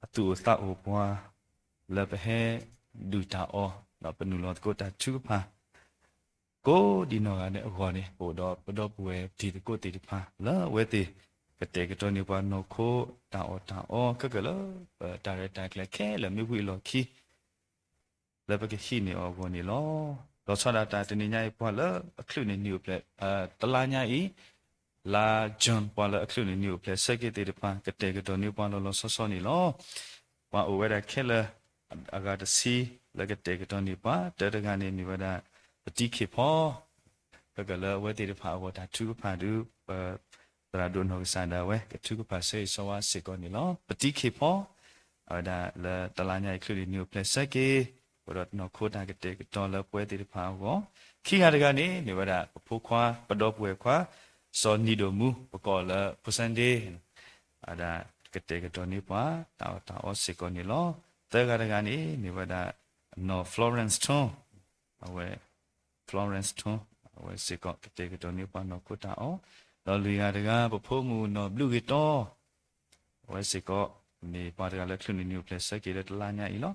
အသူၣ်အိၣ်သးအိၣ်ပှၤ လၢပဟဲဒုၣ်တၢ်အီၣ် ဒီးပနုာ်လီၤသကိးတၢ်ထုကဖၣ် ကိးဒံနီၢ်ဂၤဒဲးအဂီၢ်န့ၣ် ပအိၣ်ဒီးပဒီပုၢ်ဝဲၢ်တံၤသကိးသ့ၣ်တဖၣ် လၢအဝဲသ့ၣ် ကတဲာ်ကတီၤန့ၢ်ပှၤနီၢ်ခိတၢ်အီၣ်တၢ်အီ ခဲကၢၢ်လၢ ပတၢ်ရဲၣ်တၢ်ကျဲၤခဲလၢာ်မ့ၢ်ဝံၤအလီၢ်ခံ လၢပကဟံးန့ၢ်အီၤအဂီၢ်န့ၣ်လီၤ. လီၤဆီဒၣ်တၢ်တနံၤညါအံၤ ပှၤလၢအချုးန့ၢ်နံၣ်အိၣ်ဖျဲၣ် တလါညါအံၤ လါ June ပှၤလၢအချုးန့ၢ်နံၣ်အိၣ်ဖျဲၣ်ဆၢက့ၤသ့ၣ်တဖၣ် ကတဲာ်ကတီၤန့ၢ်ပှၤလီၤလီၤဆီဆီန့ၣ်လီၤ. ပှၤအိၣ်ဝဲဒၣ်ခဲလၢာ် အဂၤတဆံ လၢကတဲာ်ကတီၤန့ၢ်ပှၤ တၢတဂၤန့ၣ်မ့ၢ်ဝဲဒၣ် ပတံခ့ၣ်ဖီ ခဲကလၢအဝဲသ့ၣ်တဖၣ်အဂီၢ်တၢ်ထုကဖၣ်ဒီး ပသရၣ်ဒိၣ်နီၢ်ကစၢ်ဒၣ်ဝဲ ကထုကဖၣ်ဆၢဂ့ၤဆၢဝါစ့ၢ်ကီးန့ၣ်လီၤ. ပတံခ့ၣ်ဖီ အဝဲဒၣ်လၢတလါညါအံၤ ချုးန့ၢ်နံၣ်အိၣ်ဖျဲၣ်ဆၢက့ၤ ပဒီးနီၢ်ခိတၢ်ကတဲာ်ကတီၤလၢပဝဲသ့ၣ်တဖၣ်အဂီၢ်, ခံဂၤတဂၤန့ၣ် မ့ၢ်ဝဲဒၣ်ပဖိခွါ ပဒီပုၢ်ဝဲၢ်ခွါ စီၤနံၤဒိၣ်မူ ပကိးလၢဖိၣ်စၣ်ဒ့ အဝဲဒၣ်ကတဲာ်ကတီၤန့ၢ်ပှၤ တၢ်အီၣ်တၢ်အီစ့ၢ်ကီးန့ၣ်လီၤ. သၢဂၤတဂၤန့ၣ် မ့ၢ်ဝဲဒၣ်နီၢ် Florence ထူ အဝဲ Florence ထူ အဝဲစ့ၢ်ကီးကတဲာ်ကတီၤန့ၢ်ပှၤနီၢ်ခိတၢ်အီၣ်, ဒီးလွံၢ်ဂၤတဂၤ ပဖိမုၣ်နီၢ်ဘျုးဂ့ၤတီ အဝဲစ့ၢ်ကီး မ့ၢ်ပှၤတဂၤလၢချုးန့ၢ်နံၣ်အိၣ်ဖျဲၣ်ဆၢက့ၤလၢတလါညါအံၤလီၤ.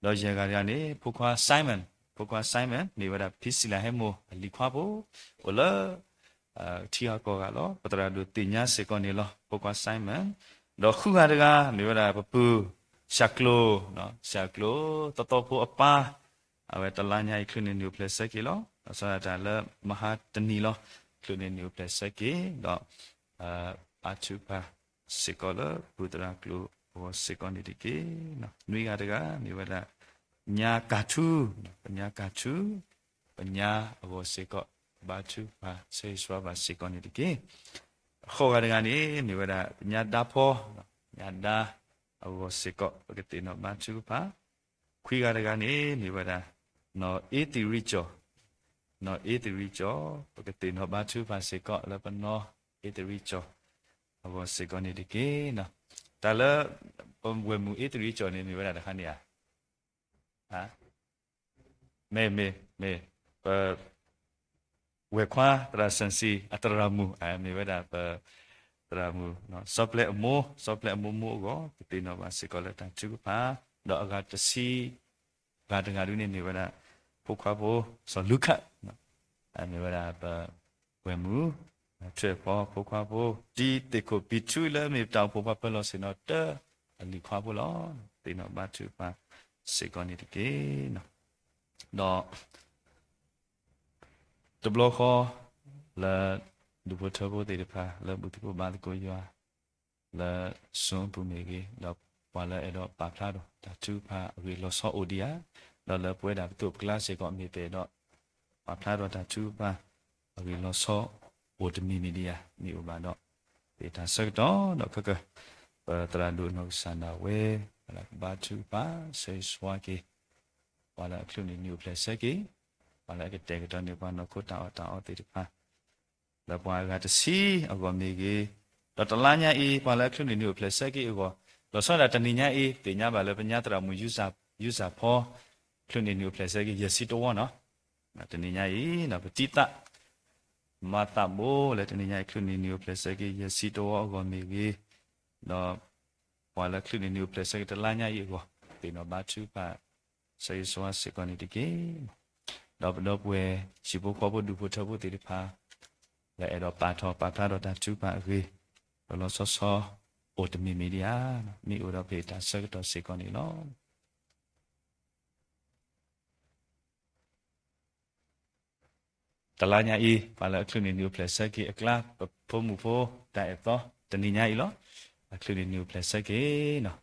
ဒီးယဲၢ်ဂၤတဂၤန့ၣ် ဖိခွါ Simon, ဖိခွါ Simon မ့ၢ်ဝဲဒၣ်ဖံစံလၤဟဲမိၢ်အလံၤခွါဖိ အိၣ်လၢ ထံဂၤကီၢ်ဂၤလီၤ. ပသရၣ်ဒိၣ်သ့ၣ်ညါစ့ၢ်ကီးန့ၣ်လီၤ ဖိခွါ Simon, ဒီးဃုဂၤတဂၤ မ့ၢ်ဝဲဒၣ်ပပုၢ် ဆှၣ်ကျိၤ, ဆှၣ်ကျိၤ သီသီဖိအပၢ်, အဝဲတလါညါအံၤချုးန့ၢ်နံၣ်အိၣ်ဖျဲၣ်ဆၢက့ၤလီၤ. ဘၣ်ဆၣ်ဒၣ်တၢ်လၢမဟါတနံၤလီၤ ချုးန့ၢ်နံၣ်အိၣ်ဖျဲၣ်ဆၢက့ၤ ဒီး ဘါထုကဖၣ်စ့ၢ်ကီးလၢပုၢ်သရၣ်ကျိၤအဂီၢ်စ့ၢ်ကီးန့ၣ်တက့ၢ်. နွံဂၤတဂၤ မ့ၢ်ဝဲဒၣ် ညါကၢ်ထူ, ပညါကၢ်ထူ, ပညါအဂီၢ်စ့ၢ်ကီး ဘါထုကဖၣ်ဆၢဂ့ၤဆၢဝါဘၣ်စ့ၢ်ကီးန့ၣ်တက့ၢ်. ဃိးဂၤတဂၤန့ၣ် မ့ၢ်ဝဲဒၣ် ပညါဒါဖီ, ပညါဒါအဂီၢ်စ့ၢ်ကီး ပကသ့ၣ်နီၣ်ဘါထုကဖၣ်. ခွံဂၤတဂၤန့ၣ် မ့ၢ်ဝဲဒၣ် နီၢ်အ့သရံကၠီၣ်, နီၢ်အ့သရံကၠီၣ် ပကသ့ၣ်နီၣ်ဘါထုကဖၣ်စ့ၢ်ကီးလၢပနီၢ်အ့သရံကၠီၣ်အဂီၢ်စ့ၢ်ကီးန့ၣ်တက့ၢ်. တၢ်လၢ ပဝဲၢ်မုၣ်အ့သရံကၠီၣ်န့ၣ် မ့ၢ်ဝဲဒၣ်တခါန့ၣ်ဧါ. မ့ၢ် မ့ၢ် မ့ၢ် ပ ဝဲၢ်ခွါသရၣ်စၣ်စံ အသရၣ်မုၣ် မ့ၢ်ဝဲဒၣ်ပသရၣ်မုၣ် စီၤပျဲအမိၢ်, စီၤပျဲအမိၢ်မိၢ်အဂီၢ် ကသ့ၣ်နီၣ်ဘၣ်စ့ၢ်ကီးလၢတၢ်ထုကဖၣ်, ဒီးအဂၤတဆံ ဂၤတဂၤဒုန့ၣ်မ့ၢ်ဝဲဒၣ် ဖိခွါဖိ စီၤလူခၣ် မ့ၢ်ဝဲဒၣ်ပဝဲၢ်မုၣ် ထွဲၣ်ဖီဖိခွါဖိ တံၤသ့ၣ်ခိၣ်ပံၤထူလၢအမ့ၢ်တၢ်အိၣ်ဖှိၣ်ပှၤပၢၤလီၢ်ဆ့ၣ်နီၤတၢ အလံၤခွါဖိလီၤ. သ့ၣ်နီၣ်ဘါထုကဖၣ်စ့ၢ်ကီးန့ၣ်တက့ၢ်. ဒီး တဘျီဃီ လၢ ဒူၣ်ဖိထၢဖိသ့ၣ်တဖၣ် လၢဘူၣ်သကိးဘါသကိးယွၤ လၢ Zoom ပူၤမ့ၢ်ဂ့ၤ, ဒီးပှၤလၢအဲၣ်ဒိးပာ်ဖျါထီၣ်တၢ်ထုကဖၣ်အဂ့ၢ်လီၤဆီအိၣ်ဒံးဧါ, ဒီးလၢပဝဲဒၣ်ပသိးပကျါစ့ၢ်ကီး မ့ၢ်ပအဲၣ်ဒိး ပာ်ဖျါထီၣ်တၢ်ထုကဖၣ် အဂ့ၢ်လီၤဆီ အိၣ်တမံၤမံၤဒံးဧါ, မ့ၢ်အိၣ်ဘၣ်ဒီး ပတၢ်ဆၢကတီၢ်ဒီးခဲကၢ် ပသရၣ်ဒိၣ်နီၢ်ကစၢ်ဒၣ်ဝဲ ပဘါထုကဖၣ် ဆၢဂ့ၤဆၢဝါက့ၤ ပှၤလၢအချုးန့ၢ်နံၣ်အိၣ်ဖျဲၣ်ဆၢက့ၤ, ပှၤလၢအကတဲာ်ကတီၤန့ၢ်ပှၤနီၢ်ခိတၢ်အီၣ်တၢ်အီသ့ၣ်တဖၣ် လၢပှၤအဂၤတဆံအဂီၢ်မ့ၢ်ဂ့ၤ, ဒီးတလါညါအံၤ ပှၤလၢအချုးန့ၢ်နံၣ်အိၣ်ဖျဲၣ်ဆၢက့ၤအဂီၢ်, လီၤဆီဒၣ်တနံၤညါအံၤ သ့ၣ်ညါဘၣ်လၢပညါသရၣ်မုၣ် ယူစၢ်ဖီ ချုးန့ၢ်နံၣ်အိၣ်ဖျဲၣ်ဆၢက့ၤ ယဲၢ်ဆံတဝီနီၤ, တနံၤညါအံၤ ပတံၤသၣ် မၤသးဘိလၢတနံၤညါအံၤ ချုးန့ၢ်နံၣ်အိၣ်ဖျဲၣ်ဆၢက့ၤ ယဲၢ်ဆံတဝီအဂီၢ်မ့ၢ်ဂ့ၤ, ဒီး ပှၤလၢချုးန့ၢ်နံၣ်အိၣ်ဖျဲၣ်ဆၢက့ၤတလါညါအံၤအဂီၢ် သ့ၣ်နီၣ်ဘါထုကဖၣ် ဆၢဂ့ၤဆၢဝါစ့ၢ်ကီးန့ၣ်တက့ၢ်. ဒီးပဒီပုၢ်ဝဲၢ် ဟံၣ်ဖိဃီဖိဒူၣ်ဖိထၢဖိသ့ၣ်တဖၣ် လၢအဲၣ်ဒိးပာ်ထီၣ်ပာ်ဖျါထီၣ်တၢ်ထုကဖၣ်အဂ့ၢ် လီၤလီၤဆီဆီ အိၣ်တမံၤမံၤဒံးဧါ, မ့ၢ်အိၣ်ဒီးပတၢ်ဆၢကတီၢ်စ့ၢ်ကီးန့ၣ်လီၤ. တလါညါအံၤ ပှၤလၢအချုးန့ၢ်နံၣ်အိၣ်ဖျဲၣ်ဆၢက့ၤအကျါ ပဖိမုၣ်ဖိတၢ်အဲၣ်သီ တနံၤညါအံၤလီၤ. အချုးန့ၢ်နံၣ်အိၣ်ဖျဲၣ်ဆၢက့ၤနီၤ,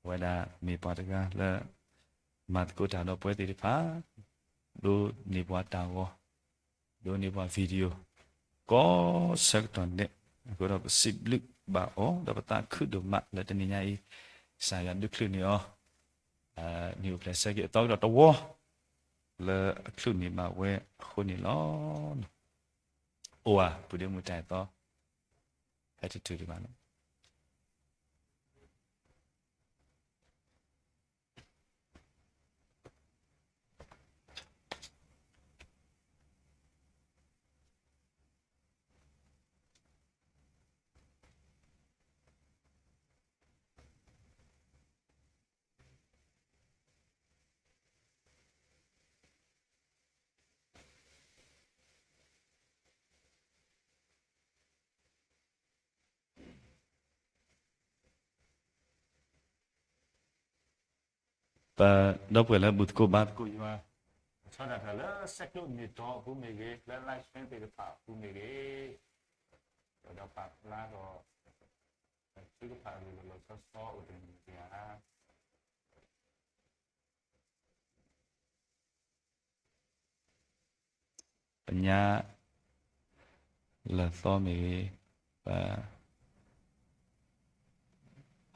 အဝဲဒၣ်မ့ၢ်ပှၤတဂၤလၢ မၤသကိးတၢ်ဒီးပဝဲသ့ၣ်တဖၣ်, ဒိးန့ၢ်ပှၤတၢ်ဂီၤ, ဒိးန့ၢ်ပှၤ video ကိးဆၢကတီၢ်န့ၣ်, အဃိဒီးပစံးဘျုးဘၣ်အီၤ ဒီးပသးခုဒိၣ်မးလၢတနံၤညါအံၤ ကစၢ်ယွၤဒုးချုးန့ၢ်အီၤ နံၣ်အိၣ်ဖျဲၣ်ဆၢက့ၤအသီကဒီးတဝီ လၢအချုးန့ၢ်ဘၣ်ဝဲအဃိန့ၣ်လီၤ. အိၣ်ဧါ ပုၢ်ဒ့မုၣ်တၢ်အဲၣ်သီ ဟဲတတုၤဒံးဘၣ်လီၤ. ပဒီပုၢ်ဝဲၢ်လၢဘူၣ်သကိးဘါသကိးယွၤ, ဆီဒၣ်တၢ်လၢဆဲးကျိးန့ၢ်တီအပူၤမ့ၢ်ဂ့ၤ, လၢ live stream သ့ၣ်တဖၣ်အပူၤမ့ၢ်ဂ့ၤ, ဒီးပာ်ဖျါထီၣ် ထုကဖၣ်အဂ့ၢ်လီၤလီၤဆီဆီအိၣ်တမံၤမံၤဧါ. ပညါလၢာ်သီမ့ၢ်ဂ့ၤ, ပ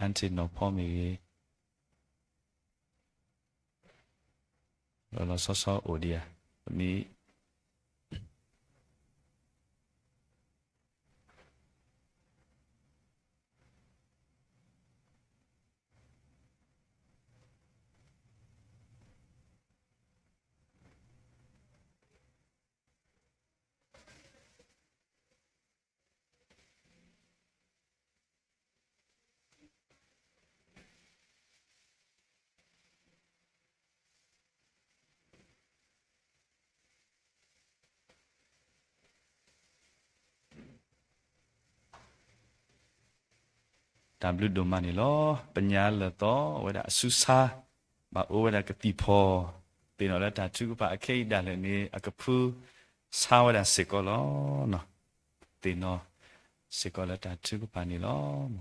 aunty နီၢ်ဖီမ့ၢ်ဂ့ၤ, လီၤလီၤဆီဆီအိၣ်ဒံးဧါ, ပမ့ၢ် တၢ်ဘျုးဒိၣ်မးန့ၣ်လီၤ. ပညါလၢာ်သီဝဲဒၣ်အစုဆါ, ဘၣ်အိၣ်ဝဲဒၣ်ကသံၣ်ဖီ, သ့ၣ်နီၣ်လၢတၢ်ထုကဖၣ်အခဲအံၤဒၣ်လဲာ်န့ၣ် အကဖုဆါဝဲဒၣ်စ့ၢ်ကီးလီၤ. သ့ၣ်နီၣ်စ့ၢ်ကီးလၢတၢ်ထုကဖၣ်န့ၣ်လီၤ.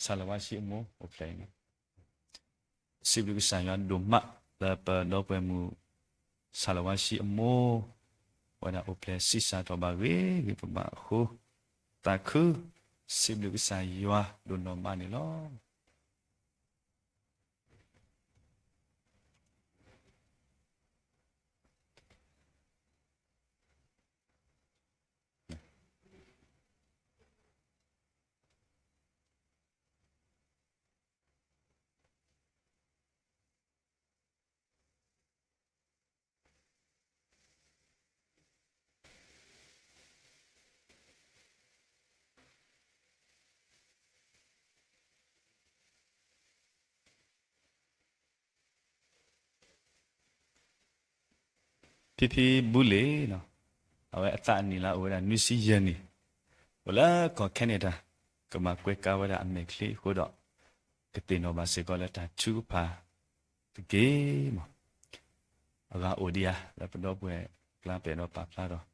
ဆၣ်လၢၤဝါဆံအမိၢ်အိၣ်ဖျဲၣ်အံၤန့ၣ်, စံးဘျုးကစၢ်ယွၤဒိၣ်မးလၢပဒီပုၢ်ဝဲၢ်မုၣ် ဆၣ်လၢၤဝါဆံအမိၢ် ဝဲဒၣ်အိၣ်ဖျဲၣ်ဆံးစၢ်ထီၣ်ဘၣ်ဂ့ၤဂ့ၤဘၣ်ဘၣ်အဃိ, သးခု, စံးဘျုးကစၢ်ယွၤဒိၣ်နီၢ်မးန့ၣ်လီၤ. ဖံဖံဘူလ့ၣ်, အဝဲအသးအနံၣ်လၢအိၣ်ဝဲဒၣ်နွံဆံယဲၢ်နံၣ်, အိၣ်လၢကီၢ် Canada, ကဘၣ်ကွဲးကါဝဲဒၣ်အမဲာ်ချံအဃိဒီး, ကသ့ၣ်နီၣ်ဘၣ်စ့ၢ်ကီးလၢတၢ်ထုကဖၣ်တက့ၢ်မး. အဂၤအိၣ်ဒံးဧါ လၢပဒီပုၢ်ဝဲၢ်ကျါပဲာ်ဒီးပာ်ဖျါဒီး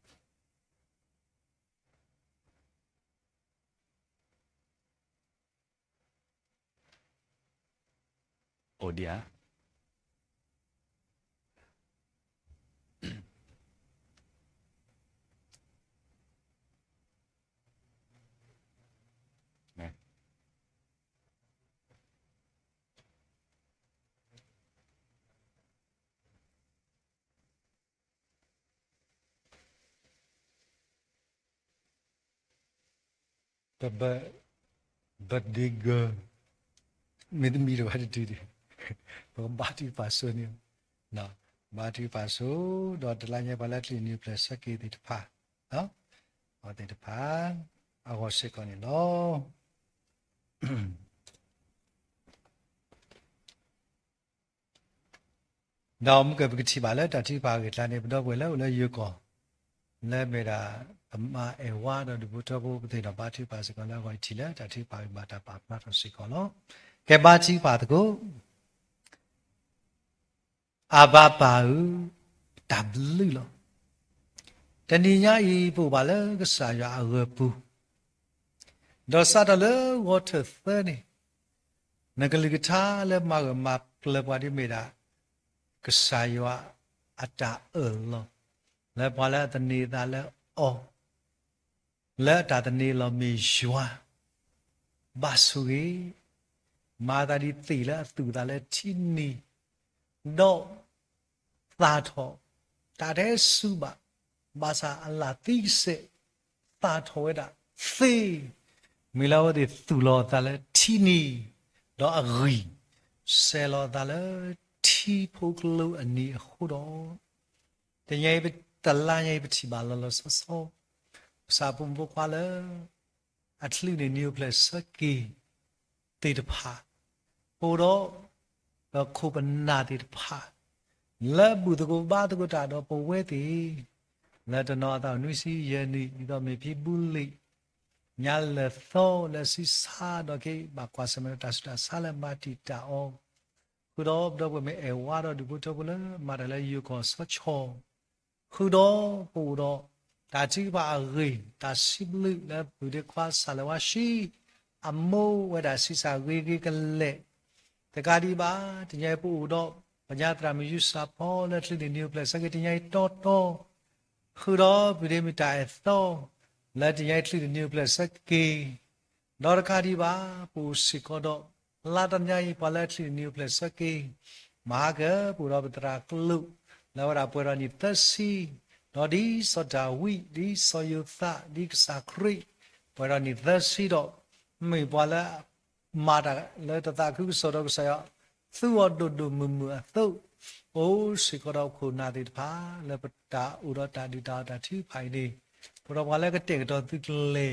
အိၣ်ဒံးဧါ. ပ birthday girl မ့တမ့ၢ်တဘၣ်တတုၤဒံး, ပကဘါထုကဖၣ်ဆိန့ၣ်, ဘါထုကဖၣ်ဆိ, ဒီးတလါညါပှၤလၢအချံၣ်နံၣ်အိၣ်ဖျဲၣ်ဆၢက့ၤသ့ၣ်တဖၣ်, အဝဲသ့ၣ်တဖၣ် အဂီၢ်စ့ၢ်ကီးန့ၣ်လီၤ. ဒီးမုၢ်ကပကထံၣ်ဘၣ်လၢတၢ်ထုကဖၣ်အဂ့ၢ်အကျါန့ၣ် ပဒီပုၢ်ဝဲၢ်လၢအိၣ်လၢယိၤကီၢ် လၢမ့ၢ်ဒၣ် ပမၤအဲၣ်ဝါဒီးဒူၣ်ဖိထၢဖိ ပသ့ၣ်နီၣ်ဘါထုကဖၣ်စ့ၢ်ကီးလၢအဂီၢ်အံၤထံၣ်လၢတၢ်ထုကဖၣ်ဂ့ၢ်ဘၣ်တၢ်ပာ်ဖျါထီၣ်စ့ၢ်ကီးလီၤ. ကဲဘါထုကဖၣ်သကိး အဘၣ်ပၢ်ဧၢ, တၢ်ဘျုးလီၤ. တနံၤညါအံၤ ပအိၣ်ဘၣ်လၢကစၢ်ယွၤအဂၢၤပူၤ, ဒီးစးထီၣ်လၢဂီၤထၢၣ်သၢန့ၣ်, နကလုၢ်ကထါလၢမၤဂၢၢ်မၤကျၢၤပှၤဒ်မ့ၢ်ဒၣ် ကစၢ်ယွၤအတၢ်အၢၣ်လီၤ, လၢပှၤလၢအသန့ၤအသးလၢအီၤ လၢအတၢ်သန့ၤလီၤမ့ၢ်ယွၤ, ဘၣ်ဆိၣ်ဂ့ၤ, မၤသးဒ်သ့ၣ်လၢအသူၣ်အသးလၢထံနံၤ, ဒီးသၣ်ထီၣ်, တၢ်တဟဲစူၤဘၣ်, ဘၣ်ဆၣ်အလၣ်သံကစဲး, သၣ်ထီၣ်ဝဲဒၣ်သ့, မ့ၢ်လၢအဝဲသ့ၣ်သူၣ်လီၤအသးလၢထံနံၤ, ဒီးအဂံၢ်စဲၤလီၤအသးလၢထံဖိကျိအနံၤအဃိဒီး, တနံၤအံၤ တလါညါအံၤ ပထံၣ်ဘၣ်လီၤလီၤဆီဆီ ပစၢ်ဖိမုၣ်ဖိခွါလၢ အချံၣ်န့ၣ် နံၣ်အိၣ်ဖျဲၣ်ဆၢက့ၤသ့ၣ်တဖၣ်, ပအိၣ်ဒီး ပခိၣ်ပနၢ်သ့ၣ်တဖၣ် လၢဘူၣ်သကိးဘါသကိးတၢ်ဒီးပဝဲသ့ၣ်, လၢတနီၤအသးအိၣ်နွံဆံယဲၢ်နံၣ် ဒ်သိးမ့ၢ်ဖံဘူလံၣ်, ညါလၢာ်သီလၢဆံဆါဒီးက့ၤ ဘၣ်ကွၢ်ဆၢၣ်မဲာ်ဒီးတၢ်ဆူးတၢ်ဆါလၢမၤတံာ်တာ်အီၤ, ဃုာ်ဒီးပဒီပုၢ်ဝဲၢ်မ့ၢ်အဲၣ်ဝါဒီးဒူၣ်ဖိထၢဖိလၢမၤတၢ်လၢယိၤကီၢ်ဆီဆီ ဃုာ်ဒီးပအိၣ်ဒီး တၢ်ထုကဖၣ်အဂ့ၢ် တၢ်စံးဘျုးလၢပုၢ်ဒ့ခွါစၢ်လၢၤဝါဆှံ အမိၢ်ဝဲဒၣ်ဆံးစၢ်ဂ့ၤဂ့ၤကလဲာ်, တကးဒံးဘၣ် တနံၤအံၤပအိၣ်ဒီး ပညါသရၣ်မုၣ်ယုၢ်စၢ်ဖီလၢချံနံၣ်နံၣ်အိၣ်ဖျဲၣ်ဆၢက့ၤ တနံၤအံၤတီတီ ဃုာ်ဒီးပဒ့မုၢ်တၢ်အဲၣ်သီ လၢတနံၤအံၤချံနံၣ်နံၣ်အိၣ်ဖျဲၣ်ဆၢက့ၤ ဒီးတကးဒံးဘၣ် ပအိၣ်စ့ၢ်ကီးဒီး လါတနံၤအံၤ ပှၤလၢချံနံၣ်နံၣ်အိၣ်ဖျဲၣ်ဆၢက့ၤ မၤဟါကပအိၣ်ဒီးပသရၣ်ကလုာ် လၢအဝဲဒၣ်ပှဲၤဒီးနံၣ်သၢဆံ ဒီးဒ်စီၤဒၤဝံး ဒ်စီၤယိၤသး ဒ်ကစၢ်ခရံာ် ပှဲၤဒီးနံၣ်သၢဆံဒီး မ့ၢ်ပှၤလၢ မၤတၢ်လၢတသးခုကစီၣ်ဒီးကစၢ်ယွၤ သူအီၤဒိၣ်ဒိၣ်မုၢ်မုၢ်အသိး, အိၣ်စ့ၢ်ကီးဒီးခိၣ်နၢ်သ့ၣ်တဖၣ် လၢပတၢ်အိၣ်ဒီးတၢ်ဒုၣ်တၢ်အီၣ်တၢ်ထုကဖၣ်အံၤန့ၣ်, ပဒီးပှၤလၢကတဲာ်ကတီၤသုးကျဲ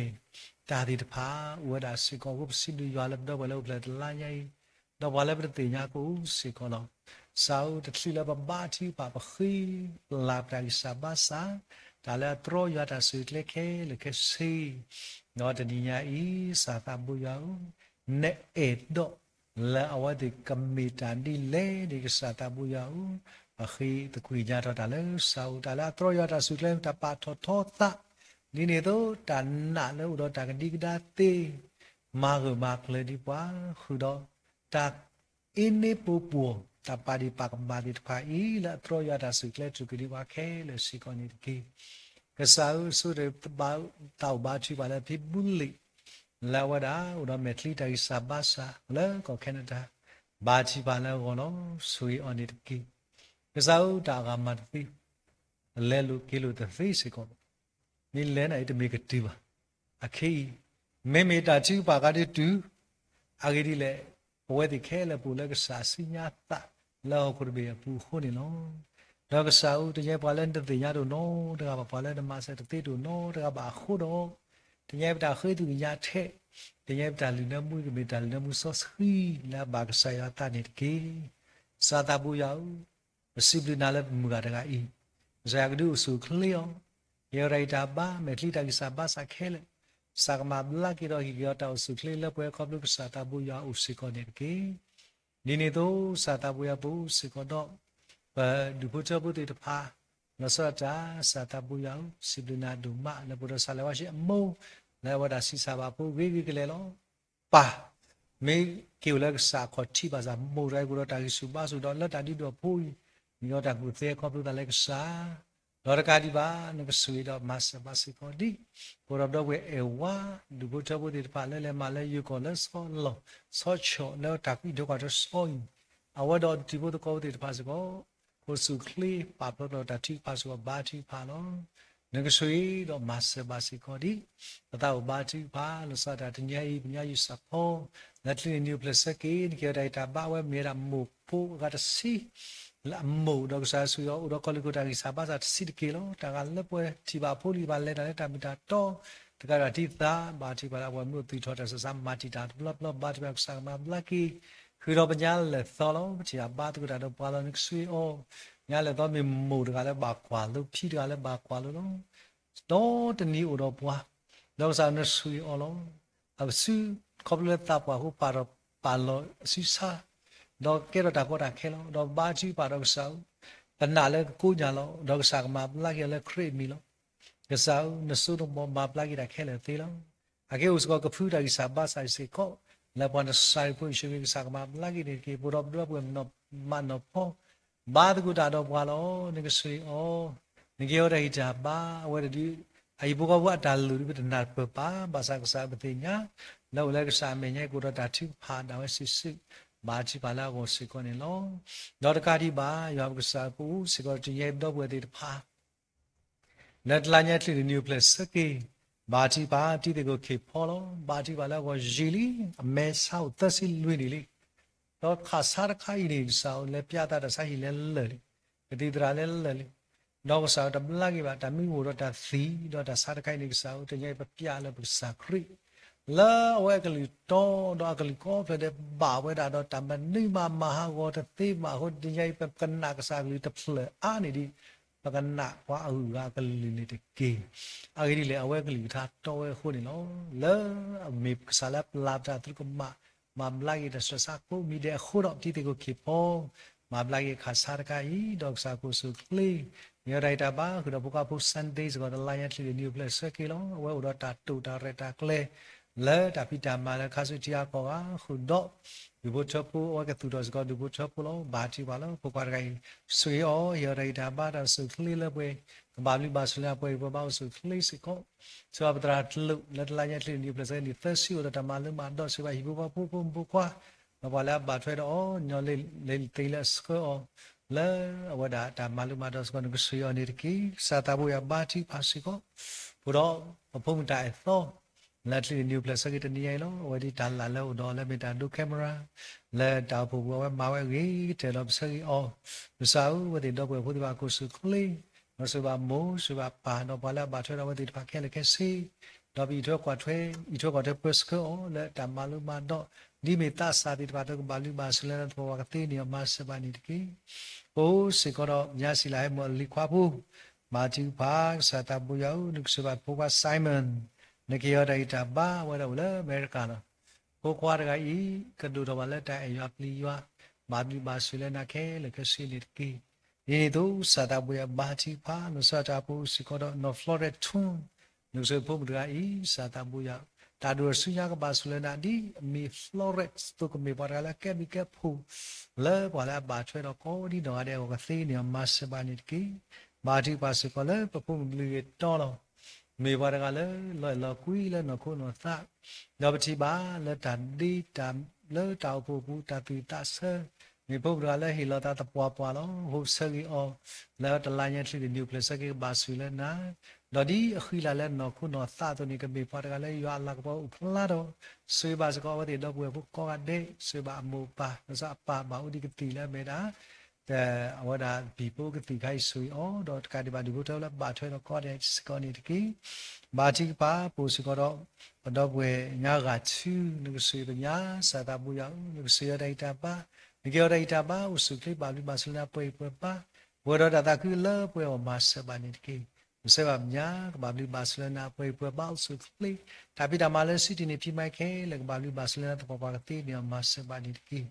ၤတၢ်သ့ၣ်တဖၣ် အိၣ်ဝဲဒၣ်စ့ၢ်ကီးအဃိ ပစံးဘျုးယွၤလၢပဒီပုၢ်ဝဲၢ်လၢအိၣ်ဖျဲၣ်တလါညါအံၤ, ဒီးပှၤလၢပတသ့ၣ်ညါကအိၣ်စ့ၢ်ကီးလီၤ. ကစၢ်ဧၢ တချုးလၢပဘါထုကဖၣ် ပဃ့ပလၤပတၢ်ဂံၢ်စၢ်ဘါစၢ်, တၢ်လၢအတြီယွၤတၢ်စုၣ်ကျဲခဲလၢာ်ခဲဆ့ ဒီးတနံၤညါအံၤ ကစၢ်သးဘိယွၤဧၢ, နအဲၣ်ဒိးလၢအဝဲသ့ၣ်ကမ့ၢ်တၢ်ဒ်လဲၣ်န့ၣ် ကစၢ်သးဘိယွၤဧၢ, ပဃ့သကွံာ်ညါထီၣ်တၢ်လၢကစၢ်အအိၣ်, တၢ်လၢအတြီယွၤတၢ်စုၣ်ကျဲ တၢ်ပာ်ထီၣ်ထီသး, ဒ်န့ၣ်အသိး တၢ်နာ်လၢအိၣ်ဒီးတၢ်ကဒံကဒါသ့ မၤဂၢၢ်မၤကျၢၤဒံးပှၤ, ဃုာ်ဒီးတၢ် အ့န့ပိပိာ် တၢ်ပာ်ဒ့ၣ်ပာ်ကမၣ်သ့ၣ်တဖၣ်အံၤ လၢအတြီယွၤတၢ်စုၣ်ကျဲ ထုးက့ၤဒံးပှၤခဲလၢာ်စ့ၢ်ကီးန့ၣ်တက့ၢ်. ကစၢ်ဧၢ, ဆိၣ်ဂ့ၤတၢ်အိၣ်ဘါထုကဖၣ်လၢဖံဘူလ့ၣ် လၢအဝဲဒၣ်အိၣ်ဒီးမဲာ်ချံတၢ်ဂံၢ်စၢ်ဘါစၢ် လၢကီၢ်ခဲနဒၤ, ဘါထုကဖၣ်လၢအဂီၢ်လီၤ. ဆိၣ်ဂ့ၤအီၤန့ၣ်တက့ၢ်. ကစၢ်ဧၢ, တၢ်အဂၤမၤတသ့, အလဲၤလိာ်က့ၤလိာ်တသ့စ့ၢ်ကီးဘၣ်. မ့ၢ်လဲၤန့ၣ်အံၤတမ့ၢ်ကတုၤဘၣ်. အခဲအံၤ မ့မ့ၢ်တၢ်ထုကဖၣ်ကဒီးတုၤ အဂ့ၢ်ဒ်လဲၣ်, ပဝဲသ့ၣ်ခဲလၢာ်ပအိၣ်လၢကစၢ်စုညါသးလၢဟီၣ်ခိၣ်တဘ့ၣ်အပူၤအဃိန့ၣ်လီၤ. ဒီးကစၢ်ဧၢ, တနံၤအံၤပှၤလၢနတသ့ၣ်ညါတအိၣ်နီတဂၤဘၣ်, ပှၤလၢနမၤစၢၤတသ့တအိၣ်နီတဂၤဘၣ်အဃိဒီး, တနံၤအံၤပတၢ်ဃ့သကွံာ်ညါထဲ, တနံၤအံၤပတၢ်လုၢ်နၢမူကမ့ၢ်တၢ်လုၢ်နၢမူစီဆှံ လၢအဘၣ်ကစၢ်ယွၤအသးန့ၣ်တက့ၢ်. ကစၢ်သးဘိယွၤဧၢ, ပစံးဘျုးနၤလၢပမုၢ်ဂၤတဂၤအံၤ, ကစၢ်ယွၤကဒုးအိၣ်ဆူၣ်အိၣ်ချ့အီၤ, ကဲထီၣ်တၢ်ဂံၢ်တၢ်ဘါ မဲာ်ချံတၢ်ဂံၢ်စၢ်ဘါစၢ်ခဲလၢာ်, ကစၢ်ကမၤဘျါက့ၤဒီးဟ့ၣ်က့ၤအီၤတၢ်အိၣ်ဆူၣ်အိၣ်ချ့လၢပှဲၤခီဖျိကစၢ်သးဘိယွၤအအိၣ်စ့ၢ်ကီးန့ၣ်တက့ၢ်. ဒ်န့ၣ်အသိး ကစၢ်သးဘိယွၤပအိၣ်စ့ၢ်ကီးဒီး ပဒူၣ်ဖိထၢဖိသ့ၣ်တဖၣ်, လီၤဆီဒၣ်တၢ် ကစၢ်သးဘိယွၤဧၢ, စံးဘျုးနၤဒိၣ်မး လၢပှဲၤဒီးကစၢ်လဲၤဝါဆံးအမိၢ် လၢအဝဲဒၣ်ဆံးစၢ်ဘၣ်ဖိဂ့ၤဂ့ၤကလဲာ်လီၤ. ပၢ် မ့ၢ်က့ၤအိၣ်လၢကစၢ်အခီၣ်ထံးဘၣ်ဆၣ် မိၢ်တဂၤအံၤကအိၣ်ဒီးတၢ်ဂံၢ်ဆူၣ်ဘါဆူၣ်ဒီးလၢတၢ်ဒုးဒိၣ်ဖိအံၤ, မ့ၢ်ဒီးတၢ်ကူၣ်သ့ခီဖျိသးလၢကစၢ်, ဒီးတကးဒံးဘၣ် နကဆိၣ်ဂ့ၤဒီးမၤစၢၤဘၣ်စ့ၢ်ကီးဒံး, ပှဲၤဒီးပဒီပုၢ်ဝဲၢ်အဲၣ်ဝါ ဒူၣ်ဖိထၢဖိသ့ၣ်တဖၣ်လၢလဲၤမၤလၢယိၤကီၢ်လၢဆီလီၢ် ဆီဆီၣ်လၢတၢ်ကွံဒိၣ်ကွၢ်တဆီအံၤ, အဝဲဒီးတံၤဖိသကိးဖိသ့ၣ်တဖၣ်စ့ၢ်ကီး အိၣ်ဆူၣ်အိၣ်ချ့ပာ်ဖျါထီၣ်တၢ်ထုကဖၣ်စ့ၢ်ကီး ဘါထုကဖၣ်လီၤ. နကဆိၣ်ဂ့ၤဒီးမၤစၢၤဘၣ်စ့ၢ်ကီးဒံး, ပသးအိၣ်ဘါထုကဖၣ် လီၤဆီဒၣ်တၢ်တနံၤအံၤ ပညါယုၢ်စၢ်ဖီ လၢချံနံၣ်နံၣ်အိၣ်ဖျဲၣ်ဆၢက့ၤ နကဲထီၣ်တၢ်ဂံၢ်တၢ်ဘါ အဝဲမ့ၢ်ဝဲဒၣ်မိၢ်ဖိအဂၤတဆံ လၢအမိၢ်ဒီးကစၢ်ယွၤဆိၣ်ဂ့ၤအီၤ အိၣ်ဒီးကီၢ်လံၢ်ခိၣ်တၢ်ဂံၢ်စၢ်ဘါစၢ်တဆံးတက့ၢ်လီၤ. တၢ်ဂၤလၢပှဲၤထံၣ်ဘၣ်ဖိလံၤဘၣ်လဲၤတၢ်လၢတၢ်မ့ၢ်တၢ်တီ, တကးဒံးထံသး ဘါထုကဖၣ်လၢအပှၤမ့ၢ်အိၣ်သူၣ်ထီၣ်တၢ်ဆူးတၢ်ဆါ မၤတံာ်တာ်တဘျီဘျီ ဘါထုကဖၣ်ကစၢ်ကမၤဘျါက့ၤ ဃုာ်ဒီးပညါလၢာ်သီလီၤ. ပထံၣ်ဘၣ်ဘါသကိးတၢ်ဒီးပှၤလီၤ နကဆိၣ်ဂ့ၤအီၤ, ညါလၢာ်သီမ့ၢ်မိၢ်တဂၤလၢဘၣ်ကွၢ်လိ ဖံတဂၤလၢဘၣ်ကွၢ်လိလီၤ. ဒီးတနံၤအိၣ်ဒီးပှၤ, ဒီးကစၢ်နဆိၣ်ဂ့ၤအီၤလီၤ. အစုခီဖျိလၢသးပှၢ်အဃိ ပာ်ထီၣ်ပာ်လီၤအစုဆါ, ဒီးကဲထီၣ်တၢ်ကီတၢ်ခဲလီၤ. ဒီးဘါထုကဖၣ်ဒီးကစၢ်ဧၢ, ပနာ်လၢကကိးညါလီၤ. ဒီးကစၢ်ကမၤဘျါက့ၤအီၤလၢခရံာ်အမံၤလီၤ. ကစၢ်ဧၢ, နစိနမီၢ်မၤဘျါက့ၤတၢ်ခဲလၢာ်သ့လီၤ. အကဲအိၣ်စ့ၢ်ကီးကဖုတၢ်ဂံၢ်စၢ်ဘါစၢ်စ့ၢ်ကီး, လၢပှၤနစၢ်ဖိယ့ၣ်ၡူးခရံာ် ကစၢ်ကမၤဘျါက့ၤန့ၣ်တက့ၢ်. ပဒီပုၢ်ဝဲၢ်မၤနီၢ်ဖီ ဘါသကိးတၢ်ဒီးပှၤလီၤ. နကဆိၣ်ဂ့ၤအီၤ, နကဟ့ၣ်အီၤတၢ်ဂံၢ်တၢ်ဘါ အဝဲတဒုး, အဟံၣ်ဖိဃီဖိအတၢ်လုၢ်ဒုး ပတနာ်တပၢၢ်ပၢ်, ဘၣ်ဆၣ်ကစၢ်ပသ့ၣ်ညါ လၢအိၣ်လၢကစၢ်အမဲာ်ညါ ကအိၣ်ဒီးတၢ်ထုကဖၣ်ဒၣ်ဝဲစုာ်စုာ်, ဘါထုကဖၣ်လၢအဂီၢ်စ့ၢ်ကီးန့ၣ်လီၤ. ဒီးတကးဒံးဘၣ် ယွၤပကစၢ်ပအိၣ်စ့ၢ်ကီးတနံၤအံၤ ပဒီပုၢ်ဝဲၢ်သ့ၣ်တဖၣ် လၢတလါညါချံနံၣ်နံၣ်အိၣ်ဖျဲၣ်ဆၢက့ၤ, ဘါထုကဖၣ်တံၤသကိးခ့ၣ်ဖီလီၤ. ဘါထုကဖၣ်လၢအဂီၢ်ယံာ်လံ, အမဲာ်ဆါအိၣ်သၢဆံလွံၢ်နံၣ်လံ. ဒီးခးဆါတခါအံၤန့ၣ် ကစၢ်အိၣ်လဲၤပျးသးတၢ်ဆါဟံၣ်လၢလၢၢ်လံ, ကသံၣ်သရၣ်လၢလၢၢ်လံ. ဒီးကစၢ်တဘျါက့ၤဘၣ် တၢ်မံအိၣ်ဒီးတၢ်သံ, ဒီးတၢ်ဆါတခါအံၤန့ၣ် ကစၢ်အိၣ်တနံၤအံၤပပျးလၢပကစၢ်ခရံာ် လၢအဝဲအကလုၢ်တီ ဒီးအကလုၢ်ကီဖျၢၣ်ဒဲးဘၣ်ဝဲဒၣ်ဒီးတၢ်မနုၤမးမၤဟးဂီၤတသ့ဘၣ်အဃိ တနံၤအံၤပကနာ်ကစၢ်အကလုၢ်တဖျၢၣ်အါန့ၣ်ဒီး ပကနာ်ပှၤအဂုၤအဂၤအကလုၢ်န့ၣ်တက့ၢ်. အဂ့ၢ်ဒ်လဲၣ် အဝဲအကလုၢ်ကထါတီဝဲအဃိန့ၣ်လီၤ. လၢအမ့ၢ်ကစၢ်လၢပျၢ်ပတၢ်သရူးကမၣ် မၤဘျါက့ၤတၢ်ဆှၢဆါကိးမံၤဒဲးအဃိဒီး တံၤသကိးခ့ၣ်ဖီ မၤဘျါက့ၤခးဆါတခါအံၤ ဒီးကစၢ်ကအိၣ်ဆူၣ်အိၣ်ချ့ မ့ၢ်ဝဲဒၣ်အံၤတၢ်ဘါဃုာ်ဒီးဖိခွါဖိ Sunday စ့ၢ်ကီး တလါညါချံနံၣ်နံၣ်အိၣ်ဖျဲၣ်ဆၢက့ၤလီၤ. အဝဲအိၣ်ဒီးတၢ်တိာ်တၢ်ရဲၣ်တၢ်ကျဲၤ လၢတၢ်ဖံးတၢ်မၤလၢခါဆူထံအါကီၢ်ဂၤ ဃုာ်ဒီး ဒူၣ်ဖိထၢဖိ အဝဲကသူၣ်ထီၣ်စ့ၢ်ကီးဒူၣ်ဖိထၢဖိလီၤ. ဘါထုကဖၣ်လၢဖိခွါတဂၤအံၤ ဆိၣ်ဂ့ၤအီၤ ဟ့ၣ်အီၤတၢ်ဂံၢ်တၢ်ဘါ တၢ်အိၣ်ဆူၣ်အိၣ်ချ့လၢပှဲၤ ကဘၣ်ဘျုးဘၣ်ဆိၣ်လၢအပှဲၤအံၤပှဲၤဘၣ်အိၣ်ဆူၣ်အိၣ်ချ့စ့ၢ်ကီး ဆိၣ်ဂ့ၤပသရၣ်တလိၣ် လၢတလါညါချ့နံၤပျဲၢ်ဆၢက့ၤနံၤသၢဆံအိၣ်ဒီးတၢ်မၤလိမၤဒိး ဆိၣ်ဂ့ၤဘၣ်ဟံၣ်ဖိဃီဖိ ဖိမုၣ်ဖိခွါ ဒီးပှၤလၢအဘၣ်ထွဲဒီးအီၤ ညီလ့သ့လၢအဆှၢအီၤ လၢအဝဲဒၣ်တၢ်မၤလိမၤဒိးစ့ၢ်ကီး နကဆိၣ်ဂ့ၤအီၤန့ၣ်တက့ၢ်. ကစၢ်သးဘိယွၤဘါထုကဖၣ်စ့ၢ်ကီး ပဒီးပဖိမုၣ်တၢ်အဲၣ်သီ လၢချ့နံၤပျဲၢ်ဆၢက့ၤတနံၤညါအံၤလီၤ. အဝဲဒ်တၢ်လၢ်လၢအအိၣ်ဒီးအီၤလၢမ့ၢ်တၢ်ဒိ camera လၢတၢ်အိၣ်ဖှိၣ်ပူၤ အဝဲမၤဝဲအဂ့ၤကတၢၢ်ဒီးပဆၢဂ့ၤအီၤ ကစၢ်ဧၢ အဝဲသ့ၣ်ဒီပုၢ်ဝဲၢ်ဖိသ့ၣ်တဖၣ်ကအိၣ်ဆူၣ်အိၣ်ချ့ ဒီးဆိၣ်ဂ့ၤဘၣ်မိၢ် ဆိၣ်ဂ့ၤဘၣ်ပၢ် ဒီးပှၤလၢအဘၣ်ထွဲဒီးအဝဲသ့ၣ်တဖၣ်ခဲလၢာ်ခဲဆ့ ဒီးပအံးထွဲကွၢ်ထွဲ အံးထွဲကွၢ်ထွဲပၢဆှၢအီၤလၢတၢ်မၤလိမၤဒိး ဒ်မ့ၢ်သးစၢ်သ့ၣ်တဖၣ် ဒီးကဘၣ်ဘျုးဘၣ်ဆိၣ်လၢနသပှၢ်ပှၢ်ကသ့န့ၢ်အီၤ မၤစၢၤဘၣ်န့ၣ်တက့ၢ်. ပအိၣ်စ့ၢ်ကီးဒီးညါစံးလၢဟဲမုၢ်အလံၤခွါဖိ ဘါထုကဖၣ် ကစၢ်သးဘိယွၤဧၢ နကဆိၣ်ဂ့ၤဘၣ်ဖိခွါ Simon နကဟ့ၣ်အီၤတၢ်ဂံၢ်တၢ်ဘါ အဝဲဒၣ်အိၣ်လၢအမဲရကၤလီၤ. ဖိခွါတဂၤအံၤ ကဒိၣ်ထီၣ်ဘၣ်လၢတၢ်အဲၣ်ယွၤပျံၤယွၤ ဘၣ်ဘျုးဘၣ်ဆိၣ်လၢနၤခဲလၢာ်ခဲဆ့န့ၣ်တက့ၢ်. ဒ်န့ၣ်အသိး ကစၢ်သးဘိယွၤဘါထုကဖၣ် လီၤဆီဒၣ်တၢ်အိၣ်ဖှိၣ်စ့ၢ်ကီးဒီးနီၢ် Florence Thun နကဆိၣ်ဂ့ၤဖိမုၣ်တဂၤအံၤ ကစၢ်သးဘိယွၤ တၢ်ဒိၣ်ထီၣ်ဆူညါကဘၣ်ဆိၣ်လၢနၤ ဒ်အမ့ၢ် Florence အသိးကမ့ၢ်ပှၤတဂၤလၢအကဲဘျုးကဲဖှိၣ် လၢပှၤလၢအဘၣ်ထွဲဒီးကိးဒံနီၢ်ဂၤဒဲးအဂီၢ်ကသ့န့ၢ်အီၤ မၤစၢၤဘၣ်န့ၣ်တက့ၢ်. ဘါထုကဖၣ်စ့ၢ်ကီးလၢပဖိမုၣ်ဘျုးဂ့ၤတီလီၤ. မ့ၢ်ပှၤတဂၤလၢလီၤအဲၣ်လီၤကွံလၢနီၢ်ခိနီၢ်သး ဒီးပထံၣ်ဘၣ်လၢတၢ်ဒ့တၢ် လၢတၢ်အိၣ်ဖှိၣ်အပူၤ တၢ်သူၣ်သးဆၢ မ့ၢ်ဖိမုၣ်တဂၤလၢဟ့ၣ်လီၤသးသပှၢ်ပှၢ်လီၤ. ဟိဆၢဂ့ၤအီၤ လၢတလါညါချ့နံၤနံၤပျဲၢ်ဆၢက့ၤကဘၣ်ဆိၣ်ဂ့ၤလၢနၤ ဒီးဒ်အဃံလၤလၢနီၢ်ခိနီၢ်သးအသိးန့ၣ် ကမ့ၢ်ပှၤတဂၤလၢယွၤအလၤကပီၤအိၣ်ဖျါထီၣ် ဆိၣ်ဂ့ၤဘၣ်စ့ၢ်ကီးအဝဲသ့ၣ်ဒီပုၢ်ဝဲၢ်ဖိကိးဂၤဒဲး ဆိၣ်ဂ့ၤဘၣ်အမိၢ်အပၢ် လီၤဆီအပၢ်ဘၣ်အိၣ်ဒံးကသံၣ်လၢအမ့ၢ်ဒၣ် အဝဲဒၣ်ပံၤဖိကသံၣ်ခါအံၤဆိၣ်ဂ့ၤအီၤ ဒီးတကးဒံးဘၣ်ဒူၣ်ဖိထၢဖိလၢဘၣ်ထွဲဒီးကိးဂၤဒဲးစ့ၢ်ကီးန့ၣ်တက့ၢ်. ဘါထုကဖၣ် ပအိၣ်စ့ၢ်ကီးဒီး ပဒီပုၢ်ဝဲၢ်ညါဂၤဆူ နကဆိၣ်ဂ့ၤပညါ ကစၢ်သးဘိယွၤဧၢ နကဆိၣ်ဂ့ၤအီၤတၢ်ဂံၢ်တၢ်ဘါ နကဟ့ၣ်အီၤတၢ်ဂံၢ်တၢ်ဘါ အိၣ်ဆူၣ်အိၣ်ချ့ဘၣ်ဘျုးဘၣ်ဆိၣ်လၢနၤပှဲၤအံၤပှဲၤဘၣ် ပှဲၤဒီးတၢ်သးခုလၢပှဲၤအဂီၢ်မၤစၢၤဘၣ်န့ၣ်တက့ၢ်. ပဆၢဂ့ၤဘၣ်ပညါ ကဘၣ်ဘျုးဘၣ်ဆိၣ်လၢနၤပှဲၤအံၤပှဲၤဘၣ် အိၣ်ဆူၣ်အိၣ်ချ့ တၢ်ဖံးတၢ်မၤလၢစုတံၢ်န့ၣ်ဖံးမၤခဲလၢာ် ကဘၣ်ဘျုးဘၣ်ဆိၣ်လၢနၤသပှၢ်ပှၢ်ကသ့န့ၢ်အီၤ မၤစၢၤဘၣ်န့ၣ်တက့ၢ်.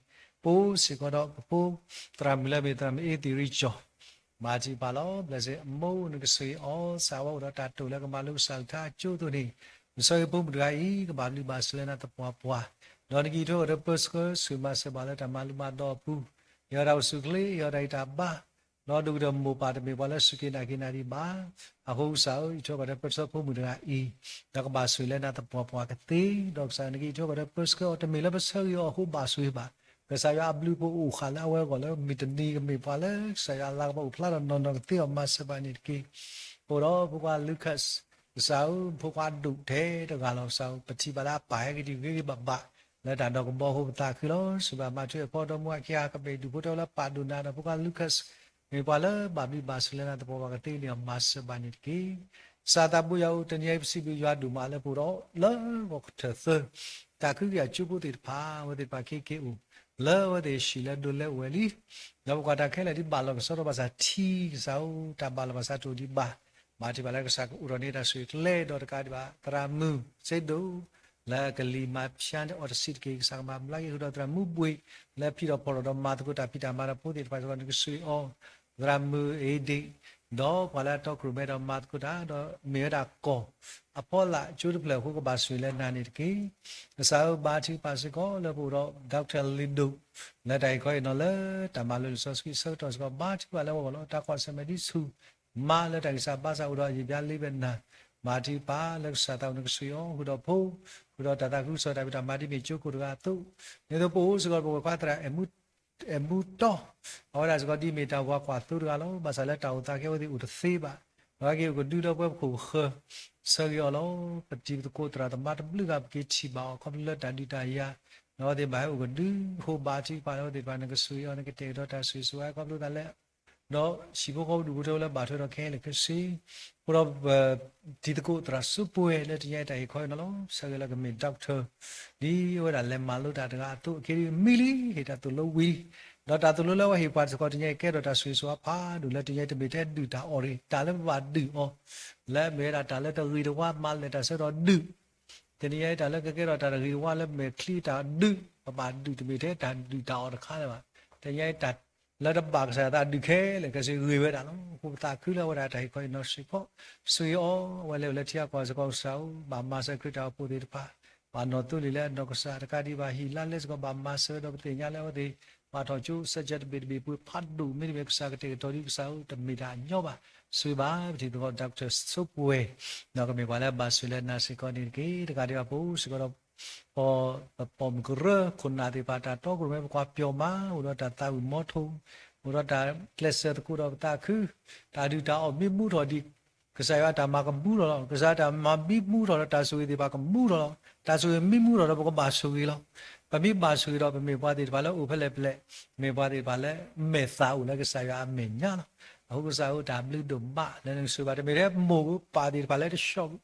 ပအိၣ်စ့ၢ်ကီးဒီးပဖိ သရၣ်မုၣ်လၢအမ့ၢ်သရၣ်မုၣ်အ့သံၣ်ရံၣ်ကၠီၣ် ဘါထုကဖၣ်လီၤ. ဘျဲးစ့ၢ်အမိၢ် နကဆိၣ်ဂ့ၤအီၤ စးဝဲအိၣ်ဒီးတၢ်တိာ်လၢကမၤလိကစၢ်အကလုၢ်ကထါအကၠိအသိးန့ၣ် နဆိၣ်ဂ့ၤဖိမုၣ်တဂၤအံၤ ကဘၣ်ဘျုးဘၣ်ဆိၣ်လၢနၤသပှၢ်ပှၢ် ဒီးနကအံးထွဲကွၢ်ထွဲပၢဆှၢ ဆိၣ်ဂ့ၤမၤစၢၤဘၣ်လၢတၢ်မၤလိမၤဒိးအပူၤ ဟ့ၣ်အီၤတၢ်အိၣ်ဆူၣ်အိၣ်ချ့ ဟ့ၣ်အီၤတၢ်ဂံၢ်တၢ်ဘါ ဒီးဒိၣ်ကတၢၢ်မိၢ်ပၢ်တမ့ၢ်ပှၤလၢစူၢ်က့ၤနာ်က့ၤနၤဒံးဘၣ်. အဃိကစၢ်ဧၢ အံးထွဲကွၢ်ထွဲပၢဆှၢဖိမုၣ်တဂၤအံၤ ဒီးကဘၣ်ဆိၣ်ဂ့ၤလၢနၤသပှၢ်ပှၢ်ကသ့ ဒီးကစၢ်နကအံးထွဲကွၢ်ထွဲပၢဆှၢအီၤ တမ့ၢ်လၢပဆၢဂ့ၤအီၤအဃိဘၣ်ဆိၣ်ဂ့ၤဘၣ်. ကစၢ်ယွၤအဘျုးအဖှိၣ်အိၣ်ဃာ်လၢအဝဲအဂီၢ်လၢ မုၢ်တနံၤကမ့ၢ်ပှၤလၢ ကစၢ်ယွၤအလၤကပီၤအိၣ်ဖျါထီၣ်နီၢ်နီၢ်ကသ့အီၤ မၤစၢၤဘၣ်န့ၣ်တက့ၢ်. အိၣ်ဒီးဖိခွါ Lucas ကစၢ်ဧၢ ဖိခွါဒိၣ်ထဲတဂၤလီၤ ကစၢ်ဧၢ ပထံၣ်ဘၣ်လၢအပၢ်ဟဲက့ၤဒံးဂ့ၤဂ့ၤဘၣ်ဘၣ် လၢတၢ်ဒီးကဘီအဃိပသးခုလီၤ. ဆိၣ်ဂ့ၤဘၣ်မၤထွဲအဖီဒီမါခံဂၤ ကဘၣ်ဒူၣ်ဖိထၢဖိလၢပာ်ဒိၣ်နၤဒီးဖိခွါ Lucas မ့ၢ်ပှၤလၢဘၣ်ဘျုးဘၣ်ဆိၣ်လၢနၤသပှၢ်ပှၢ်ကသ့န့ၣ်အီၤ မၤစၢၤဘၣ်န့ၣ်တက့ၢ်. ကစၢ်သးဘိယွၤဧၢ တနံၤအံၤပစံးဘျုးယွၤဒိၣ်မးလၢပအိၣ်ဒီးလၢဂီၤကတၢၢ်သၢ တၢ်ခုကယၤကၠိဖိသ့ၣ်တဖၣ် အဝဲသ့ၣ်တဖၣ်က့ၤက့ၤအိၣ် လၢအဝဲသ့ၣ်ဟံၣ်လၢဒိးလဲအိၣ်ဝဲလံ ဒီးပကွၢ်တၢ်ခဲလၢာ်ဒ်ဘၣ်လီၢ်ကစီဒီးဘၣ်ဆၣ်ထံ ကစၢ်ဧၢ တၢ်ဘၣ်လီၢ်ဘၣ်ဆၣ်တအိၣ်ဒံးဘၣ်. ဘါထုကဖၣ်လၢကစၢ်ကအိၣ်ဒီးန့ၢ်တၢ်ဆိၣ်ဂ့ၤကျဲဒီးတကးဒံးဘၣ် သရၣ်မုၣ်စ့ဒိၣ် လၢကလံၤမၤဖၠါန့ၣ်အီၤတဆံးတက့ၢ်. ကစၢ်ကမၤဘျါက့ၤဃုာ်ဒီးသရၣ်မုၣ်ဘှ့ၣ် လၢဖံးထီၣ်ဖီၣ်ထီၣ်ဒီးမၤသကိးတၢ်ဖံးတၢ်မၤဒီးဖိသ့ၣ်တဖၣ်စ့ၢ်ကီး နကဆိၣ်ဂ့ၤအီၤ သရၣ်မုၣ်အ့ဒ့ၣ် ဒီးပှၤလၢအတီခိၣ်ရိၣ်မဲဒီးမၤသကိးတၢ် ဒီးမ့ၢ်ဝဲဒၣ်ကီၢ်အဖီလာ်ကၠိတဖျၢၣ်အဃိ ကဘၣ်ဆိၣ်ဂ့ၤလၢနၤန့ၣ်တက့ၢ်. ကစၢ်ဧၢ ဘါထုကဖၣ်စ့ၢ်ကီးလၢပအိၣ်ဒီး Doctor လ့ဒိၣ် လၢတၢ်ဟ့ၣ်ခီဟ့ၣ်နီၤလၢတၢ်မၤလိလံာ်စီဆှံအဆၢကတီၢ်စ့ၢ်ကီး ဘါထုကဖၣ်လၢအဂီၢ်လီၤ. တၢ်ကွၢ်ဆၢၣ်မဲာ်ဒ်ဆူၣ်မးလၢတၢ်ဂံၢ်စၢ်ဘါစၢ်အိၣ်ဒီးအယံာ်ဘျါလံဝဲနၤ ဘါထုကဖၣ်လၢကစၢ်သးအိၣ်နကဆိၣ်ဂ့ၤအီၤ ဃုာ်ဒီးဖိ ဃုာ်ဒီးတၢ်သးခုကစီၣ်တၢ်ဖံးတၢ်မၤဒ်မ့ၢ်ကၠိခိၣ်တဂၤအသိး ဒ်သိးပအိၣ်စ့ၢ်ကီးပဝဲၢ်ခွါသရၣ် အဲၣ်မူတီ အဝဲဒၣ်စ့ၢ်ကီးဒ်မ့ၢ်တၢ်ဝၤကွၢ်သိတဂၤလီၤ. ဘၣ်ဆၣ်လၢတၢ်အိၣ်သးကဲအဝဲသ့ၣ်အိၣ်တသ့ဘၣ်. အဝဲက့ၤအိၣ်ကဒုဒီပုၢ်ဝဲၢ်ဖိဃၢၤ ဆၢဂ့ၤအီၤလီၤ. ပတံၤသကိးသရၣ်သမါတဘျုးဂၤ ပက့ၤထံၣ်ဘၣ်အီၤ ခီဖျိလၢတၢ်ဒုးတၢ်ယၤ ဒီးအဝဲသ့ၣ်ဘၣ်ဟဲအိၣ်ကဒု အဃိဘါထုကဖၣ်လၢအဝဲသ့ၣ်တဖၣ် နကဆိၣ်ဂ့ၤအီၤ နကတဲာ်ကတီၤတၢ်ဆိၣ်ဂ့ၤဆိၣ်ဝါ ခီဖျိသးလၢ ဒီးဟံၣ်ဖိဃီဖိဒူၣ်ဖိထၢဖိလၢဘၣ်ထွဲဒီးခဲလၢာ်ခဲဆ့ အဃိဒီး တံၤသကိးသရၣ်စိပှဲၤလၢတနံၤအံၤတၢ်ဟ့ၣ်ခီဟ့ၣ်နီၤလီၤ. ဆၢဂ့ၤလၢကမ့ၢ် doctor ဒ်အဝဲဒၣ်လဲၤမၤလိတၢ်တဂၤအသိး အခဲဒုးမံလံ ဟ့ၣ်တၢ်သိၣ်လိဝံၤလံ ဒီးတၢ်သိၣ်လိလၢအဝဲဟ့ၣ်ပှၤစ့ၢ်ကီးတနံၤအံၤ ကဲထီၣ်တၢ်ဆိၣ်ဂ့ၤဆိၣ်ဝါဖးဒိၣ်လၢတနံၤအံၤ တမ့ၢ်ထဲဒုၣ်တၢ်အီၣ်တဂ့ၤ တၢ်လၢပဘၣ်ဒုၣ်အီၤ လၢအမ့ၢ်ဝဲဒၣ်တၢ်လၢတဂ့ၤတဝါ မၤလဲၢ်တၢ်ဆၢကတီၢ်ဒုၣ် တနံၤအံၤတၢ်လၢကကဲထီၣ်တၢ်တဂ့ၤတဝါလၢမဲာ်ချံတၢ်ဒုၣ် ပဘၣ်ဒုၣ်တမ့ၢ်ထဲတၢ်ဒုၣ်တၢ်အီၣ်တခါလၢၤဘၣ်. တနံၤအံၤတၢ်လၢတဘၣ်ကစၢ်ယွၤသးဒုၣ်ခဲလၢာ်ခဲဆ့ဂ့ၤဝဲဒၣ်လီၤ. အဃိပသးခုလၢအဝဲဒၣ်တၢ်ဟ့ၣ်ခီဟ့ၣ်နီၤစ့ၢ်ကီး ဆိၣ်ဂ့ၤအီၤ အဝဲလဲၤအိၣ်လၢထံဂၤကီၢ်ဂၤစ့ၢ်ကီး ကစၢ်ဧၢ ဘၣ်မၤစၢၤခရံာ်တၢ်အိၣ်ဖှိၣ်သ့ၣ်တဖၣ် ပာ်နီၣ်သိလ့ၣ်လၢအနီၢ်ကစၢ်တကးဒံးဘၣ် ဟံၣ်လါလဲစ့ၢ်ကီး ဘၣ်မၤစၢၤဒီးပသ့ၣ်ညါလၢအဝဲသ့ၣ် ဘၣ်ထီၣ်ကၠိ စဲးကၠဲးတဘ့ၣ်တဘ့ၣ်ပှ့ၤဖးဒိၣ် မ့တမ့ၢ်ကစၢ်ကတဲာ်ကတီၤဒ်ကစၢ်ဧၢ တမ့ၢ်တၢ်ညီဘၣ်. ဆိၣ်ဂ့ၤဘၣ် ပထံၣ်သကိး ဒီကထၢၣ်ဆိပှဲၤ ဒီးကမ့ၢ်ပှၤလၢအဘၣ်ဆိၣ်လၢနၤစ့ၢ်ကီးန့ၣ်တက့ၢ်. တကးဒံးဘၣ် ပအိၣ်စ့ၢ်ကီးဒီး ပ ပပိာ်မုၣ်ကရၢခိၣ်နၢ်သ့ၣ်တဖၣ် တၢ်တီခိၣ်ရိၣ်မဲ ပကွၢ်ပၠီၣ်မး အိၣ်ဒီးတၢ်သးဝံၣ်မီထိၣ်, အိၣ်ဒီးတၢ်ကျဲးစၢးသကိးဒီးပသးခု, တၢ်ဒုၣ်တၢ်အီၣ်မ့ၢ်မူထီၣ်ဒံး ကစၢ်ယွၤအတၢ်မၤကမူထီၣ်လီၤ. ကစၢ်ယွၤအတၢ်မၤမ့ၢ်မူထီၣ်ဒီး တၢ်ဆိၣ်ဂ့ၤသ့ၣ်တဖၣ်ကမူထီၣ်လီၤ. တၢ်ဆိၣ်ဂ့ၤမ့ၢ်မူထီၣ်ဒီး ပကဘၣ်ဆိၣ်ဂ့ၤလီၤ. ပမ့ၢ်ဘၣ်ဆိၣ်ဂ့ၤဒီး ပမ့ၢ်ပှၤသ့ၣ်တဖၣ်လၢအိၣ်ဖဲလဲၣ်ဖဲလဲၣ်, မ့ၢ်ပှၤသ့ၣ်တဖၣ်လၢမဲာ်သၣ်အိၣ်လၢကစၢ်ယွၤအမဲာ်ညါလီၤ. အဃိကစၢ်ဧၢ တၢ်ဘျုးဒိၣ်မးလၢနကဆိၣ်ဂ့ၤဘၣ် တမ့ၢ်ထဲမိၢ်ပၢ်သ့ၣ်တဖၣ်လၢတဆှီ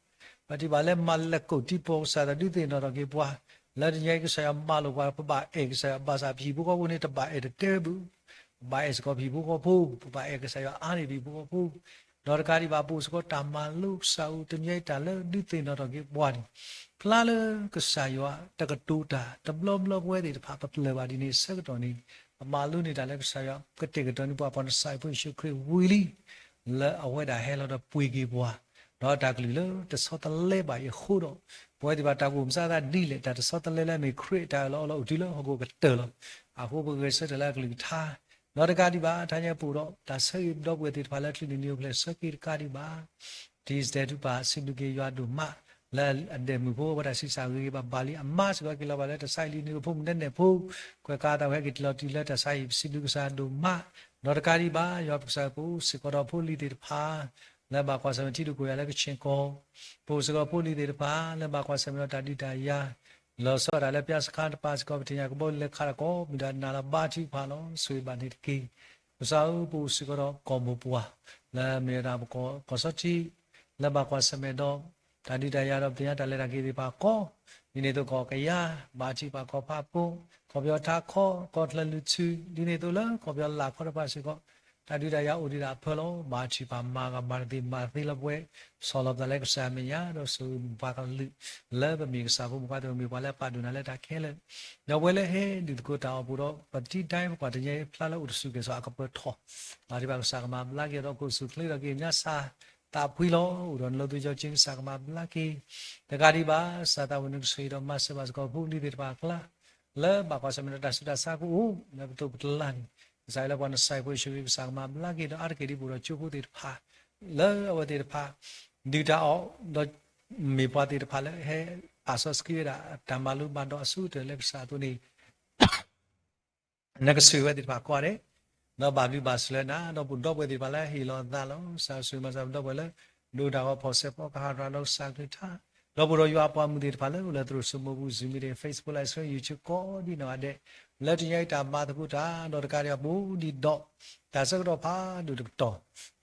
ပထံၣ်ဘၣ်လၢမၤလဲၤကိးတံၤပီၢ်ကစၢ်သး ဒုးသ့ၣ်နီၣ်ထီၣ်က့ၤပှၤ လၢတနံၤအံၤ ကစၢ်ယွၤမၤလိာ်ပှၤ ပဘၣ်အဲၣ်ကစၢ်ယွၤ ဘၣ်ဆၣ်ပဟံၣ်ဖိဃီဖိန့ၣ် တဘၣ်အဲၣ်တတဲဘၣ်, ပဘၣ်အဲၣ်စ့ၢ်ကီးပဟံၣ်ဖိဃီဖိ, ပဘၣ်အဲၣ်ကစၢ်ယွၤအါန့ၢ်ပဟံၣ်ဖိဃီဖိ, ဒီးတကးဒံးဘၣ် ပအိၣ်စ့ၢ်ကီးတၢ်မၤလိကစၢ်ဧၢ တနံၤအံၤတၢ်လၢဒုးသ့ၣ်နီၣ်ထီၣ်က့ၤပှၤန့ၣ် ဖျါလၢကစၢ်ယွၤတကတိၤတၢ် တဘျီဘျီပဝဲသ့ၣ်တဖၣ် ပပျၢၢ်ဘၣ်ဒ်န့ၣ်အဆၢကတီၢ်န့ၣ် ပမၤလိန့ၢ်တၢ်လၢကစၢ်ယွၤ ကတဲာ်ကတီၤန့ၢ်ပှၤ ပှၤနစၢ်ယ့ၣ်ဖိယ့ၣ်ၡူးခရံာ်ဝံၤလံ လၢအဝဲဒၣ်ဟဲလီၤဒီးပှ့ၤက့ၤပှၤ, ဒီးတၢ်ကလုၢ်လၢတဆီတလဲဘၣ်အံၤအဃိဒီး ပဝဲသ့ၣ်တဖၣ်တၢ်ကအိၣ်မူစၢ်သးဒ်လဲၣ် တၢ်တဆီတလဲလၢအမ့ၢ်ခရံာ်အတၢ်အၢၣ်လီၤအီလီၤအိၣ်တုၤလၢဟီၣ်ခိၣ်ကတၢၢ်လီၤ. အဃိပဂဲၤဆၢထၢၣ်လၢအကလုၢ်ကထါ, ဒီးတကးဒံးဘၣ် တဟါညါပအိၣ်ဒီး တၢ်ဆၢဂ့ၤဒီပုၢ်ဝဲၢ်သ့ၣ်တဖၣ်လၢ ကလုၢ်နံၤနံၤအိၣ်ဖျဲၣ်ဆၢက့ၤတကးဒံးဘၣ် တံၤစတဲထူပာ် စံးဘျုးက့ၤယွၤဒိၣ်မး လၢအဒဲးမုၢ်ဖိဝဲဒၣ်ဆံးစၢ်ဂ့ၤဂ့ၤဘၣ်ဘၣ်လံ အမါစ့ၢ်ကီးက့ၤလီၤဘၣ်လၢတၢ်ဆါဟံၣ်လံန့ၣ် ပဖိမုၣ်နဲၣ်ဖိ ကွဲးကါသးဝဲဟဲက့ၤတုၤလီၤတုၤလၢတၢ်ဆါဟံၣ် စံးဘျုးကစၢ်ဒိၣ်မး, ဒီးတကးဒံးဘၣ် ယွၤပကစၢ်ပအိၣ်စ့ၢ်ကီးဒီးဖိလံၤသ့ၣ်တဖၣ် လၢဘၣ်ကွၢ်ဆၢၣ်မဲာ်ထံဒိၣ်ကိၢ်ယၤလၢကဆ့ၣ်ကီၢ်, ပအိၣ်စ့ၢ်ကီးဖိလံၤသ့ၣ်တဖၣ် လၢဘၣ်ကွၢ်ဆၢၣ်မဲာ်ဒီးတၢ်ဒုးတၢ်ယၤ လီၤဆီဒၣ်တၢ်လၢပၠါစခါတပၤစ့ၢ်ကီး ပထံၣ်ညါကဘီယူၤလဲၤခးတၢ်ကိးမုၢ်ဒၣ်နၤလီၤ ဘါထုကဖၣ်လီၤ ဆိၣ်ဂ့ၤဘၣ်န့ၣ်တက့ၢ်. ကစၢ်ဧၢ ပအိၣ်စ့ၢ်ကီးဒီးကီၢ်မိၢ်ပှၢ် လၢမ့ၢ်ဝဲဒၣ်ပကီၢ်စီထံ လၢဘၣ်ကွၢ်ဆၢၣ်မဲာ်ဒီး တၢ်ဒုးတၢ်ယၤဒီးပသ့ၣ်ညါတၢ်လဲၤတၢ်က့ၤသ့ၣ်တဖၣ်ကိး, ဒ်န့ၣ်အသိးကီၢ်ကယၤ ဘါထုကဖၣ်ကီၢ်ဖးပိ, ကီၢ်ပယီၤထးခီ, ကီၢ်ချၢၣ်လွံၢ်ထူ, ဒ်န့ၣ်အသိးလၢကီၢ်ပယီၤလၢ်ခီတဖၣ်စ့ၢ်ကီး တၢ်ဒုးတၢ်ယၤအိၣ်ဒံးဒၣ်အဖၢလီၤ. ဘါထုကဖၣ်မၤဂ့ၤမၤသ့မၤသ့လၢပဝဲ ဆီၣ်လီၤပသးလၢကစၢ်အမဲာ်ညါ ဒီးဆိၣ်ဂ့ၤပှၤကလုာ် လၢပမ့ၢ်ကစၢ်ဖိမုၣ်ဖိခွါသ့ၣ် မ့ၢ်ပှၤလၢအပာ်ဒိၣ်နၤလၢတၢ်ခဲလၢာ်, ဒီးပဝဲလၢဟဲဒုးသကိးတၢ်အိၣ်ဖှိၣ်ဒီး ပတံၤဒဲပကွၢ်တနံၤအံၤ ဖျါလၢအိၣ်တဆူၣ်ကဲၣ်ဆိးအကပၢၤထီၣ်, ဘါထုကဖၣ်ကစၢ်ကမၤဘျါက့ၤဒီး ကအိၣ်ဆူၣ်ချ့ဒီးက့ၤညါစၢ်သးဖှံလီၤ. အိၣ်ဒီးနလိသယီက့ၤကစၢ်ကမၤဘျါက့ၤ, တကးဒံးဘၣ် စၢ်သးဝံၣ်နကဆိၣ်ဂ့ၤဒီးမၤစၢၤဘၣ်စ့ၢ်ကီးဖိလံၤသ့ၣ်တဖၣ်အကျါ လၢဘၣ်ကွၢ်ဆၢၣ်မဲာ်ဒီးတၢ်ဆူးတၢ်ဆါကအိၣ် လၢပသိးပတလါန့ၣ် ကစၢ်လၢပှၤနစၢ်ယ့ၣ်ဖိယ့ၣ်ၡူးခရံာ် ကစၢ်ကမၤဘျါက့ၤဒီး အါတက့ၢ်ဒ်ပအိၣ်ဒီးကၠိဖိသ့ၣ်တဖၣ် လၢအဝဲသ့ၣ်တဖၣ် ဒုၣ်တၢ်အီၣ် ဒီးမ့ၢ်ပှၤသ့ၣ်တဖၣ်လၢဟဲပာ်စီဆှံဝဲဒၣ် တၢ်မၤလိဘၣ်ဒီးအဆိကတၢၢ်လၢကစၢ်အသိးန့ၣ် နကဆိၣ်ဂ့ၤဝဲသ့ၣ်တဖၣ်ကိးဂၤဒဲး, ဒီးဘၣ်ဘျုးဘၣ်ဆိၣ်လၢနၤ ဒီးပဒီပုၢ်ဝဲၢ်သ့ၣ်တဖၣ်လၢဟ့ၣ်လီၤအသးလီၤ. ကစၢ်ဆိၣ်ဂ့ၤမၤစၢ်ပဒီပုၢ်ဝဲၢ်လၢ ဒိတၢ်ဂီၤဖီၣ်စဲးဖီကဟးထီၣ်ဒီးကစၢ်ကလုၢ်ကထါ, ဒီးပဒီပုၢ်ဝဲၢ်ယွၤအပှၤမုၣ်သ့ၣ်တဖၣ်လၢအိၣ်လၢသရိာ်စိမိၢ်ပူၤ Zoom meeting, Facebook Live Stream, YouTube ကိးဒံးနီၢ်ဂၤဒဲး, လၢတနံၤအံၤတၢ်မၤသကိးတၢ် ဒီးတကးဒံးဘၣ်ပအိၣ်ဒံးဒီး တၢ်ဆၢကတီၢ်ဖးဒိၣ်တကတီၢ်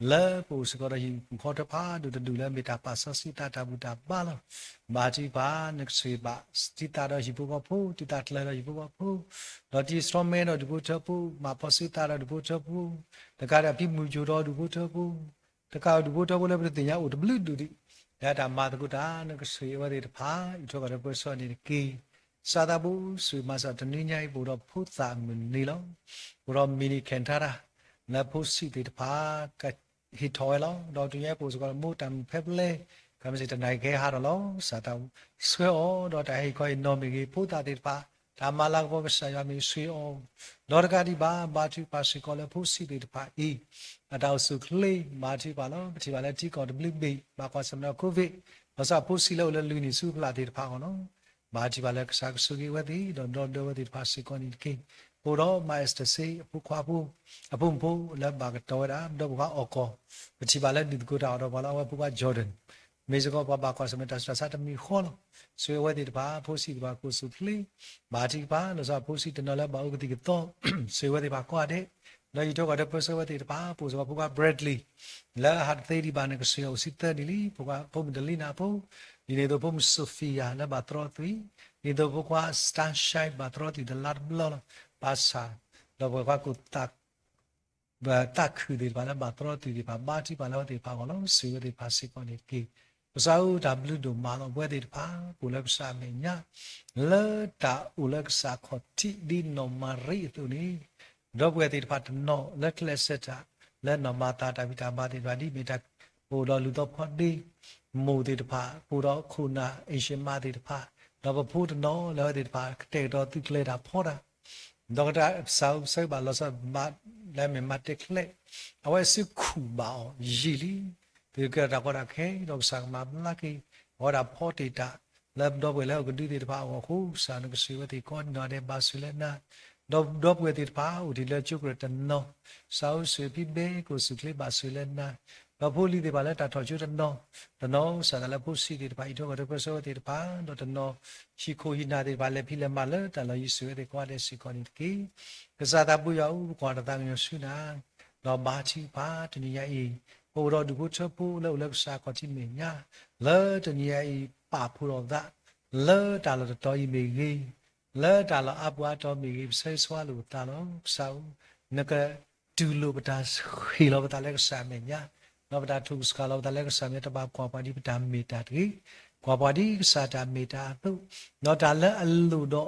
လၢပအိၣ်စ့ၢ်ကီးဒီးဟံၣ်ဖိဃီဖိတဖၣ်ဒိၣ်တဒူၣ်လၢမ့ၢ်တၢ်ပာ်စီဆှံသးတၢ်ဘူၣ်တၢ်ဘါလီၤ. ဘါထုကဖၣ် နကဆိၣ်ဂ့ၤဘၣ်တံၤသကိးဒီးဟံၣ်ဖိဃီဖိ, တံၤသကိးဒီးဟံၣ်ဖိဃီဖိ, ဒီးတံၤသကိးမဲဒီးဒူၣ်ဖိထၢဖိ, မၤဖီၣ်ဆှံသးဒီးဒူၣ်ဖိထၢဖိ, တကးဒံးဘၣ်ဖံမုၢ်ကၠိဒီးဒူၣ်ဖိထၢဖိ, တကးဒံးဒူၣ်ဖိထၢဖိလၢပတသ့ၣ်ညါအိၣ်တဘျုးဒူၣ်ဒံး, လၢတၢ်မၤသကိးတၢ် နကဆိၣ်ဂ့ၤအဝဲသ့ၣ်တဖၣ် အံးထွဲကွၢ်ထွဲပၢဆှၢန့ၣ်တက့ၢ်. ကစၢ်သးဘိ ဆိၣ်ဂ့ၤမၤစၢ်တနွံညါအံၤ ပအိၣ်ဒီးဖိသၣ်မုၢ်နံၤလီၤ. ပအိၣ်ဒီး mini Canada လၢဖိဆံးသ့ၣ်တဖၣ် ကဟ့ၣ်ထီၣ်ဝဲလီၤ. ဒီးတုၤညါအံၤပအိၣ်စ့ၢ်ကီးလၢမိၢ်တၢ်မုၢ်ဖဲပလဲ ကမ့ၢ်စ့ၢ်တနၢ်ကဟဲဟးထီၣ်လီၤ. ကစၢ်သးဘိ ဆှၢအီၤ ဒီးတၢ်ဟ့ၣ်ခီဟ့ၣ်နီၤမ့ၢ်ဂ့ၤ ဖိသၣ်သ့ၣ်တဖၣ် တၢ်မၤလၤကပီၤကစၢ်ယွၤမ့ၢ်ဆှၢအီၤ, ဒီးတကးဒံးဘၣ် ဘါထုကဖၣ်စ့ၢ်ကီးလၢဖိဆံးသ့ၣ်တဖၣ်အံၤ အတၢ်အိၣ်ဆူၣ်အိၣ်ချ့ ဘါထုကဖၣ်လီၤ. ပထံၣ်ဘၣ်လၢထံကီၢ်တဘျုးဘ့ၣ် ဘၣ်ကွၢ်ဆၢၣ်မဲာ်ဒီး COVID လီၤဆီဖိဆံးလၢအိၣ်လၢလွံၢ်နံၣ်ဆူဖျၢၣ်သ့ၣ်တဖၣ်အဂီၢ်လီၤ. ဘါထုကဖၣ်လၢကစၢ်ကဆိၣ်ဂ့ၤဝဲသ့ၣ် ဒီးဒီဒၢဝဲသ့ၣ်တဖၣ်စ့ၢ်ကီးန့ၣ်တက့ၢ်. ပအိၣ်ဒီး မါအ့းစတၢၢ်စ့ အဖိခွါဖိ အဖိမုၣ်ဖိလၢဘၣ်ကတီၤဝဲဒၣ် ဒီးပှၤအီၣ်ကီၢ် ပထံၣ်ဘၣ်လၢဒုးသကိးတၢ်အီၣ်ဒီးပှၤလၢအဝဲဖိခွါ Jordan မ့ၢ်စ့ၢ်ကီးပှၤဘၣ်ကွၢ်ဆၢၣ်မဲာ်တၢ်ဆူးတၢ်ဆါတမံၤဃီလီၤ. ဆိၣ်ဂ့ၤဝဲသ့ၣ်တဖၣ် ဖိဆံးသ့ၣ်တဖၣ်ကအိၣ်ဆူၣ်အိၣ်ချ့ ဘါထုကဖၣ် လီၤဆီဖိဆံးတနီၤလၢဘၣ်အိၣ်ကသံၣ်ကသီ ဆိၣ်ဂ့ၤဝဲသ့ၣ်တဖၣ်ကိးဂၤဒဲး, ဒီးအံးထွဲကွၢ်ထွဲပၢဆှၢဝဲသ့ၣ်တဖၣ် ပအိၣ်စ့ၢ်ကီးဖိခွါ Bradley လၢအဟးတသ့ဒံးဘၣ်န့ၣ် ကဆိၣ်ဂ့ၤအိၣ်ဆံသၢနံၣ်လံ, ဖိခွါဖိမုၣ်တလံနၤဖိ, ဒ်န့ၣ်အသိးဖိမုၣ် Sophia လၢဘၣ်သရီသုး, ဒ်န့ၣ်အသိးဖိခွါ Sunshine ဘၣ်သရီသုးတလါတဘျီလီၤ. ဘၣ်ဆၣ် ဒီးပဝဲခွါကိၣ်သး သးခုၣ်သ့ၣ်တဖၣ်လၢဘၣ်သရီသုးသ့ၣ်တဖၣ် ဘါထုကဖၣ်လၢအဝဲသ့ၣ်တဖၣ်အဂီၢ်လီၤ. ဆိၣ်ဂ့ၤဝဲသ့ၣ်တဖၣ်စ့ၢ်ကီးန့ၣ်တက့ၢ်. ကစၢ်ဧၢ တၢ်ဘျုးဒိၣ်မးလီၤ ပဝဲသ့ၣ်တဖၣ် ပအိၣ်လၢကစၢ်ခီၣ်ထံးဒ်နီၢ်မၤရံအသိးန့ၣ်, ဒီပုၢ်ဝဲၢ်သ့ၣ်တဖၣ်တနီၤလၢကျဲးစၢးတၢ် လၢနီၢ်မၤသးတၢ်ဖံးတၢ်မၤသ့ၣ်တဖၣ် ဒ်မ့ၢ်တၢ်အိၣ်ဒီးလူၤသီဖီဒ့ မိၢ်သ့ၣ်တဖၣ် ပအိၣ်ဒီးခိၣ်နၢ် အ့ၡမးသ့ၣ်တဖၣ် ဒီးပဖိတနီၤလၢအဝဲသ့ၣ်တဖၣ် ကတဲာ်ကတီၤသုးကျဲၤတၢ်ဖီတၢ် ဒီးကစၢ်ဧၢ ပဆၢဂ့ၤဘၣ်လီၤဆီ ဘၣ်လၢအမ့ၢ်မၤတဲကျဲ အဝဲစ့ၢ်ခူၣ်ဘၣ်အီၤယံာ်လံ. သုကဲထီၣ်တၢ်ကီတၢ်ခဲ ဒီးကစၢ်ကမၤဘျါက့ၤ အဝဲဒၣ်ဖီတ့ၢ်တၢ် လၢပဒီပုၢ်ဝဲၢ်လၢအကဒုသ့ၣ်တဖၣ်အဂီၢ်အဃိ ကစၢ်နကစၢ်ဝဲသ့ၣ်ကိးနီၢ်ဒဲးဘၣ်ဆိၣ်လၢနၤ ဒီးဒီပုၢ်ဝဲၢ်သ့ၣ်တဖၣ်အိၣ်တ့ၢ်လၢကၠိကရၢၢ်တနီၤ ကစၢ်ဧၢ စံးဖံဘဲကိၣ်စူၣ်ချ့ဘၣ်ဆိၣ်လၢနၤ ဒီးဖိလံၤသ့ၣ်တဖၣ်လၢတၢ်ထီၣ်ကၠိတနီၤ တနီၤကစၢ်သးလၢဖိဆံးသ့ၣ်တဖၣ် အံးထွဲကွၢ်ထွဲပၢဆှၢဝဲသ့ၣ်တဖၣ် ဒီးတနီၤ ဟံၣ်ခိၣ်ဟံၣ်နၢ်သ့ၣ်တဖၣ် လဲၤဖံးလဲၤမၤလၢတၢ်လီၢ်ယံၤ ဆိၣ်ဝဲသ့ၣ်ကိးဂၤဒဲးစ့ၢ်ကီးန့ၣ်တက့ၢ်. ကစၢ်သးဘိယွၤဧၢ ပကွၢ်တၢ်သးကညီၤဆူနၤ ဒီးဘါထုကဖၣ်တနံၤညါအံၤ ပအိၣ်ဒီးဒူၣ်ဖိထၢဖိလၢအိၣ်လၢကစၢ်အခီၣ်ထံးမဲာ်ညါ လၢတနံၤညါအံၤ ပာ်ဖှိၣ်ထီၣ်သး လၢတၢ်လီၢ်တတီၤအံၤမ့ၢ်ဂ့ၤ လၢတၢ်လီၢ်အါပူၤအါတီၤမ့ၢ်ဂ့ၤ ပဆၢဂ့ၤဆၢဝါလိာ်ပသးလီၤ. ကစၢ်ဧၢ နကတူၢ်လိာ်ပတၢ်ဟ့ၣ်လီၤပသးလၢကစၢ်အမဲာ်ညါ ဒီးပတၢ်ထူၣ်ကဆှီလီၤပသးလၢကစၢ်မဲာ်ညါ တဘၣ်ကွၢ်ပှၤဒ်ပတၢ်မ့ၢ်တၢ်တဂ့ၤ ကွၢ်ပှၤဒ်ကစၢ်တၢ်မ့ၢ်တၢ်အသိး ဒီးတၢ်လၢအလိၣ်ဒီး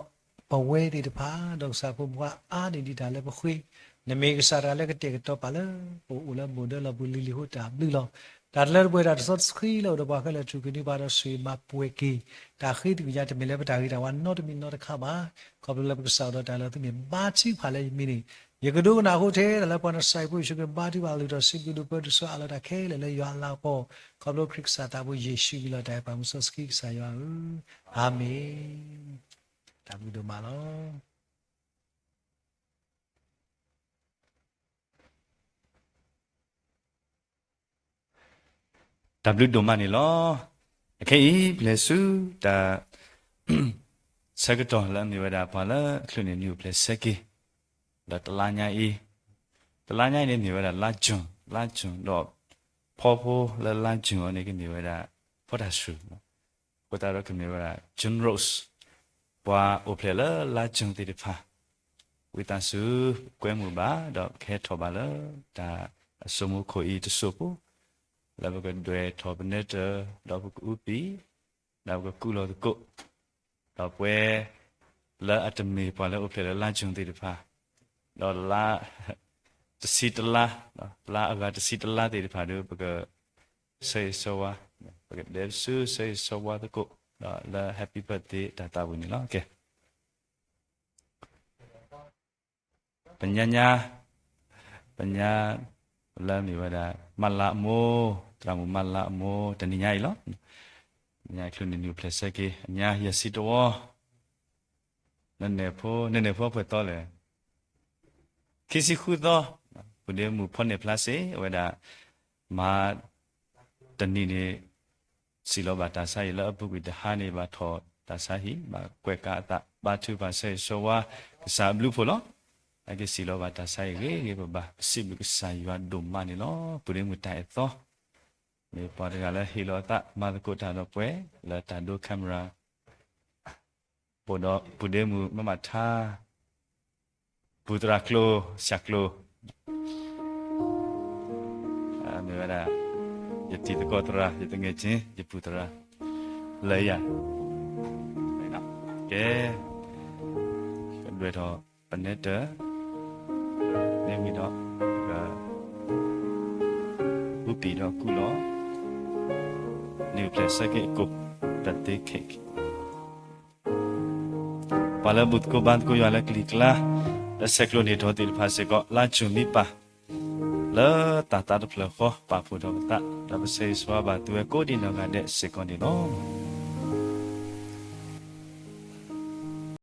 ပဝဲသ့ၣ်တဖၣ် ဒီးကစၢ်ဖိမုၣ်ဖိခွါအါန့ၢ်ဒံးတၢ်လၢပဃ့ နမ့ၢ်ကစၢ်တဂၤလၢကတဲာ်ကတီၤပာ်လၢ ပအိၣ်လၢမိၢ်ဒၢလီၢ်ပူၤလံၤလံၤဃိတၢ်ဘျုးလီၤ. တၢ်တလၢတပှဲၤတၢ်တစီတဆှံလၢအိၣ်ဒီးပှၤခဲလၢာ် ထုးက့ၤန့ၢ်ပှၤဒီးဆိၣ်ဂ့ၤမၤပှဲၤက့ၤ တၢ်ဃ့သကွံၢ်ညါ တမ့ၢ်လၢပတၢ်ဂ့ၤတၢ်ဝါနီတမံၤနီတခါဘၣ်. ခီဖျိလၢပကစၢ်အိၣ်ဒီးတၢ်လၢသုမ့ၢ်ဘါထုကဖၣ်လၢယမံၤန့ၣ် ယကဒိကနၣ်အဃိထဲ တၢ်လၢပှၤနၡၤအံၤဖိ ယဆိၣ်ဂ့ၤဘါထုကဖၣ်အလုၢ်ထီၣ် စံးဘျုးဒိၣ်ပၢဒိၣ်ဆိအးလီၤတၢ်ခဲလၢာ်လၢယွၤအလၤကပီၤ ခီဖျိခရံာ်ကစၢ်သးဘိယ့ၣ်ၡူးဝံၤလီၤတၢ်အဲၣ်ပှၤမူစီဆှံကစၢ်ယွၤဧၢ, အၤမ့ၣ်. တၢ်ဘျုးဒိၣ်မးလီၤ. တၢ်ဘျုးဒိၣ်မးန့ၣ်လီၤ. အခဲအံၤ ပလဲၤဆူတၢ် ဆၢကတီၢ်လၢအမ့ၢ်ဝဲဒၣ်ပှၤလၢအချုးန့ၢ်နံၣ်အိၣ်ဖျဲၣ်ဆၢက့ၤ ဒီးတလါညါအံၤ, တလါညါအံၤန့ၣ်မ့ၢ်ဝဲဒၣ်လါ June, လါ June ဒီး ဖီဖိလၢလါ June အံၤန့ၣ် ကမ့ၢ်ဝဲဒၣ် ဖီတၢ်စူၤ အဃိသတးဒီးကမ့ၢ်ဝဲဒၣ် June Rose, ပှၤအိၣ်ဖျဲၣ်လၢလါ June သ့ၣ်တဖၣ် ဝံသးစူၤ ကွဲမုာ်ဘၣ် ဒီးကဟဲထီၣ်ဘၣ်လၢ တၢ်အစိမိခိၣ်အံၤတစိၢ်ဖိ လၢပကဒွဲၣ်ထီၣ်ပနဲတၢၢ် ဒီးပကအူပံၤ ဒီးပကကူၣ်လီၤသကိး ဒီးပှၤ လၢအတမ့ၢ်ပှၤလၢအိၣ်ဖျဲၣ်လၢလါ June သ့ၣ်တဖၣ် ဒီးလါ တဆံတလါ, လါအဂၤတဆံတလါသ့ၣ်တဖၣ်ဒီး ပက ဆၢဂ့ၤဆၢဝါ, ပကဒဲးဆူဆၢဂ့ၤဆၢဝါသကိး ဒီးလၢ happy birthday တၢ်သးဝံၣ်န့ၣ်လီၤ. ကဲ ပညါညါ, ပညါ လၢမ့ၢ်ဝဲဒၣ် မလါအမိၢ်, သရၣ်မုၣ်မလါအမိၢ် တနံၤညါအံၤလီၤ. ညါချုးန့ၢ်နံၣ်အိၣ်ဖျဲၣ်ဆၢက့ၤ အညါယဲၢ်ဆံတဝီ နနဲၣ်ဖိ, နနဲၣ်ဖိအပှဲၤသီလဲၣ်. ခံဆံဃုသီ, ပူၤဒ့မုၣ်ဖီနဲၣ်ဖျါစ့ၢ် အဝဲဒၣ် မၤ တနံၤန့ၣ် စံၣ်လီၤဘၣ်တၢ်ဆါဟံၣ်လၢအပူၤကွံာ် တဟါန့ၣ် ဘၣ်ထီၣ်တၢ်ဆါဟံၣ် ဘၣ်ကွဲးကးအသး ဘါထုကဖၣ်ဆၢဂ့ၤဆၢဝါ ကစၢ်အဘျုးအဖှိၣ်လီၤ. အက့ၤစံၣ်လီၤဘၣ်တၢ်ဆါဟံၣ်ဂ့ၤဂ့ၤဘၣ်ဘၣ် ပစံးဘျုးကစၢ်ယွၤဒိၣ်မးန့ၣ်လီၤ. ပူၤဒ့မုၣ်တၢ်အဲၣ်သီ မ့ၢ်ပှၤတဂၤလၢဟ့ၣ်လီၤအသး မၤသကိးတၢ်ဒီးပှဲၤ လၢတၢ်ဒိ camera ဘၣ်ဒီး ပူၤဒ့မုၣ်မၤမၤထါ ပူၤသရၣ်ကျိၤ ဆၣ်ကျိၤ မ့ၢ်ဝဲဒၣ် ယတံၤသကိးသရၣ် ယသူငယ်ချင်း ယပူၤသရၣ် လၢယၤ ကဲ ကဒွဲၣ်ထီၣ်ပနဲတၢၢ် မ့ၢ်ဝံၤဒီး ကကူးပံာ်ဒီးကူးလီၤ နံၣ်အိၣ်ဖျဲၣ်ဆၢက့ၤအကိၣ် birthday cake ပှၤလၢဘူၣ်သကိးဘါသကိးယွၤလၢကလံၤကျါ လၢဆဲးကျိးန့ၢ်ထီၣ်သ့ၣ်တဖၣ်စ့ၢ်ကီး လါ June မံပၢ် လၢတၢ်သးတဖျၢၣ်ဃီ ပာ်ဖှိၣ်ထီၣ်ပသး ဒီးပဆၢဂ့ၤဆၢဝါဘၣ်သုဝဲကိးဒံးနီၢ်ဂၤဒဲးစ့ၢ်ကီးန့ၣ်လီၤ.